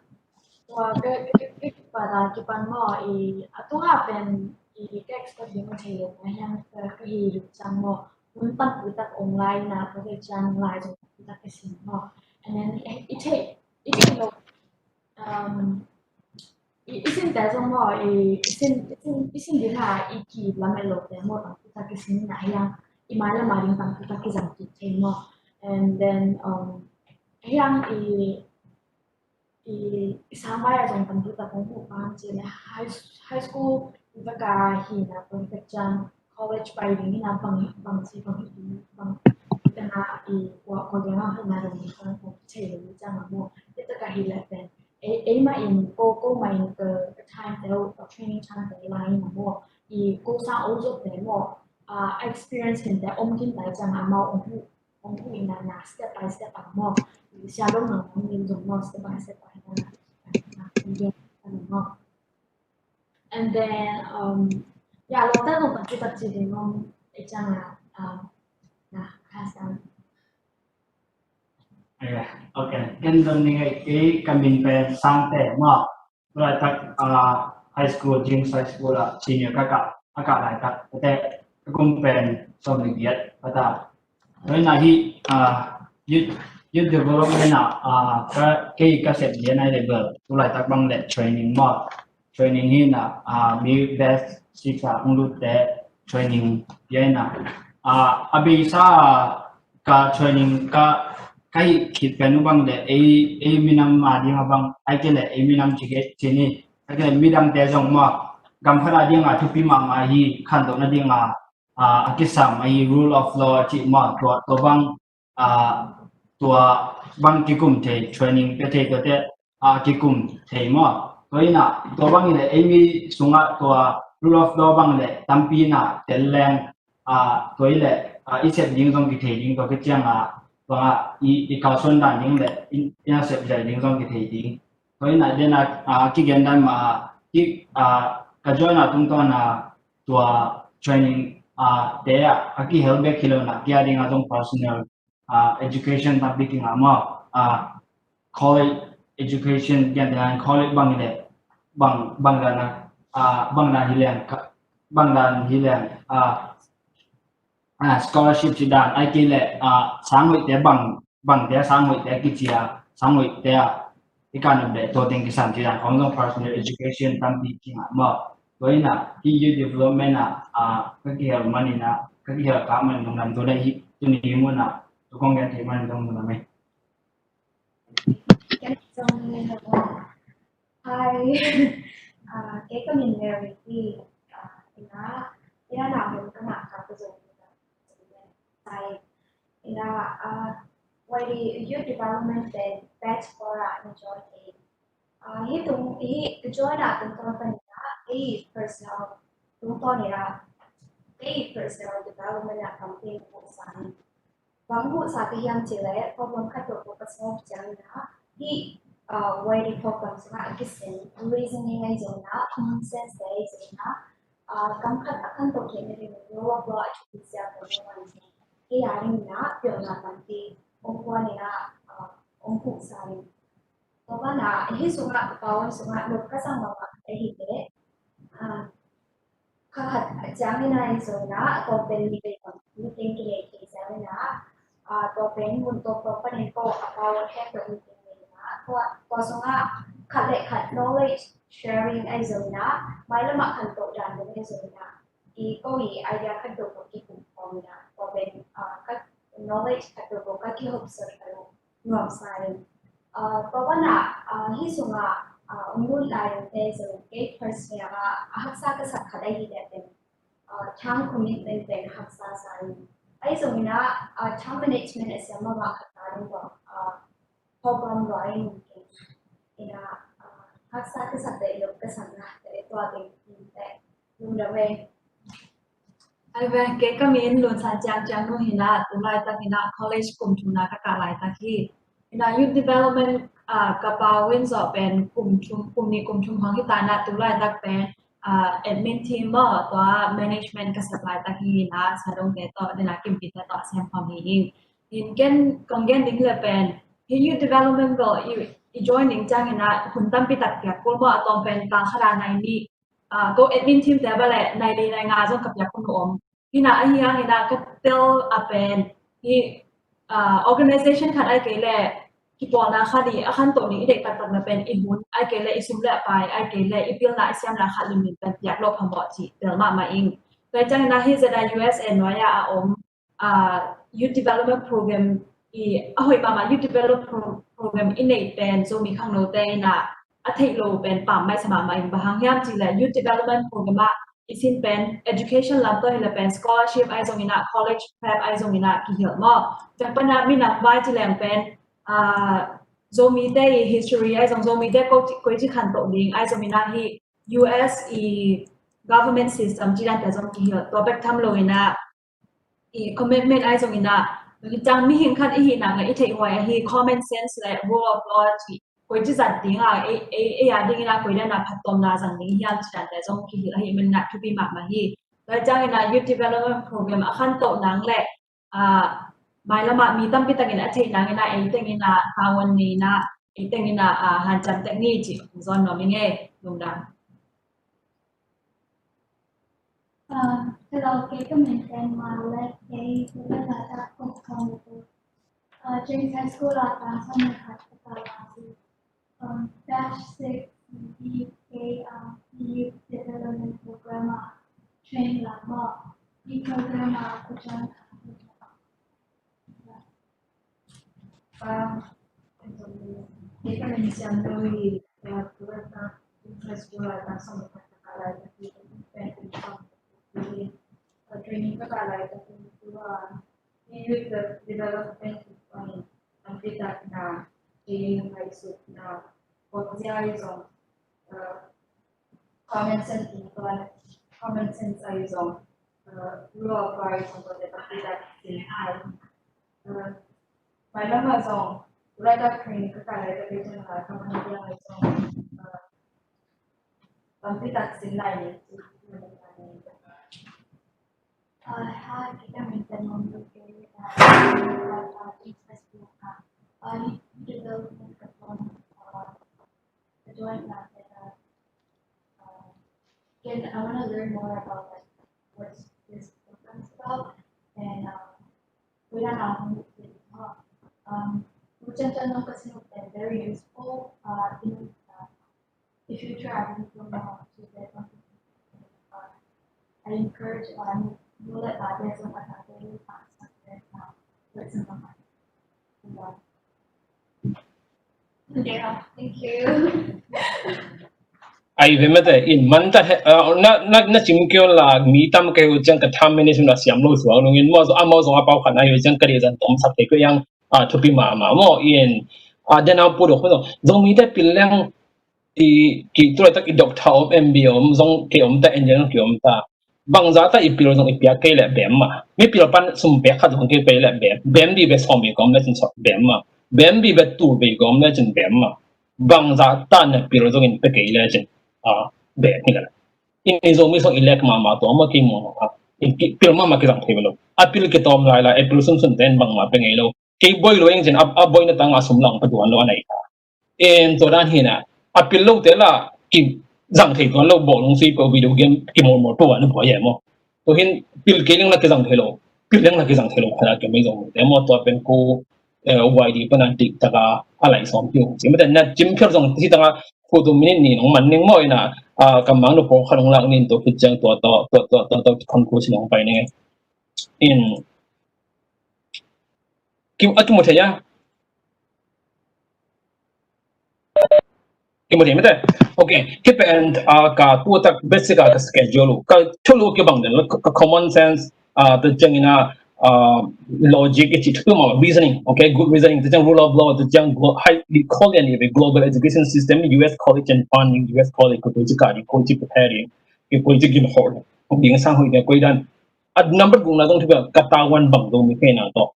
tua ka, ka, ka, ka kipan a, kipan maw, i, a tua pen, i, ka expect ding thei lo, a hiang ka, ka hi lut ciang maw. Hun tampi tak om lai na, ka thei ciang lai zong tampi tak ka sin maw. And then, i, i thei, i thei lo, um, i, i sin te zong maw, i, i sin, i sin, i sin ding a, i ki lamet lo te maw, tampi tak ka sin na, a hiang, i mai lam a ding tampi tak ki zang kik thei maw. And then, um, a hiang i, i, i sang vai a zong tampi tak hong huh pam ci le high, high school i va ka hi na, tua tak ciang college pai ding hi na, bang, bang ci, bang hi, bang hi na, i kua, kua ding a hi na, dong hi na, kong thei lo hi ciang a maw. I tak a hi le pen. Ei, ei mah in, ko, ko mah in ka, ka time te, ka training time te lai in a maw. I ko sang o zop te maw. Ah, experience khin te om khin tai ciang a maw, om hu, om hu in a na step by step a maw. I sia dong na om in zong maw, step by step a na, na, na, na, na, na, na, na. And then, um, yeah, lo ta zong tak ci tak ci ding om, ei ciang a, um, na, pass on. Okay, okay. Ken dong ning ei, kei ka min pen Sangte maw. Tulaitak, ah, high school, James High School ah senior ka kah, ka kah laitak. Tate, ka kum pen sawm le giat, ka ta. Tua hi na hi, ah, youth, youth development ah, ah, ka, kei ka sep lian ai level. Tulaitak bang le training maw. Training hi na, ah, mi best six ah hong lut te training hi na. Ah, a beisa ka training ka, ka hih khit pen uh bang le ei, ei minam a ding a bang, ai ke le ei minam ci ke ci ni. Ai ke le midang te zong maw, gam khat a ding a thupi mahmah hi, khantohna ding a, ah, a kisam ahi rule of law ci maw, tua, tua bang, ah, tua bang kikum thei, training pia thei tuate, ah, kikum thei maw. Tua hi na, tua bang hi le ei mi sungah tua rule of law bang le tampi na tel leng, ah, tua hi le, ah, i sep ding zong kithei ding, tua khit ciang a, tua i, i kalsuan dan ding le, i, i na sep zai ding zong kithei ding. Tua hi na, den a, ah, kigen dan mah, ki, ah, ka join a tungtawn a tua training, ah, te a, a kihel bek hi lo na, kia ding a zong personal, ah, education tampi kingah maw, ah, college education, kian te college bang hi le, bang, bang dan a, ah, bang dan hi leng, ka, bang dan hi leng, ah, ah, scholarship ci dan, ai kei le, ah, sang hoih te bang, bang te sang hoih te kici a, sang hoih te a, i kan um le, to teng kisan ci dan, khong zong personal education tampi kingah maw. Tua hi na, hi youth development a, ah, ka kihel man hi na, ka kihel ka man nong lam to le hi, tuni hi mun a, to kong gen thei man dong mun a mai. Ken zong ni na. Hi. Ah, kei ka min Mary hi. Ah, ina, ina na mun ka na ka ka zong. Hi. Ina, ah, Y D youth development te batch four ah na join e. Ah, hi tung, hi ka join a tungtawn pan ina, hi personal Tungtawn in ah, kei personal development ah tampi in buhsa ing. Bang buhsa ka hiam cih leh, problem khat tawh ka solve ciangin ah, hih, ah, wider problem sungah a kisen, reasoning ahi zongin ah, common sense te ahi zongin ah, ah, kam khat a khanto khin nading rule of law a thupi siam ko nawn zong, kei a dingin ah pilna tampi hong guan in ah, ah, hong buhsa ing. Tua banah, hih sungah, ka pau sungah nop ka zang mahmah khat ahi leh, ah, kha khat ciangin ah, ahi zongin ah, a tawm pen meeting, meeting kinei kei ciangin ah, ah, tua pen mun tawmtawm panin ko a pau khempeuh meeting nei in ah, tua, tua sungah khat le khat knowledge sharing ahi zongin ah, mailam ah khantoh dan ding ahi zongin ah, i ko i idea khat dong ko kikum khawm in ah, tua pen, ah, ka knowledge khat dong ko ka kihopsot kha lo nuamsa ing. Ah, tua banah, ah, hih sungah, ah, hong lut lai-in te zong kei personal ah, a haksa ka sak khat ahi leh pen, ah, time commitment pen haksa sa ing. Ahi zongin ah, ah, time management a siam mahmah khat ta ding tua, ah, problem lua ing kei. In ah, ah, haksa ka sak te, i lop ka sakna te, tua teng in te. Lungdam ei. Ai ve, kei ka min Lun San Ciang Ciang Nung hi in ah, tu laitak in ah college kum thumna ka kah laitak hi. In ah youth development, ah, ka pau in zawh pen kum thum, kum nih kum thum hong hi ta in ah, tu laitak pen, ah, admin team maw, tua management ka sep laitak hi in ah, Sa Dong te tawh, dena Kim Pi te tawh sem khawm hi ing. In ken kong gen ding le pen, hih youth development bel i, i join ding ciangin ah, hun tampi tak piak kul maw, a tawm pen tal khat ah nai nih, ah, ko admin team te bel le nai li nai nga zong ka piak hun om. Hi in ah, ahi hangin ah ka tel a pen, hih, ah, organization khat ai kei le, kipawlna khat i a khantoh ding i deih taktak na pen, i hun ai kei le, i sum le pai ai kei le, i pilna i siamna khat limlim pen piak lo phamawh cih tel mahmah ing. Tua ciangin ah hih zeda U S A nuai ah a om, ah, youth development program i, a hoih mahmah youth development pro-, program i neih pen Zomi khangnote in ah a theih lo pen pammaih sa mahmah ing. Bang hang hiam cih leh youth development program ah i sin pen education lam tawh hi leh pen scholarship ahi zongin ah, college prep ahi zongin ah kihilh maw. Ciang pan ah minam vai ci leng pen, ah, Zomite i history ahi zong, Zomite ko ci, koi ci khantoh ding ahi zongin ah, hih U S i government system ci dan te zong kihilh. Tua bek tham lo in ah, i commitment ahi zongin ah, bang hi ciang mihing khat i hih nak leh i theih huai ahi common sense le rule of law cih koi ci zat ding a, ei, ei, ei a dingin ah koi dan a phattuamna zang ding hiam ci dan te zong kihilh ahih manin ah thupi mahmah hi. Tua ciangin ah youth development program a khantoh nang leh, ah, mailam ah mi tampi takin a theih nangin ah ei tengin ah tavuan nei in ah, ei tengin ah, ah, hanciam tek ni cih hong zawn nuam ing ei. Lungdam. Um, hello, kei ka min pen Male, kei ka min Lata Kong Kong. Uh, James High School ah tang sawm le khat ka kah lai hi. Um, batch six, kei, um, youth development program ah train la maw. Hih program ah ka join kha. Training ka kah laitak in tua youth development tampi tak na, training hai suk na, kong zia i zong, uh, common sense in, common sense ahi zong, uh, rule of law ahi zong, ko te tampi tak sin hai. Uh, mailam ah zong, right up training ka kah laitak in, uh, common sense ahi zong, uh, tampi tak sin lai ni. Uh, hi, kita minta nombor ke, uh, uh, interest, uh, uh, development ka pon, uh, join na, uh, uh, again, I wanna learn more about, like, what this program is about, and, um, we don't know, um, we just don't know, 'cause, you know, they're very useful, uh, in, uh, the future. I really don't know how to get something, uh, I encourage, uh, you, you let, uh, there's some other, uh, let some of my, yeah. Ai ve mate, in man ta he, uh, na, na, na cim kei un la, mi tam kei uh ciang ka time management a siam lo suak nung in, maw, a maw zong a pau khat na hi uh ciang ka dei zan tom sak te ko yang, uh, thupi mahmah maw in, uh, den a pu dok zong, zong mite pil leng i, ki tu laitak i doctor om, M B A om, zong kei om ta, engineer kei om ta. Bangzah ta i pil zong i piak kei leh bem mah. Mi pil pan sum pek khat zong kei pei leh bem. Bem di ve sawm vei gawm le cin sawm bem mah. Bem di ve tul vei gawm le cin bem mah. Bangzah ta na pil zong in pe kei le cin, ah, bem hi leh. I Zomi zong i lek mahmah tua mah kei muang a. I ki-, pil mahmah kizang thei lo. A pil kitawm lai lai, a pil sunsun ten bangmah pe ngei lo. Kei boi lo eng cin a, a boina tang a sum lang pa tuan lo a nei ta. En tua dan hi na, a pil lo te la kizang thei tuan lo bawlung sui ko video game kimawlmawl tua na buai e maw. Tua hin pil kei leng la kizang thei lo, pil leng la kizang thei lo khat a kei mei zong te maw tua pen ko, eh, Y D pana dik taka a lai sawm kiu. Ci mate na cim phial zong ci taka ko tu minute ni nong man ning maw ina, ah, ka mang no ko khat nong lak nin tua khit ciang tua, tua, tua, tua, tua, tua, kon ko ci nong pai ning. In, kim, a kimu thei a. Kimu thei mate. Okay, hih pen, ah, ka tua tak basic a ka schedule uh. Ka thulu kibang den, ka, ka common sense, ah, tua ciang ina, ah, logic i ci thulu ma reasoning, okay, good reasoning, tua ciang rule of law, tua ciang glo-, high, we call it a global education system, U S college and funding, U S college ko tua ci ka di, ko ci preparing, ko ci gin hor, ko ding sang hoi de ko dan. A number guk na zong thulu ka tawan bang zong mi kei na to.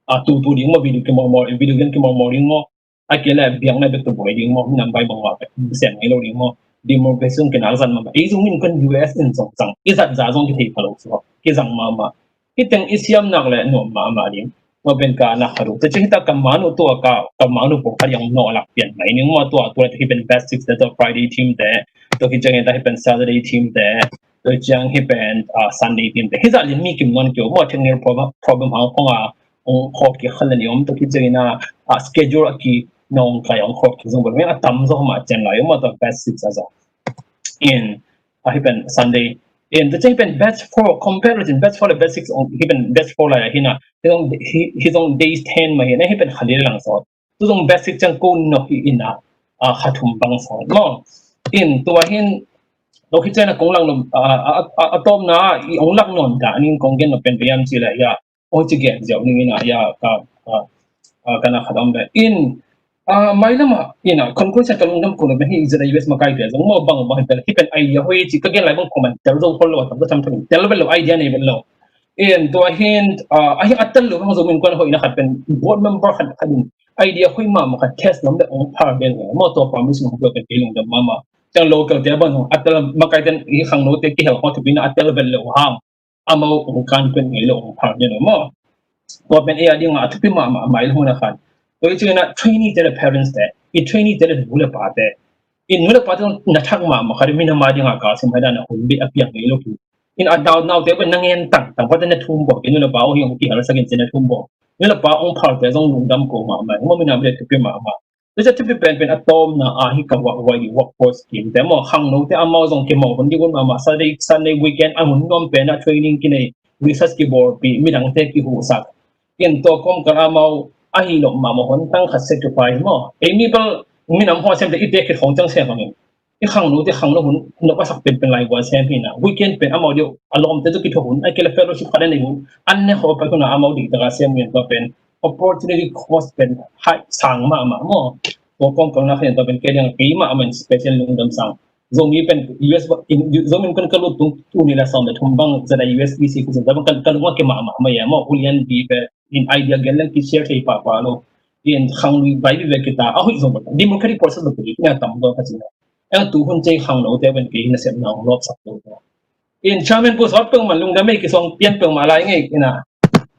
Ah, tu, tu ding maw, video kimawlmawl, video game kimawlmawl ding maw. A kei leh biakna bek tu buai ding maw, minam bai bang mah bek siam ngei lo ding maw. Democracy zong kinal zat mah mah. Ei zong min kon U S in zong zang, i zat za zong kithei pha lo suak, kizang mahmah. Hih teng i siam nak leh nuam mahmah ding. Maw pen ka na khat uh. Tua ciang hih tak ka manu tua ka, ka manu pawh khat yang nawh lak pian mai ning maw tua, tua leh hih pen best six te tua Friday team te, tua hih ciang hih tak hih pen Saturday team te, tua ciang hih pen, ah, Sunday team te. Hih zah lian mi kim nuan kei uh maw, technical problem, problem hang khong a, ong khawk kik khat le nih om tua khit ciangin a, a schedule a ki nong kai ong khawk kik zong bel a tam zaw mah cian lai om a tua batch six a zaw. In, a hih pen Sunday. In, tua ciang hih pen batch four, compare le cin batch four le batch six ong, hih pen batch four lai a hi na, hih zong, hih, hih zong days ten mah hi na, hih pen kha li lang zaw. Tua zong batch six ciang ko nawh hi in a, a kha thum bang zaw. Maw. In, tua hin, tua khit ciang a kong lang lo, a, a, a, a tawpna, i ong lak nawn dah, ning kong gen lo pen biam ci le, ya. Ong ci gen ziau ning ina ya ka, ka, ka na khat om ve. In, ah, mai lama ina conclusion ka lungdam ko lo hi Z I U S makai te zong maw bang bang hi pen idea hoi ci ka gen lai bang comment tel zo khol lo tam tam tam tel bel lo idea nei bel lo. In tua hin, ah, a hi a tel lo bang zo min kuan hoi na khat pen board member khat khat in idea hoi ma ma khat test lam le ong par bel lo maw tua permission ong pen ke lungdam ma ma. Ciang local te bang a tel makai ten i khang lo te ki hel ho tu bina a tel bel lo hang. Amau ong kan pen ngei lo ong phal den maw. Tua pen ei a ding a thupi mahmah mai lo na khan. Tua i cina trainee te le parents te, i trainee te le nu le pa te. I nu le pa te na thak mahmah kha ding minam a ding a ka sim hai dan a hun bi a piang ngei lo ki. In a dau nau te pen na ngen tang tang pa te na thum bo, i nu le pa ong hi ong ki hal sakin te na thum bo. Nu le pa ong phal te zong lungdam ko mahmah, maw minam le thupi mahmah. Tua ciang thupi penpen a tawpna ah hi ka work, workforce scheme te maw, khangnote amau zong kimawh hun ding un mahmah, Saturday, Sunday weekend a hun nuam pen ah training kinei, research kibawlpih, midangte kihuhsak. Ken tua kawmkal amau ahi loh mahmah hun tang khat sacrifice maw. Ei mi bel minam haw semte i tek khit hong ciang sem bangin. I khangnote khangno hun nop a sak penpen lai gual sem hi na. Weekend pen amau deuh a lawmte tawh kithuah hun, a kile fellowship khat a nei hun. An ne haw pai hun a amau ding taka sem ngen tua pen. Opportunity cost pen hai sang mahmah maw. Tua kawmkal nak hian tua pen kei ding kei mahmah in special lungdam sang. Zomi pen U S ba, in, Zomi pen ka lut tung tu ni la sawm le thum bang zada U S E C ku zada bang ka, ka lung a ke mahmah mai a maw. Ulian bi pen in idea gen leng ki share thei pahpah lo. In khanglui bai bi ve kita a hoih zong bang democratic process bang ki na tam dawk ka cina. Eng tu hun cei khangnote pen kei na sem na ong lawp sak lo. In chairman pu sawt peng man lungdam ei kisong pian peng ma lai ngei ina.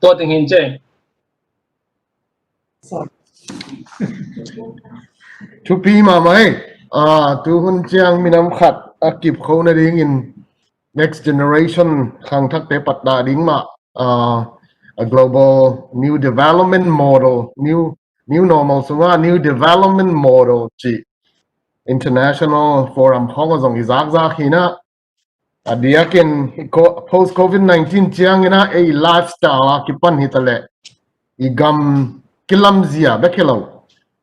Tua ting hin cei. Thupi mahmah ei. Ah, tu hun ciang minam khat a kip kho na dingin next generation khangthakte patna ding mah, ah, a global new development model, new, new normal sunga new development model ci international forum khong a zong i zakzak hi na. A diakin i ko-, post covid nineteen ciangin a ei lifestyle a kipan hi ta leh i gam kilamzia bek hi lo.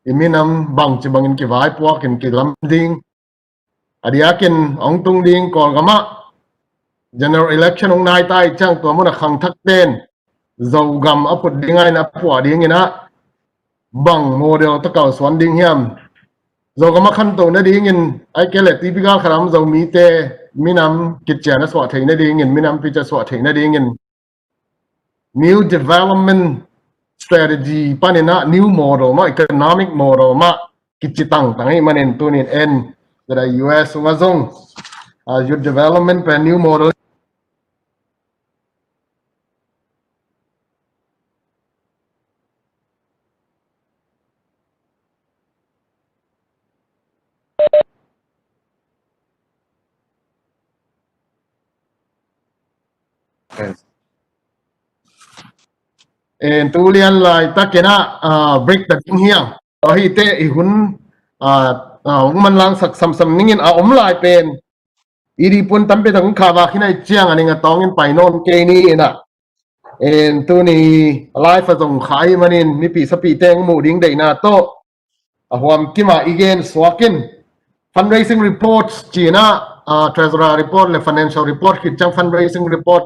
I minam bangci bangin kivaipuakin kilam ding. A diakin ong tung ding Kawlgam ah general election ong nai ta i ciang tua mun a khangthak ten Zogam a phut ding a in a puah dingin a bang model ta kalsuan ding hiam. Zogam a khanto na dingin ai ke le T V gal khat a om Zomite minam kician a suah theih nadingin, minam picia suah theih nadingin new development strategy panin ah new model mah, economic model mah kici tangtang ahih manin tunin en, U S sungah zong youth development pen new model En tu lian laitakin ah break ta ding hiang. Tua hite i hun hong manlangsak samsam ningin a om lai pen i dih pun tampi tak hong khavak hi nai ciang a ning a tawngin pai nawn kei ni in ah. En tuni live a zong kha ahih manin mipi sapite hong muh ding deihna tawh a huam kimah i gen suakin fundraising reports cina treasurer report le financial report khit ciang fundraising report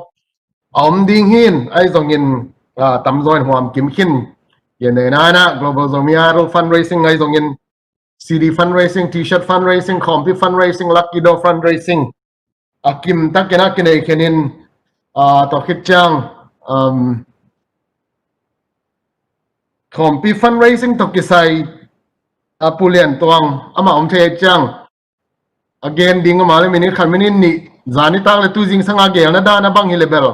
a om ding hin ahi zongin tamzaw in huam kim khin. Gen nei nana Global Zomi Idol fundraising ahi zongin C D fundraising, T-shirt fundraising, khawmpi fundraising, lucky draw fundraising a kim takin a kinei khenin tua khit ciang khawmpi fundraising tawh kisai a Pu Lian Tuang amah om thei ciang a gen ding amah le minute khat minute nih zan nitak le tu zingsang a gelna dan a bang hi le bel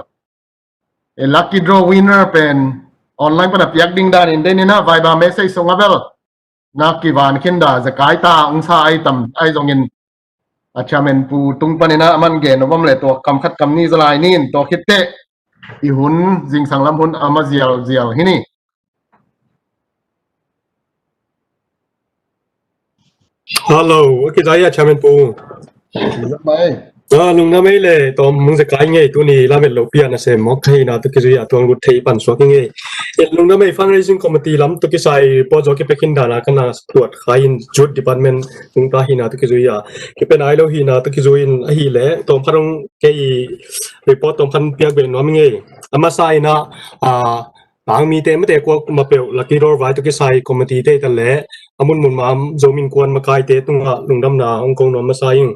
e lucky draw winner pen online pan a piak ding dan in den in a Viber message sung a bel na kivan khin da zekai ta ong sa ai tam ai zongin a chairman pu tung panin a man gen om le tua kam khat kam ni zalai nin tua khit teh i hun zingsang lam hun a ma zial zial hi ni. Hello, okay, zaya chairman pu. Lungdam ei le tawm mung zekai ngei tuni lamet lo pian a sem mawk thei na tu kizui a tuang lut thei pan suak ngei. Lungdam ei fundraising committee lam tu kisai report zo kipek hin dana kana tuat khai in youth department tung ta hi na tu kizui a kipen ai lo hi na tu kizui in ahi le tawm kharong kei report tawm khan piak be nuam ngei. A masa in a a Tangmite mate kuak mapeuh lucky draw vai tu kisai committee te ta le a munmun mam Zomi Innkuan makaite tungah lungdamna hong ko nuam masa ing.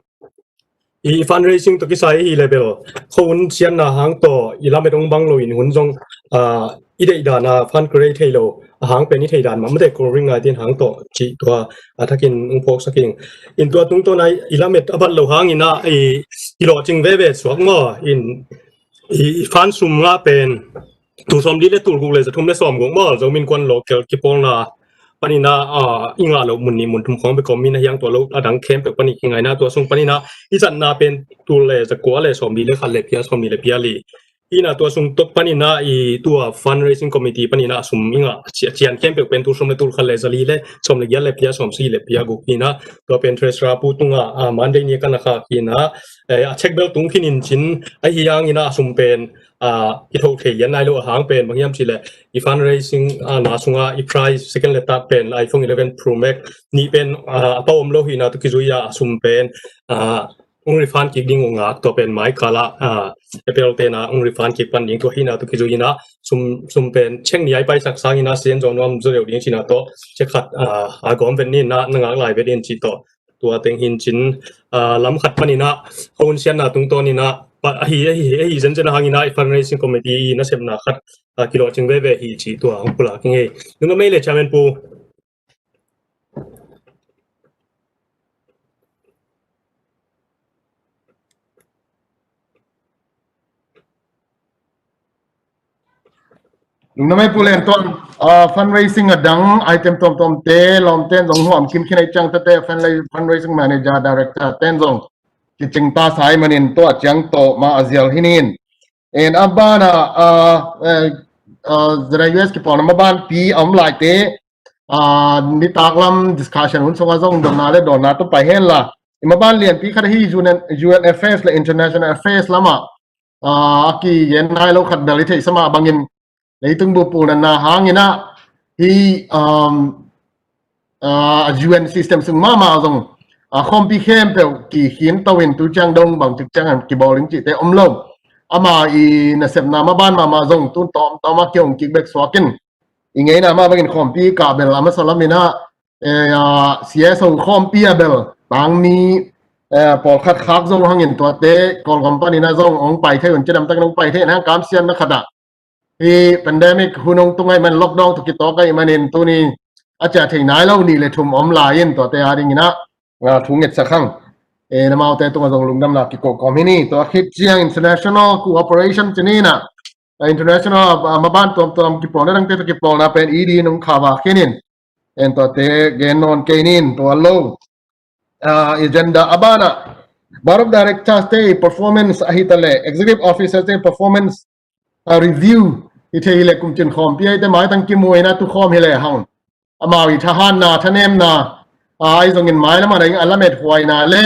I fundraising tu kisai hi le bel khawun sianna hang tawh i lamet hong bang lo in hun zong i deih dana fund create thei lo a hang pen i thei dan mah mate ko ring ngai tin hang tawh cih tua a thakin hong phawksak ing. In tua tungtawn a i lamet a bat lo hangin a i lawhcing veve suak maw in i fund sum ngah pen tul sawm li le tul guk le za thum le sawm guk maw Zomi Innkuan local kipawlna panin a i ngah lo mun nih mun thum khawng bek om in a hiang tua lo a dang khempeuh panin kingaina tua sung panin a i zatna pen tul le za kua le sawm li le khat le pia sawm li le pia li. Ina tua sung tok panin a i tua fundraising committee panin a sum i ngah a cian khempeuh pen tul sawm le tul khat le za li le sawm le giat le pia sawm sawm li le pia guk ina tua pen treasurer pu tunga a Monday ni kana khak ina a check bel tung khin in cin ahi hangin a sum pen i tho thei lian nai lo a hang pen bang hiam cih leh i fundraising na sunga i prize second le third pen iPhone eleven Pro Max nih pen a pau om lo hi na tu kizui a sum pen ong refund kik ding ong ngak tua pen mai kala Apple te na ong refund kik pan ding tua hi na tu kizui ina sum sum pen cheng ni ai paisak sangin a sian zong nuam zo deuh ding cina tawh check khat a gawm vet ni na na ngak lai vet in ci tawh tua teng hin cin lam khat panin a hong sianna tungtawn in a ahi ahi ahi zenzen a hangin a i fundraising committee i nasepna khat kilawhcing veve hi ci tua hong pulak i ngei. Nunga mei le chairman pu. Lungdam ei Pu Lian Tuang, fundraising a dang item tuamtuam te lawmte zong huam kim khin ei ciang tete fundraising manager director ten zong kicing ta sai manin tua ciang tawh ma a zial hi nin. En a bana zera U S kipawlna maban pi a om laite nitak lam discussion hun sunga zong donna le donna tu pai hen la i maban lianpi khat hi U N, U N Affairs le International Affairs lama a kigen nai lo khat bel i theih sama bangin leitung bupul na na hangin a hi a U N system sung mahmah zong a khawmpi khempeuh kikhin to in tu ciang dong bang cik ciang an kibawl in cihte om lo. Ama i nasepna maban mahmah zong tun tawm tawm a kihong kik bek suakin i ngeina mah bangin khawmpi kah bel a masa lamin a C S O khawmpi a bel tangmi eh, pawlkhat khak zo hangin tuate Kawlgam panin ah zong hong pai thei un, cidamtakin hong pai thei in hang kamsiatna khatah. Hih pandemic hun hong tung ahih man, lockdown tawh kitawk ahih manin tuni a ciah thei nai lo nih le thum om lai in tuate adingin ah, ah, thu ngetsak hang. Eh, amaute tungah zong lungdamna kiko kawm hi ni. Tua khit ciang international cooperation ci ni in ah, ah, international, ah, maban tuamtuam kipawlna dangte tawh kipawlna pen E D in hong khavak khin in. En tuate gen nawn kei ning, tua lo. Ah, agenda a banah Board of Directors te performance ahi ta leh, Executive Officers te performance, ah, review hi thei hi leh, kumcin khawmpi ahih teh maitang kimu in ah tukhawm hi lehang, amau i thahatna, thanemna, ah, ahi zongin mailam ah a lamethuaina le,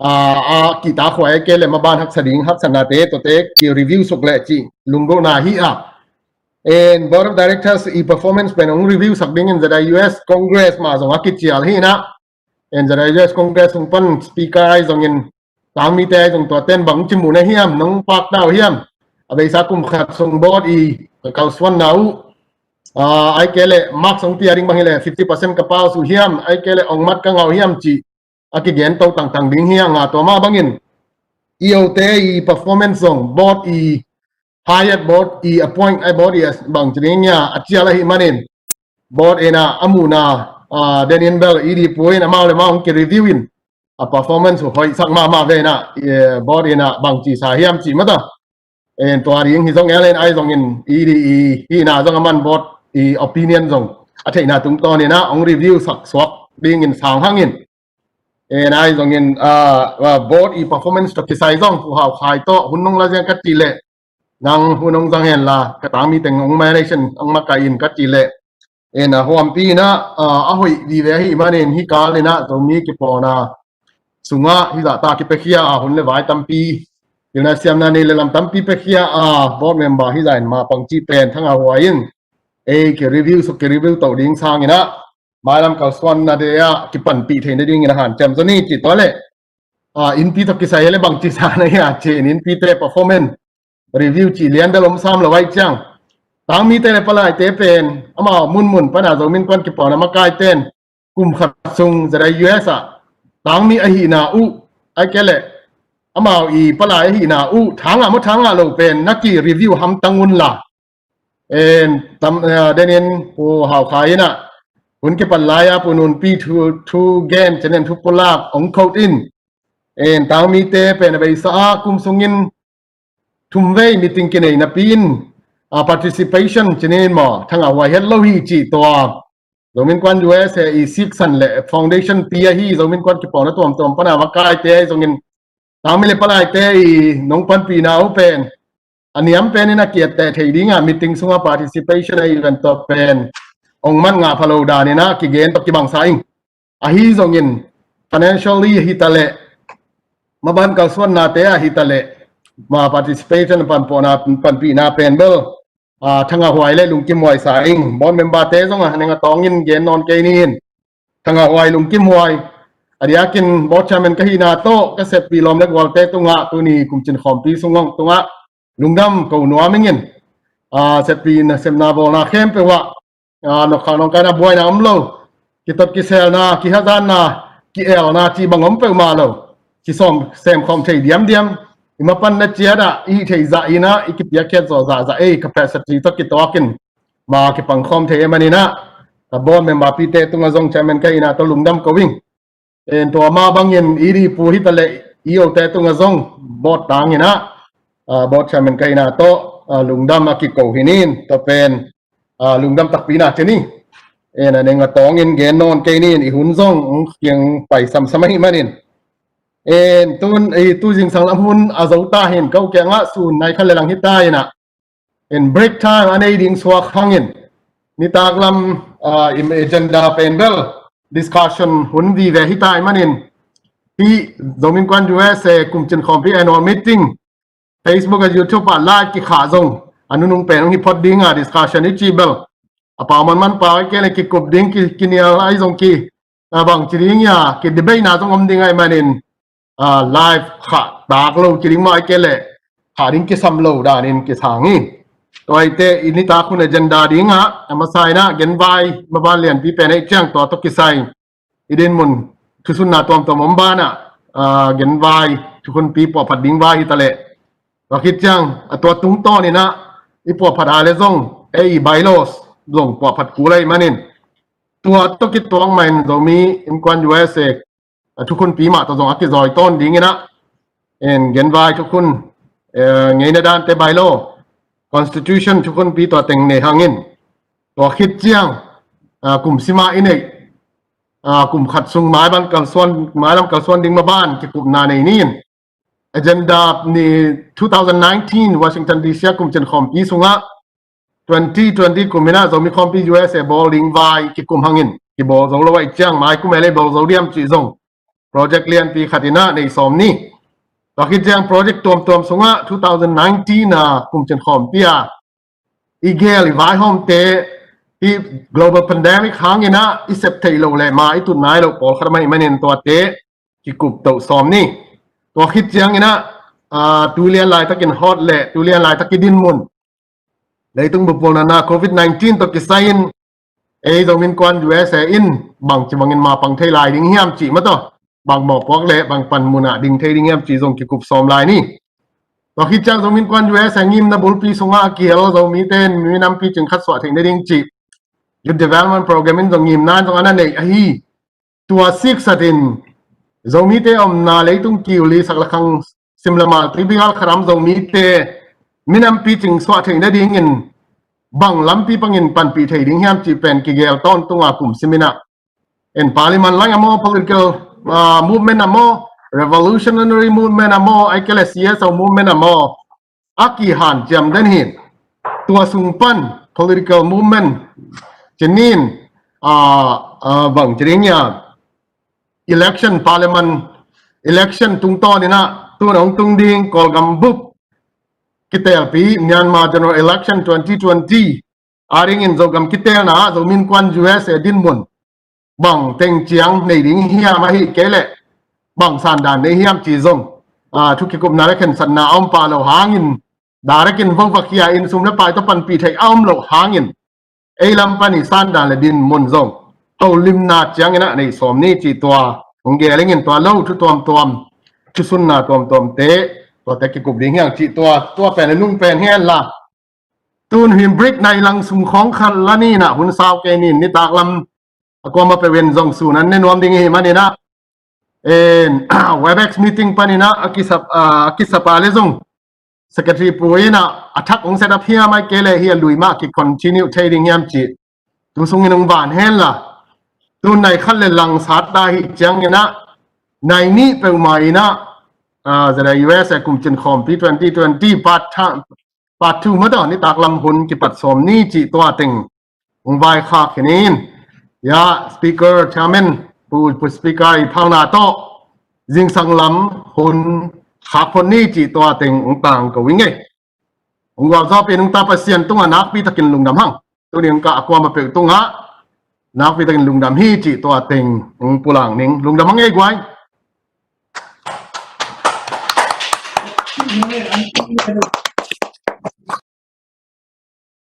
ah, a kihtakhuai ahih kei leh maban haksa ding haksatnate tuate ki-review suk leh cih lunggulhna hi a. En Board of Directors i performance pen hong review sak dingin Z I U S Congress mah zong a kicial hi in ah. En Z I U S Congress hong pan speaker ahi zongin, tangmite ahi zong tuaten bangci mu na hiam, nong pakta uh hiam? A beisa kum khat sung board i kalsuanna uh, ah, ahih kei leh marks hong pia ding bang hi leh fifty percent ka pass uh hiam, ahih kei leh ong mat ka ngah uh hiam cih a kigen to tangtang ding hi hang a, tua mah bangin E O te i performance zong, board i hire, board i appoint, ai board i bangci ding hia, a cial ahih manin board in ah a muhna, ah, denin bel E D pu in amau le amau hong ki-review in, a performance uh hoihsak mahmah ve in ah, eh, board in ah bangci sa hiam cih mah ta. En tua ding hi zong el en ahi zongin E D i hihna zong a man, board i opinion zong a theihna tungtawn in ah hong review sak suak dingin sang hangin. En ahi zongin, ah, ah, board i performance tawh kisai zong Pu Hau Khai tawh hun nong la ziang ka cih leh, nang hun hong zang hen la, ka tangmi teng hong manage in, hong makaih in ka cih leh. En a huampi in ah, ah, a hoih vive ahih manin hih kal in ah Zomi kipawlna sungah hih zahta kipiakhia a, hun le vai tampi, pilna siamna nei le lam tampi piakhia a, board member hih zah in mapang cih pen Thang A Huai in ei ki-review suk, ki-review to ding sang in ah, mailam kalsuanna te ah kipanpih theih nadingin a hanciam zaw ni cih. Tua leh, ah, innpi tawh kisai hi leh bangci sa na hia cih in, innpite performance review cih lian bel om sam lo ahih ciang, tangmite le palaite pen amau munmun pan a Zomi Innkuan kipawlna makaite in kum khat sung Z I U S ah tangmi ahihna uh, ahih kei leh amau i palai ahihna uh, tha ngah maw tha ngah lo pen na ki-review hamtang un la. En tam, eh, denin Pu Hau Khai in ah hun kipan lai a Pu Nunpi thu, thu gen, ci nen, thu pulak hong quote in. En tangmite pen a beisa a kum sungin thumvei meeting kinei napi in, ah, participation ci nen maw, Thang A Huai het lo hi cih tua Zomi Innkuan U S A i siksan le foundation pi ahi Zomi Innkuan kipawlna tuamtuam pan a makaite ahi zongin, tangmi le palaite i nong panpihna uh pen a niam pen in a kiatteh thei ding a, meeting sungah participation a i van tawh pen ong man ngah pha lo dan in ah kigen tawh kibang sa ing. Ahi zongin financially hi ta leh, maban kalsuannate ah hi ta leh, ma participation panpawhna, panpihna pen bel, ah, Thang A Huai le lungkimhuai sa ing. Board member te zong a neng a tawngin gen nawn kei ning. Thang A Huai, lungkimhuai. A diakin board chairman ka hihna tawh ka seppih lawm le gualte tungah, tuni kumcin khawmpi sung hong tungah lungdam ko nuam ing in. Ah, seppih na, sepna bawlna khempeuh ah, ah, nawkkhak nawngkaina buaina om lo. Kitot kiselna, kihazatna, ki-elna cih bang om peuhmah lo. Kisawm semkhawm thei diamdiam. I mapanna ciat ah i hih theih zah in ah, i kipiakkhiat zawh zahzah ei capacity tawh kitawkin ma kipangkhawm thei ahih manin ah, a board member pite tungah zong chairman ka hihna tawh lungdam ko ing. En tua mah bangin E D pu hi ta leh, E O te tungah zong board tangin ah, ah, board chairman ka hihna tawh, ah, lungdam a kiko hi ning. Tua pen, ah, lungdam takpi na ci ni. En a neng a tawngin gen nawn kei ning, i hun zong hong kiang pai samsam ahih manin. En tun, i tu zingsang lam hun a zo ta hi in, ko kiangah sun nai khat le lang hi ta in ah, in break time a nei ding suak hangin, nitak lam, ah, i agenda pen bel discussion hun vive hi ta ahih manin, hih Zomi Innkuan U S A kumcin khawmpi annual meeting, Facebook a YouTube ah live kikhah zong a nunung pen hong hi phot ding a, discussion i cih bel a pau manman pau ahih kei leh kikup ding, ki, kinial ahi zong ki, ah, bangci ding hia, ki debate na zong om ding ahih manin, ah, live khah tak lo ci ding mah ahih kei leh khah ding kisam lo danin kisang hi. Tua hi teh i nitak hun agenda ding ah, a masa in ah genvai maban lianpi pen ahih ciang tua tawh kisai i dinmun thusunna tuamtuam om banah, ah, genvai, thukhunpi puahphat ding vai hi ta leh. Tua khit ciang, a tua tungtawn in ah, i puahphat a le zong, ei i bylaws, zong puahphat kul ahih manin. Tua tawh kituak mah in Zomi Innkuan U S A, a thukhunpi mah tawh zong a kizawi tawn ding in ah, en genvai thukhun, eh, ngeina dante bylaw, constitution thukhunpi tua teng nei hangin. Tua khit ciang, ah, kum sima i neih, ah, kum khat sung mailam kalsuan, mailam kalsuan ding maban kikupna nei ni in. Agenda ni two thousand nineteen Washington D C a kum cin khawmpi sungah twenty twenty kum in ah Zomi Khawmpi U S A bawl ding vai kikum hangin kibawl zo lo ahih ciang mai kum ei le bawl zo diam cih zong project lianpi khat in ah nei sawm ni. Tua khit ciang project tuamtuam sungah two thousand nineteen a kum cin khawmpi a i gel i vaihawmte, i global pandemic hangin ah i sep theih loh le ma i tut nai loh pawlkhat mah ahih manin tuate kikup toh sawm ni. Tua khit ciangin ah, ah, tulian laitakin hawt le tulian laitak i dinmun, leitung bup bulnatna covid nineteen tawh kisai in ei Zomi Innkuan U S A in bangci bangin ma pang thei lai ding hiam cih mah tawh, bang mawhpuak le bang panmun ah ding thei ding hiam cih zong kikup sawm lai ni. Tua khit ciang Zomi Innkuan U S A ngimna bulpi sungah a kihel Zomite in minam picing khat suah theih nading cih Youth Development Program in zong ngimna in zong a na neih ahi. Tua siksatin Zomite omna leitung kiu li sak le khang sim le mal tibigal kharam Zomite minam picing suah theih nadingin bang lampi pangin panpih thei ding hiam cih pen kigel tawntung a kum sim in ah, en parliament laih a maw, political, ah, movement a maw, revolutionary movement a maw, ahih kei le C S O movement a maw, a kihanciam den hi. Tua sung pan political movement ci ni in, ah, ah, bang ci ding hiam, election, parliament election tungtawn in ah tu-in hong tung ding Kawlgam bup kitelpi Myanmar General Election twenty twenty a dingin Zogam kitelna ah Zomi Innkuan U S A dinmun bang teng ciang nei ding hiam, ahih kei leh bang sandan nei hiam cih zong, ah, thu kikupna le khensatna a om pah loh hangin, direct in vo va khia in sum le pai tawh panpih theih a om loh hangin, ei lam pan i sandan le dinmun zong tolimna ciangin ah nei sawm ni cih tua hong gel ing in, tua lo thu tuamtuam, thusunna tuamtuamte, tuate kikup ding hi hang cih tua, tua pen a nung pen hi hen la. Tu-in hin break nai lang sung khawng khat la ni in ah, hun sau kei ni in, nitak lam a kuamah peuh in zong sun an ne nuam ding ahih manin ah, en, Webex meeting panin ah a kisap, ah, a kisap a le zong Secretary pu in ah a thak hong set up hiam, ahih kei leh hih a lui mah ki continue thei ding hiam cih tu sungin hong van hen la. Tu-in nai khat le lang sat ta ahih ciangin ah, nai nih peuhmah in ah, ah, Z I U S a kum cin khawmpi twenty twenty part tha-, part two mah tawh nitak lam hun kipat sawm ni cih tua teng hong vaikhak khin in. Ya, speaker, chairman, pu, pu speaker i phalna tawh zingsang lam hun khak phot ni cih tua teng hong tangko ing ei. Hong gualzawhpih nungta Pasian tungah nakpi takin lungdam hang. Tu-in hong kah a kuamah peuh tungah nakpi takin lungdam hi cih tua teng hong pulak ning. Lungdam hang ei guai.